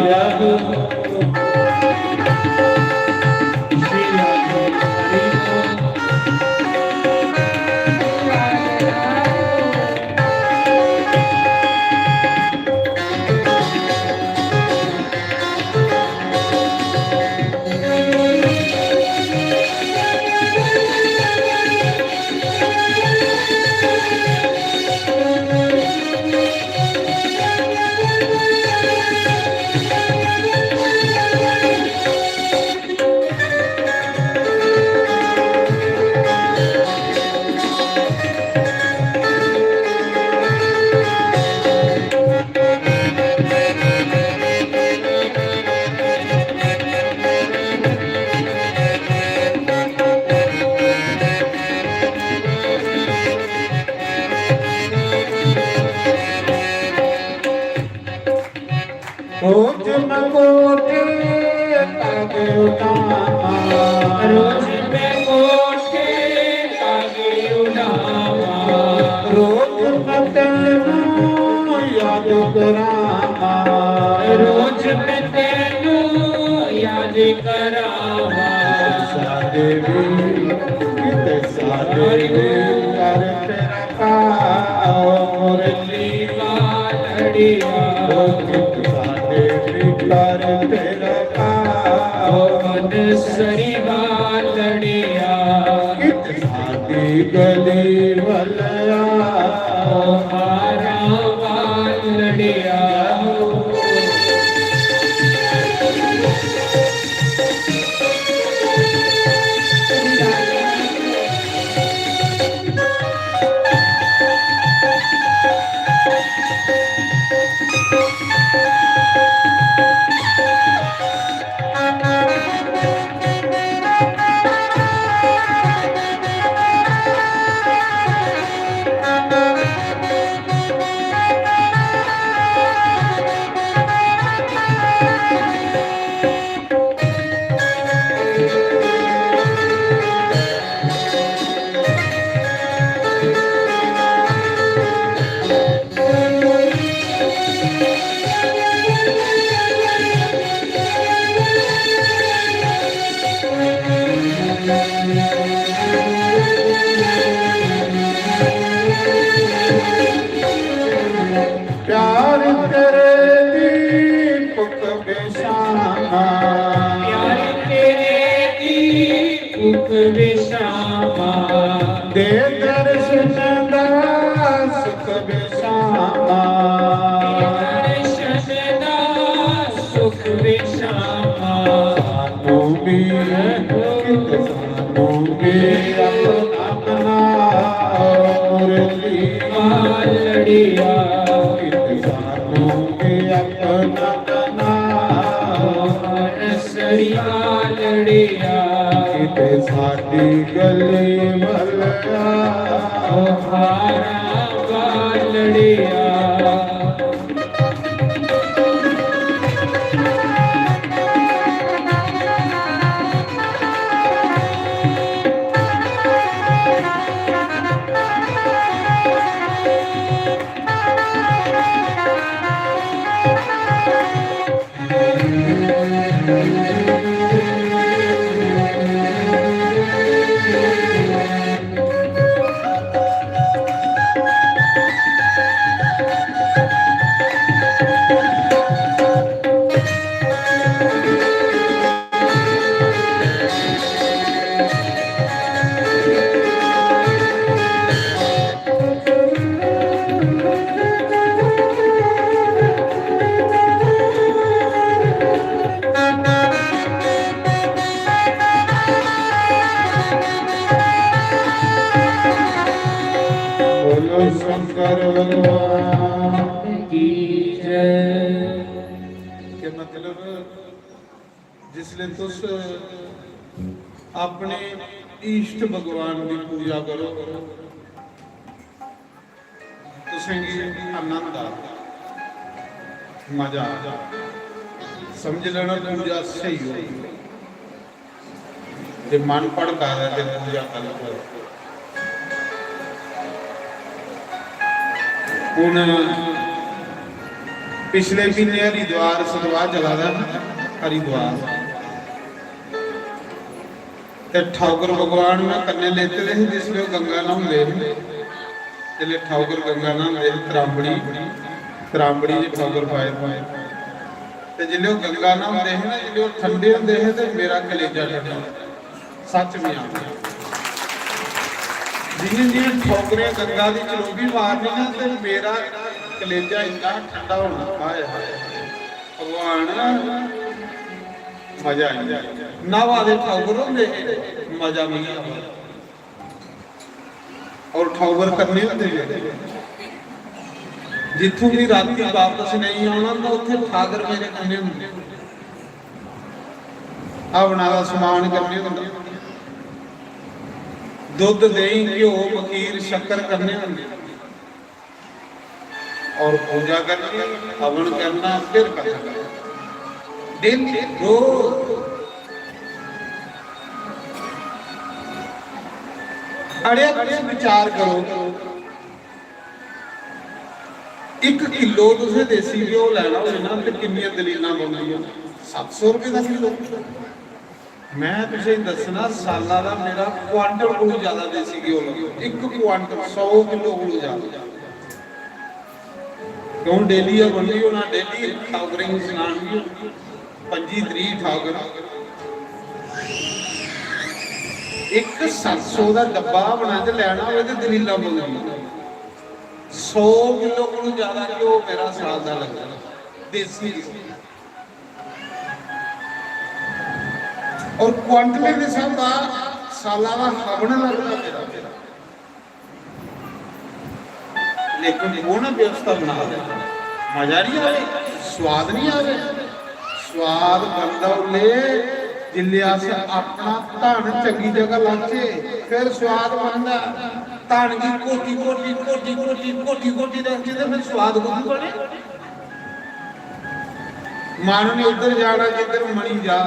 रोज मैं कोठे तक उठावां, रोज मैं कोठे तक उठावां, रोज मैं तैनू याद करावां, रोज मैं तैनू याद करावां। साडे भी, किते साडे भी कर तेरा काम, मुरली वालड़िया। ओ किते साडे भी कर तेरा काम, ओ बनसरी वालड़िया। किते साडी गली वलया, ओ हारा वालड़िया। प्यार तेरे दीपक बिछाना, प्यार तेरे दीपक बिछाना, दे दर्शन दा सुख बिछाना, दे दर्शन दा सुख बिछाना। सानू भी, सानू भी अपना बना, मुरली वालड़िया। किते सानू भी अपना बना, बनसरी वालड़िया। किते साडी गली वलया, ओ हारा वालड़िया। बोलो शंकर भगवान की जय। के मतलब, जिसले तुस अपने इष्ट भगवान की पूजा करो, तुसेंगी आनंद आ, मजा आ, समझ लेना पूजा स्हेई होई। ते मन भड़का दा ते पूजा गलत होई। हुन पिछले म्हीने हरिद्वार सतवाह चला दा हा, हरिद्वार। ते ठाकुर भगवान में कन्ने लेते दे हे, जिसले ओह गंगा न्हौंदे हे, जिसले ठाकुर गंगा न्हांदे हे, त्रांबड़ी, त्रांबड़ी च ठाकुर पाए दे। ते जिसले ओह गंगा न्हांदे हे ना, जिसले ओह ठंडे होंदे हे, ते मेरा कलेजा ठंडा, सच में आखदा। जियां जियां ठौकरें गंगा दी चलोबी मारनी ना, ते मेरा कलेजा इन्ना ठंडा होना, हाय हाय, भगवान। मजा आई गेआ। न्हावा दे ठाकुर होंदे हे, मजा मिगी आवा। और ठाकुर कन्नै होंदे हे। जित्थों दी राती वापस नहीं आना ना, उत्थे ठाकुर मेरे कन्नै होंदे। हवना दा समान कन्नै होंदा। दुद्ध, देहीं, घ्यो, मखीर, शक्कर कन्नै होंदे। और पूजा करनी, हवन करना, फिर कथा करना। दिन रोज। अड़े, तुस विचार करो, इक किलो तुसें देसी घ्यो लैना होऐ ना, ते किन्नियां दलीलां बनदियां? सत्त सौ रपेऽ दा किलो। मैं तुसें दस्सना, साला दा मेरा क्वांटल कोला ज्यादा देसी घ्यो लग्गेआ, इक क्वांटल, सौ किलो कोला ज्यादा। क्यों, डेली गै बनदी होना, डेली ठाकुरें गी सनान बी होंदी, पंजी त्रीह ठाकुर। इक सत्त सौ दा डब्बा बना ते लैना होवे ते दलीलां बनदियां। सौ किलो कोला ज्यादा घ्यो मेरा साल दा लगदा, देसी घ्यो। और क्वांटलें दे स्हाबा साला दा हवन लगदा मेरा। लेकिन वो ना व्यवस्था बना दे, मजा नहीं आवे, स्वाद नहीं आवे। स्वाद बनदा उल्ले जिल्ले अस अपना धन चंगी जगह लाचे, फिर स्वाद बनदा। धन गी कोटी कोटी, कोटी कोटी, कोटी कोटी रखचे ते फिर स्वाद कुत्थूं बने? मन ने उद्धर जाना जिद्धर मनी जा।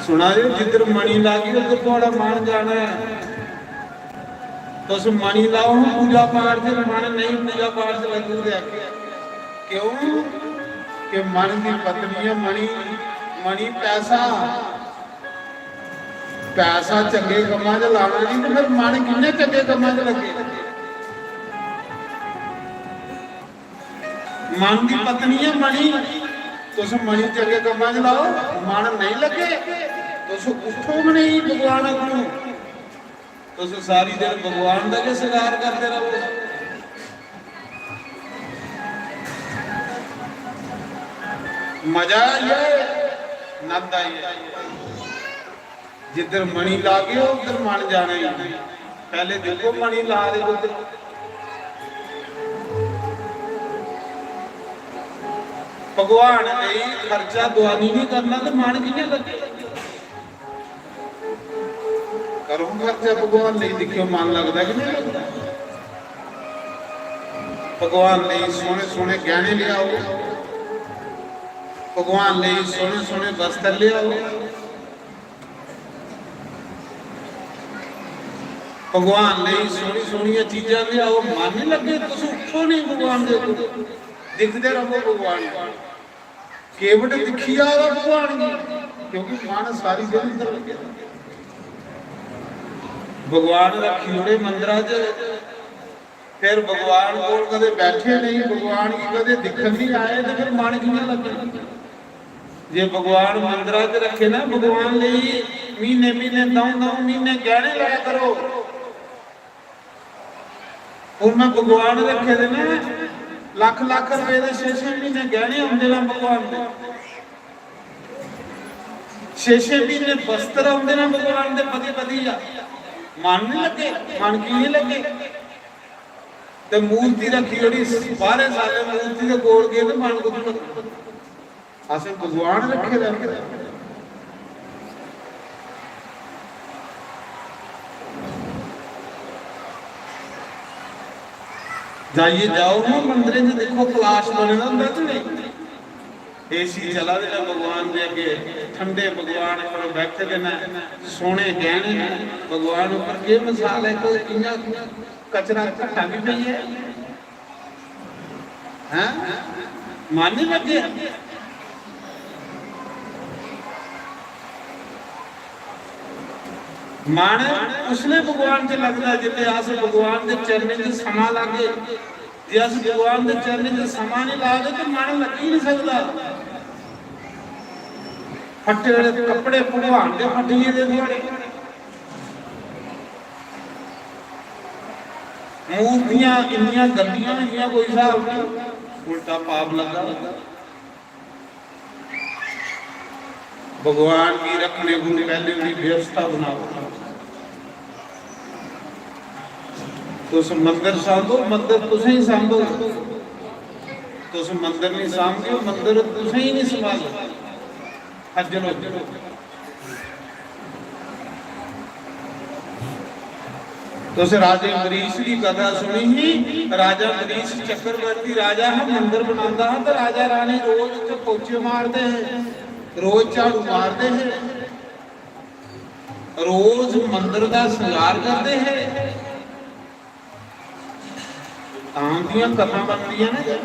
सुना दे ओ, जिद्धर मनी लागी उद्धर थुआड़ा मन जाना ऐ। तुस मनी लाओ हां पूजा पाठ च, मन नहीं पूजा पाठ च लगग ते आखगे। क्यों? कि मन दी पत्नी ऐ मनी, मनी पैसा। पैसा चंगे कम्मां च लाना नहीं ते फिर मन किन्ने चंगे कम्मां च लग्गे? मन दी पत्नी ऐ मनी, तुस मनी चंगे कम्मां च लाओ, मन नहीं लग्गे, तुस उठो भी नहीं भगवान अग्गों। तुस सारी दिन भगवान दा गै सिंगार करदे रहो। मजा आई जाए, नंद आई जाए। जिद्धर मणि लागे, उद्धर मन जाना ही। पहले दिक्खो मणि ला दे कुद्धर। भगवान लेई खर्चा दुआनी नहीं करना ते मन कि'यां लग्गे? करो खर्चा भगवान लेई, दिक्खियो मन लगदा कि नहीं लगदा। भगवान लेई सोहने सोहने गहने लियाओ, भगवान लेई सोहने सोहने वस्त्र लियाओ, भगवान लेई सोहनी सोहनियां चीजां लियाओ। मन नहीं लगे, तुस उठो नहीं भगवान दे अग्गों, दिखदे रहो भगवान गी। केवट दिक्खी जा भगवान गी, क्योंकि मन सारी दिन उद्धर लग्गे दा। भगवान रखी ओड़े मंदरा च, फिर भगवान कोल कदे बैठे नहीं, भगवान गी कदे दिक्खन नहीं आए, ते फिर मन कि'यां लग्गे? जे भगवान मंदरा च रखे ना, भगवान लेई महीने महीने, दऊं दऊं महीने गहने लाया करो। हुन मैं भगवान रखे दे ने, लख लख रपेऽ दे छे छे महीने गहने औंदे न भगवान दे, छे छे महीने वस्त्र औंदे न भगवान दे बधी बधिया। मन नहीं लगे? मन की नहीं लगे? ते मूर्ति रखी ओड़ी, बारह साल मूर्ति दे कोल गए ते मन कुत्थों लग्गना? असें भगवान रखे दा। जाइए, जाओ ना मंदिरें च, दिक्खो कलाश बने दा होंदा कि नहीं? एसी चला दे ने भगवान दे अग्गे, ठंडे भगवान उप्पर बैठे दे ने, सोने गहने ने। भगवान उप्पर केह् मिसाल है, कोई कि'यां कचरा घट्टा भी पेई है। हैं? मन नहीं लगे? मन उसले भगवान च लगदा जिसले अस भगवान दे चरणें च समां लागे। जे अस भगवान दे चरणें च समां नहीं लागे ते मन लग्गी नहीं सकदा। फट्टे दे कपड़े भगवान दे फट्टी गेदे थुआड़े। मूर्तियां इन्नियां गंदियां न जि'यां कोई स्हाब नहीं, उल्टा पाप लग्गा। भगवान गी रखने कोला पैहले उंदी व्यवस्था बनाओ। तुस मंदर सांभो, मंदर तुसें ही सांभो। तुस मंदर नहीं सांभदे, मंदर तुसें ही नहीं संभालना। खज्जल हो जाओ। तुस राजे अम्बरीश दी कथा सुनी ही। राजा अम्बरीश चक्रवर्ती राजा हा, मंदर बनांदा हा, ते राजा रानी रोज उत्थे पौचे मारदे हे, रोज झाड़ू मारदे हे, रोज मंदर दा श्रृंगार करदे हे। तां उंदियां कथां बनदियां ने।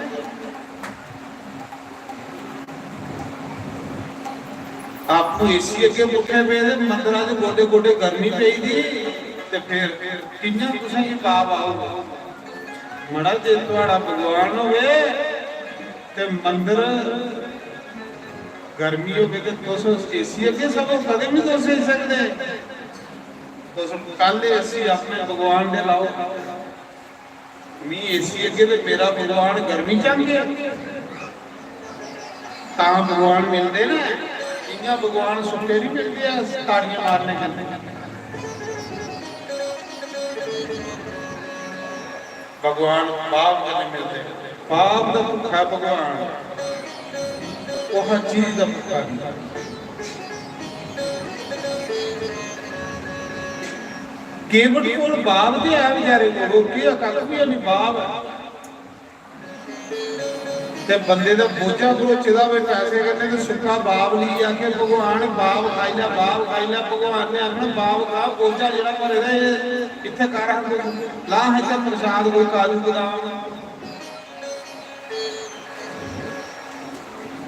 आपूं एसी अग्गे मुट्ठे पेदे, मंदरा च गोडे गोडे गर्मी पेई दी, ते फिर कि'यां तुसेंगी पाप आऊगा? मड़ा, जे थुआड़ा भगवान होवे ते मंदर गर्मी होवे ते तुस एसी अग्गे सगो कदें नहीं तुस सेई सकदे। तुस कल एसी अपने भगवान दे लाओ। मी एसी अग्गे ते मेरा भगवान गर्मी च आंदे, तां भगवान मिलदे न। इ'यां भगवान सुक्के नहीं मिलदे, अस ताड़ियां मारने कन्नै। भगवान भाव कन्नै मिलदे। भाव दा भुक्खा भगवान, ओह चीज दा भुक्खा नहीं। केवट कोल भाव ते है बेचारे कोल, होर केह् कक्ख भी नहीं, भाव ऐ। ते बंदे दा बोझा भरोचे दा होवे पैसे कन्नै, ते सुक्का बाब लेइयै आखे, "भगवान, बाब खाई लै, बाब खाई लै।" भगवान ने आखना, "बाब खा, बोझा जेह्ड़ा भरे दा, एह् इत्थै कर, हा तू ला, हा इत्थै प्रसाद, कोई काजू बदाम।"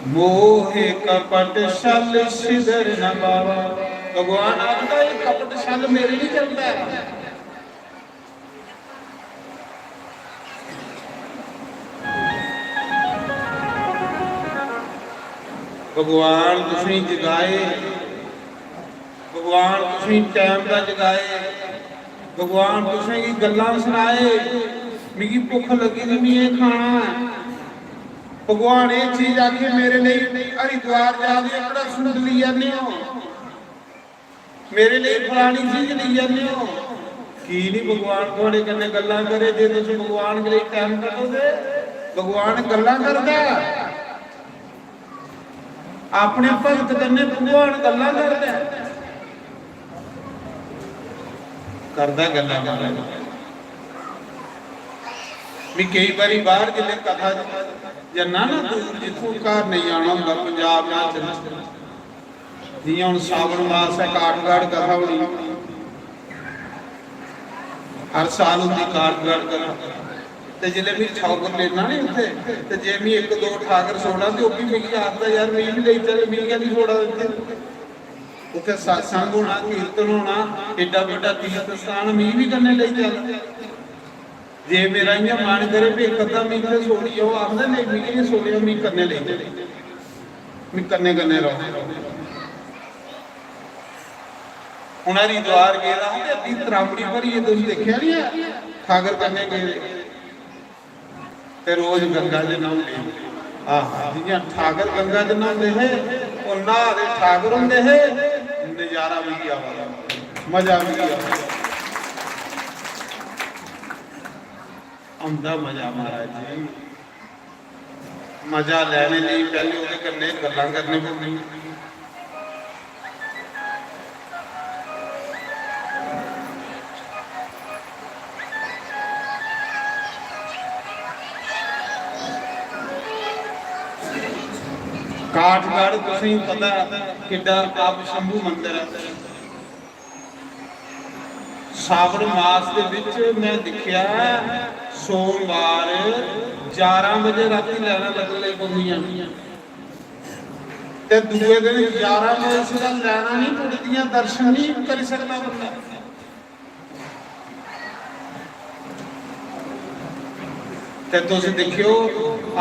मोह कपट छल छिदर न बाबा। भगवान आखदा, "एह् कपट छल मेरे नहीं चलदा है।" भगवान तुसेंगी जगाए, भगवान तुसेंगी टैम दा जगाए, भगवान तुसेंगी गल्लां सनाए, "मिगी भुक्ख लग्गी दी, में एह् खाना ऐ।" भगवान एह् चीज आखी, "मेरे लेई हरिद्वार जा दे, एह्कड़ा सूट लेई आने हो।" मेरे लेई फलानी चीज लेई आने हो। की नहीं भगवान थुआड़े कन्नै गल्लां करे? जे तुस भगवान के लेई टैम कड्ढो ते भगवान गल्लां करदा ऐ। अपने भगत कन्नै भगवान गल्लां करदा ऐ। करदा गल्लां, महाराज। मैं कई बारी बाहर जिसलै कथा जन्ना ना, दूर जित्थों घर नहीं आना होंदा, पंजाब, हिमाचल, जियां हुन सावन मास ऐ, काठगढ़ कथा होनी, हर साल होंदी काठगढ़ कथा। ते जिसलै मैं ठौकर लेना नी उत्थे, ते जे मैं इक दो ठाकर छोड़ां, ते ओह् भी मिगी आखदा, "यार, मिगी बी लेई चल, मिगी कैं नी छोड़ा इत्थे? उत्थे सत्संग होना, कीर्तन होना, एड्डा बड्डा तीर्थ स्थान, मिगी बी कन्नै लेई चल।" जे मेरा इ'यां मन करे भी इक अद्धा मिगी ते छोड़ी आओ, आखदे, "नेईं, मिगी नहीं छोड़ेआ, मिगी कन्नै लेई जाओ, मिगी कन्नै कन्नै रहो।" हुन हरिद्वार गेदा हा ते अद्धी त्रांबड़ी भरियै, तुस दिक्खेआ नहीं ऐ, ठाकर कन्नै गेदे ते रोज गंगा च न्हौंदे। आहा, जि'यां ठाकर गंगा च न्हौंदे हे, ओह् न्हा दे ठाकर होंदे हे, नजारा मिगी आवा दा, मजा मिगी आवा दा। औंदा मजा महाराज जी। मजा लैने लेई पैह्लें ओह्दे कन्नै गल्लां करने पौंदियां। काठगढ़ तुसेंगी पता ऐ किड्डा आप शंभू मंदर ऐ। सावन मास दे विच मैं दिक्खेआ, सोमवार ग्यारह बजे रातीं लैनां लगन लगी पौंदियां। ते दूए दिन ग्यारह बजे सिवा लैनां नहीं टुटदियां, दर्शन नहीं करी सकदा बंदा। ते तुस दिक्खेओ,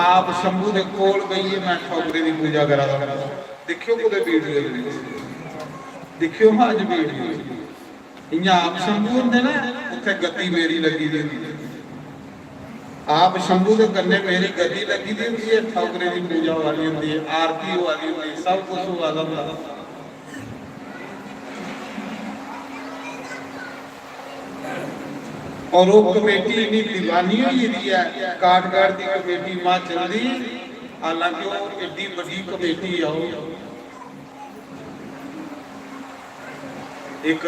आप शंभू दे कोल बेहियै मैं ठौकरे दी पूजा करा दा। दिक्खेओ कुतै वीडियो दे विच, दिक्खेओ हां अज्ज वीडियो। इ'यां आप शंभू होंदे ना, उत्थे गद्दी मेरी लग्गी दी होंदी ऐ। आप शंभू दे कन्नै मेरी गद्दी लग्गी दी होंदी ऐ, ठौकरे दी पूजा होआ दी होंदी ऐ, आरती होआ दी होंदी ऐ, सब कुछ होआ दा होंदा। और वो कमेटी इन्नी दीवानी होई गेदी ऐ, काठगढ़ दी कमेटी हिमाचल दी, हालांकि वो एड्डी बड्डी कमेटी ऐ, वो एक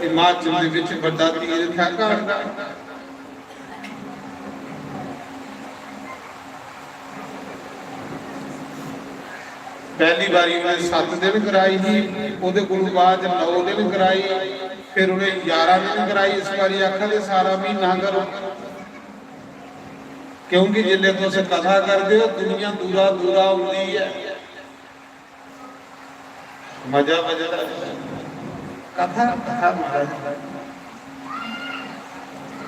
हिमाचल दे विच बड्डा तीर्थ है घाट दा। पहली बारी उन्हें सत्त दिन कराई ही, ओहदे कोल बाद नौ दिन कराई, फिर उन्हें ग्यारह दिन कराई। इस बारी आखा दे सारा महीना करो, क्योंकि जिसले तुस कथा करदे हो, दुनिया दूरा दूरा आउंदी है। मजा बजदा जी। कथा, कथा महाराज।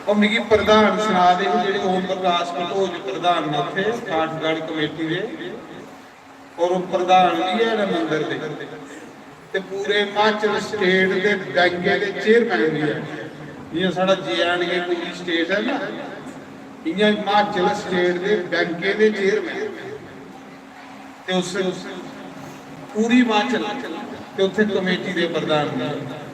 ओह् मिगी प्रधान सना दे हे, जेह्ड़े ओम प्रकाश कटोच प्रधान न उत्थे, काठगढ़ कमेटी दे, और ओह् प्रधान बी है ना मंदर दे, ते पूरे हिमाचल स्टेट दे बैंकें दे चेयरमैन बी है। जियां साढ़ा जे एंड के पूरी स्टेट है ना, इयां हिमाचल स्टेट दे बैंकें दे चेयरमैन। ते उस पूरी हिमाचल ते उत्थे कमेटी दे प्रधान ने।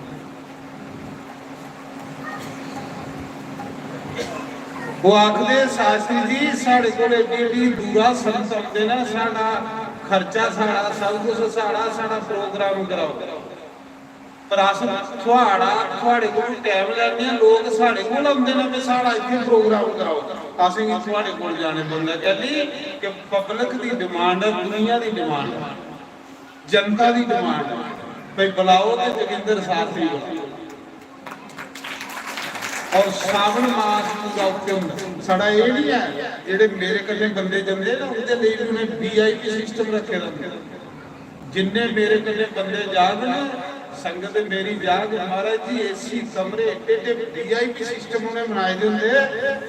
ओह् आखदे, "शास्त्री जी, साढ़े कोल एड्डी एड्डी दूरा संत औंदे न, साढ़ा खर्चा साढ़ा, सब कुछ साढ़ा, साढ़ा प्रोग्राम कराओ।" पर अस थुआड़ा, थुआड़े कोल टैम लैने आं, लोक साढ़े कोल औंदे न, ते साढ़ा इत्थै प्रोग्राम कराओ। असेंगी थुआड़े कोल जाने पौंदा, कैली कि पब्लिक दी डिमांड ऐ, दुनिया दी डिमांड ऐ, जनता दी डिमांड ऐ, भाई, बुलाओ ते जोगिंदर शास्त्री बुलाओ। और सावन मास पूरा उत्ते होंदा। साढ़ा एह् निं ऐ, जेह्ड़े मेरे कन्नै बंदे जंदे ना, उं'दे लेई बी उ'नें वीआईपी सिस्टम रक्खे दा होंदा। जिन्ने मेरे कन्नै बंदे जाग ना, संगत मेरी जाग, महाराज जी, एसी कमरे, एड्डे एड्डे वीआईपी सिस्टम उ'नें बनाए दे होंदे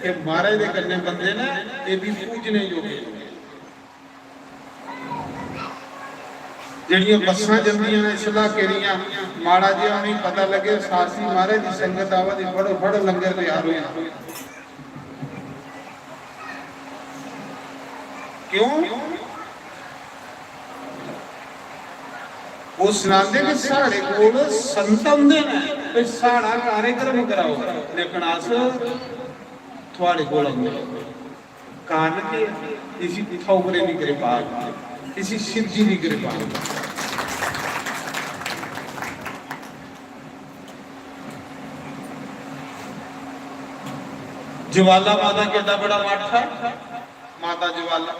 कि महाराज दे कन्नै बंदे ना, एह् बी पूजने जोगे। जेह्ड़ियां बस्सां जंदियां न इस इलाके दियां, माड़ा जेहा उ'नेंगी पता लग्गे, "शास्त्री महाराज दी संगत आवा दी, फड़ो, फड़ो, लंगर त्यार होई जा।" क्यों? ओह् सनांदे कि साढ़े कोल संत औंदे न, ते साढ़ा कार्यक्रम कराओ, लेकिन अस थुआड़े कोल औंदे। कारण केह् ऐ? इसी ठौकरे दी कृपा, इसी शिव जी दी कृपा। ज्वाला माता केड्डा बड़ा मठ ऐ, माता ज्वाला।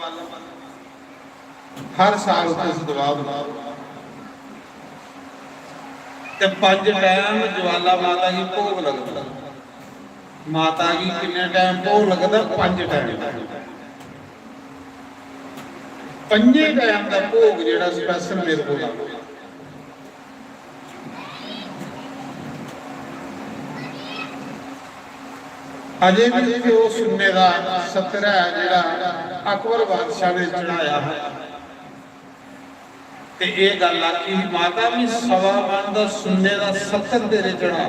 हर साल उत्थे सतवाह होंदा। ते पंज टैम ज्वाला माता गी भोग लगदा। माता गी किन्ने टैम भोग लगदा? पंज टैम। पंजे टैम दा भोग जेह्ड़ा special मेरे कोल आ। अजे बी उत्थे ओह् सुन्ने दा सत्तर ऐ जेह्ड़ा अकबर बादशाह ने चढ़ाया हा। ते एह् गल्ल आखी ही, "माता, मी सवा मन दा सुन्ने दा सत्तर तेरे चढ़ा,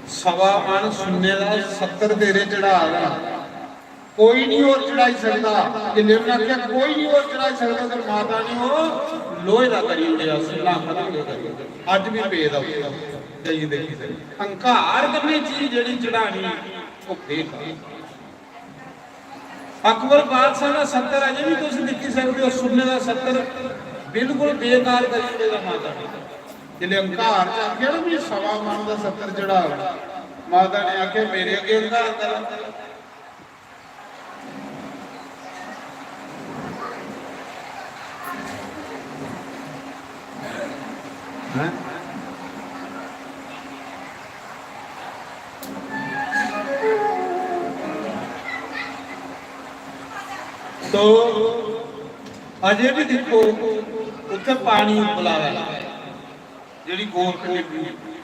सवा मन सुन्ने दा सत्तर तेरे चढ़ा दा, कोई नहीं होर चढ़ाई सकदा।" जिसलै उन्नै आखेआ, "कोई नहीं होर चढ़ाई सकदा," ते माता ने ओह् लोहे दा करी ओड़ेआ, सुन्ना खत्म गै करी ओड़ेआ। अज्ज बी पेदा उत्थै, जाइयै दिक्खी सकदे। अहंकार कन्नै चीज जेह्ड़ी चढ़ानी, ओह् बेकार। अकबर बादशाह दा सत्तर अजें बी तुस दिक्खी सकदे ओ, सुन्ने दा सत्तर बिल्कुल बेकार करी ओड़े दा माता ने। जिसलै अहंकार च आखेआ ना, "मी सवा मन दा सत्तर चढ़ाओ," माता ने आखेआ, "मेरे अग्गें अहंकार करा।" हैं? तो अजे भी दिक्खो, उत्थे पानी उबला दा, जेह्ड़ी गोरख ने पीनी।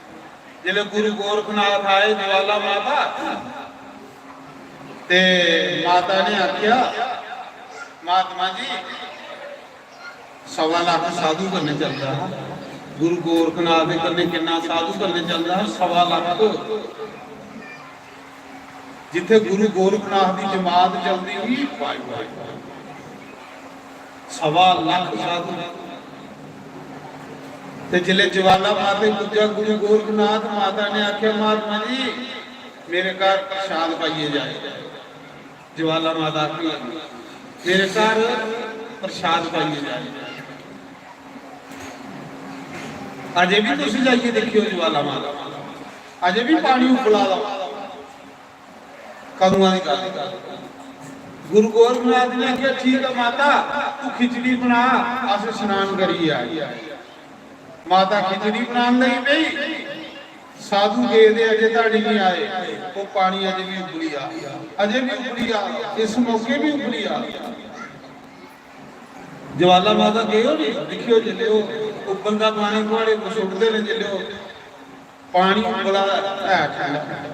जिसलै गुरु गोरखनाथ आए ज्वाला माता, ते माता ने आखेआ, "महात्मा जी, सवा लक्ख साधु कन्नै चलदा हा। गुरु गोरखनाथ दे कन्नै किन्ना साधु कन्नै चलदा हा? सवा लक्ख।" जिथे गुरु गोरखनाथ की जमात चलती ही, भाई, भाई, भाई, सवा लख साधु। ते जिले ज्वाला माते पुज्जा गुरु गोरखनाथ, माता ने आख्या, "महात्मा जी, मेरे घर प्रसाद पाइए जाए।" ज्वाला माता आखन लगी, "मेरे घर प्रसाद पाइए जाए।" अजे भी तुस जाइयै दिक्खेओ ज्वाला माता, अजे भी पानी उबला दा। कदुआं दी गल्ल? गुरु गोरखनाथ ने आखेआ, "ठीक ऐ माता, तू खिचड़ी बना, अस स्नान करियै आए।" माता खिचड़ी बनान लगी पेई, साधु गे दे अजे धड़ी नहीं आए, वो पानी अजे भी उबली आ, अजे भी उबली आ, इस मौके भी उबली आ। ज्वाला माता गए हो नी, दिक्खेओ जिसलै ओह् उबलदा पानी थुआढ़े पर सुट्टदे न, जिसलै ओह् पानी उबला दा है ठंडा,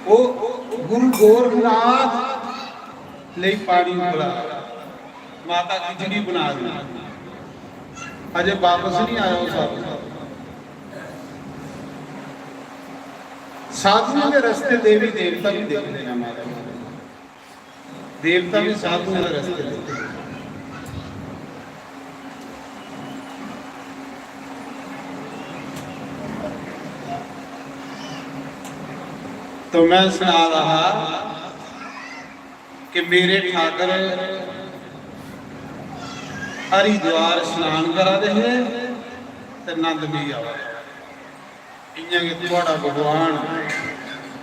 ओह् गुरु गोरखनाथ लेई पानी उबला, माता खिचड़ी बना दी, अजे वापस नहीं आया ओह् साधु। साधुओं के रस्ते देवी देवता भी देखते हैं माता। देवता भी साधुओं के रस्ते देते हैं। तो मैं सुना रहा कि मेरे ठाकर हरिद्वार स्नान करा दे हे ते नंद मिगी आवा दा। इ'यां गै थुआढ़ा भगवान,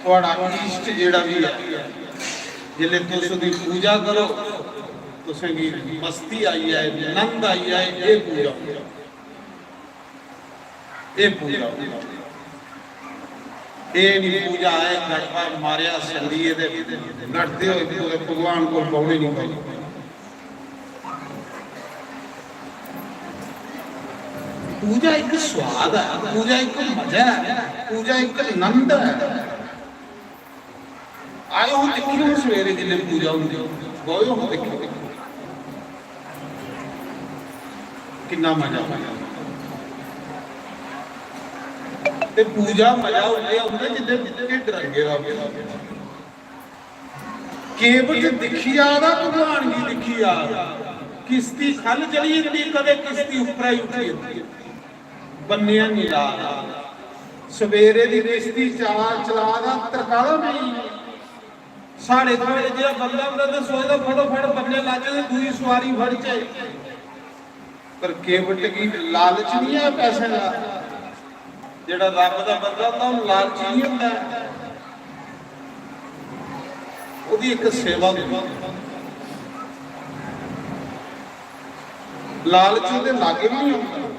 थुआढ़ा इष्ट जेह्ड़ा बी ऐ, जिसलै तुस ओह्दी पूजा करो, तुसेंगी मस्ती आई जाए, नंद आई जाए, एह् पूजा होंदी। एह् पूजा होंदी। एह् निं पूजा ऐ, गड़बा मारेआ संगलिये ते नठदे होए पूरे भगवान कोल बौह्ने निं पाई। पूजा इक स्वाद ऐ, पूजा इक मजा ऐ, पूजा इक नंद ऐ। आयो हो दिक्खो, हून सवेरे जिसलै पूजा होंदी, बौह्यो हो दिक्खो, किन्ना मजा औंदा। ते पूजा मजा उसलै औंदा जिसलै ढिड्ड रंगे दा होंदा। केवट दिक्खी जा दा, भगवान गी दिक्खी जा दा। किश्ती ख'ल्ल चली जंदी, कदें किश्ती उप्परा ही उठी जंदी। बन्ने हैनी ला दा। सवेरे दी किश्ती चला, चला दा, तरकाला पेई। साढ़े थुआढ़े जेहा बंदा होंदा ते सोचदा, "फटोफट बन्ने लाचै ते दूई सुआरी फड़चै।" पर केवट गी लालच नहीं है पैसे का। जेड़ा रब दा बंदा होंदा, ओह लालची नहीं होंदा। ओहदी इक सेवा होंदी। लालची दे लागे भी नहीं होंदा।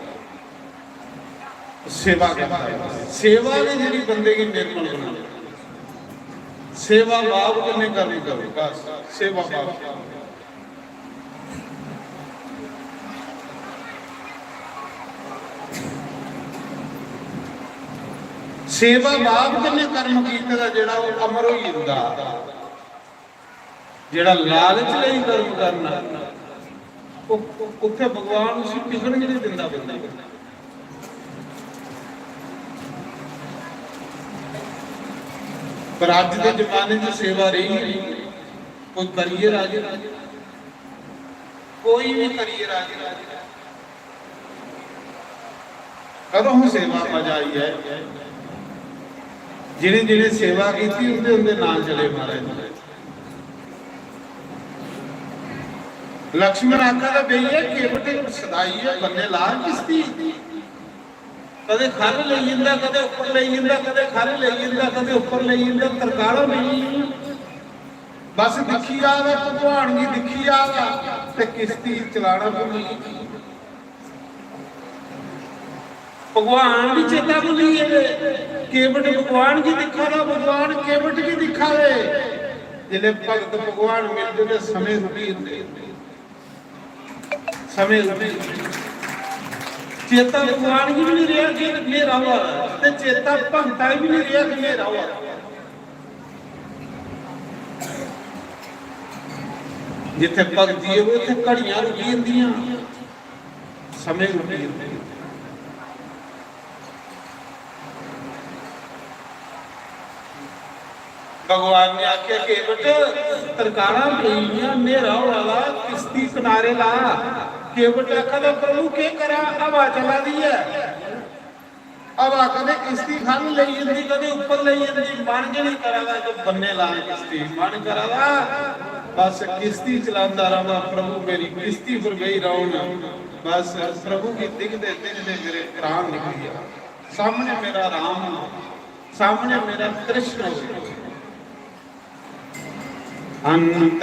सेवा करता है। सेवा ने जेड़ी बंदे गी निर्मल बनांदी। सेवा भाव कन्नै कर्म करो, बस सेवा भाव। सेवा भाव कन्नै कर्म कीते दा जेड़ा ओह अमर होई जंदा। जेड़ा लालच लेई कर्म करना, ओह उत्थे भगवान उसी टिकन गै नहीं दिंदा बंदे गी। पर अज दे जमाने च सेवा रही नहीं, कोई करिए राजी, कोई भी करिए राजी। करो हूं सेवा, मजा आई जाए। जिन्हें जिन्हें सेवा की थी, उनके उनके नाम चले महाराज। लक्ष्मण आखा दा, "भैया, केवट सदाई है, बन्ने ला किश्ती।" कदे खल लेई जंदा, कदे उप्पर लेई जंदा, कदे खल लेई जंदा, कदे उप्पर लेई जंदा, तरकाला नेईं। बस दिक्खी जा दा, भगवान गी दिक्खी जा दा ते किश्ती चलाना भुल्ली। भगवान भी चेता भुल्ली गेदे। केवट भगवान गी दिक्खा दा, भगवान केवट गी दिक्खा दे। जिसले भगत भगवान मिलदे ते समें रुकी जंदे। समें रुकी जंदे। चेता भगवान गी भी नहीं रहा कि न्हेरा होआ दा, ते चेता भगता गी भी नहीं रहा कि न्हेरा होआ दा। जिथे भगती होवे, उत्थे घड़ियां रुकी जंदियां, समें रुकी जंदे। भगवान ने आख्या, "केवट, तरकालां पेई गेइयां, न्हेरा होआ दा, किश्ती किनारे ला।" केवट आखा दा, "प्रभु, केह् करां, हवा चला दी ऐ।" हवा कदे किश्ती खल लेई जंदी, कदे उप्पर लेई जंदी, मन गै नहीं करा दा जो बन्ने लां किश्ती, मन करा दा बस किश्ती चलांदा रवां, प्रभु मेरी किश्ती पर बेही रौहन। बस प्रभु गी दिखदे दिखदे मेरे प्राण निकली गया। सामने मेरा राम, सामने मेरा कृष्ण। अंत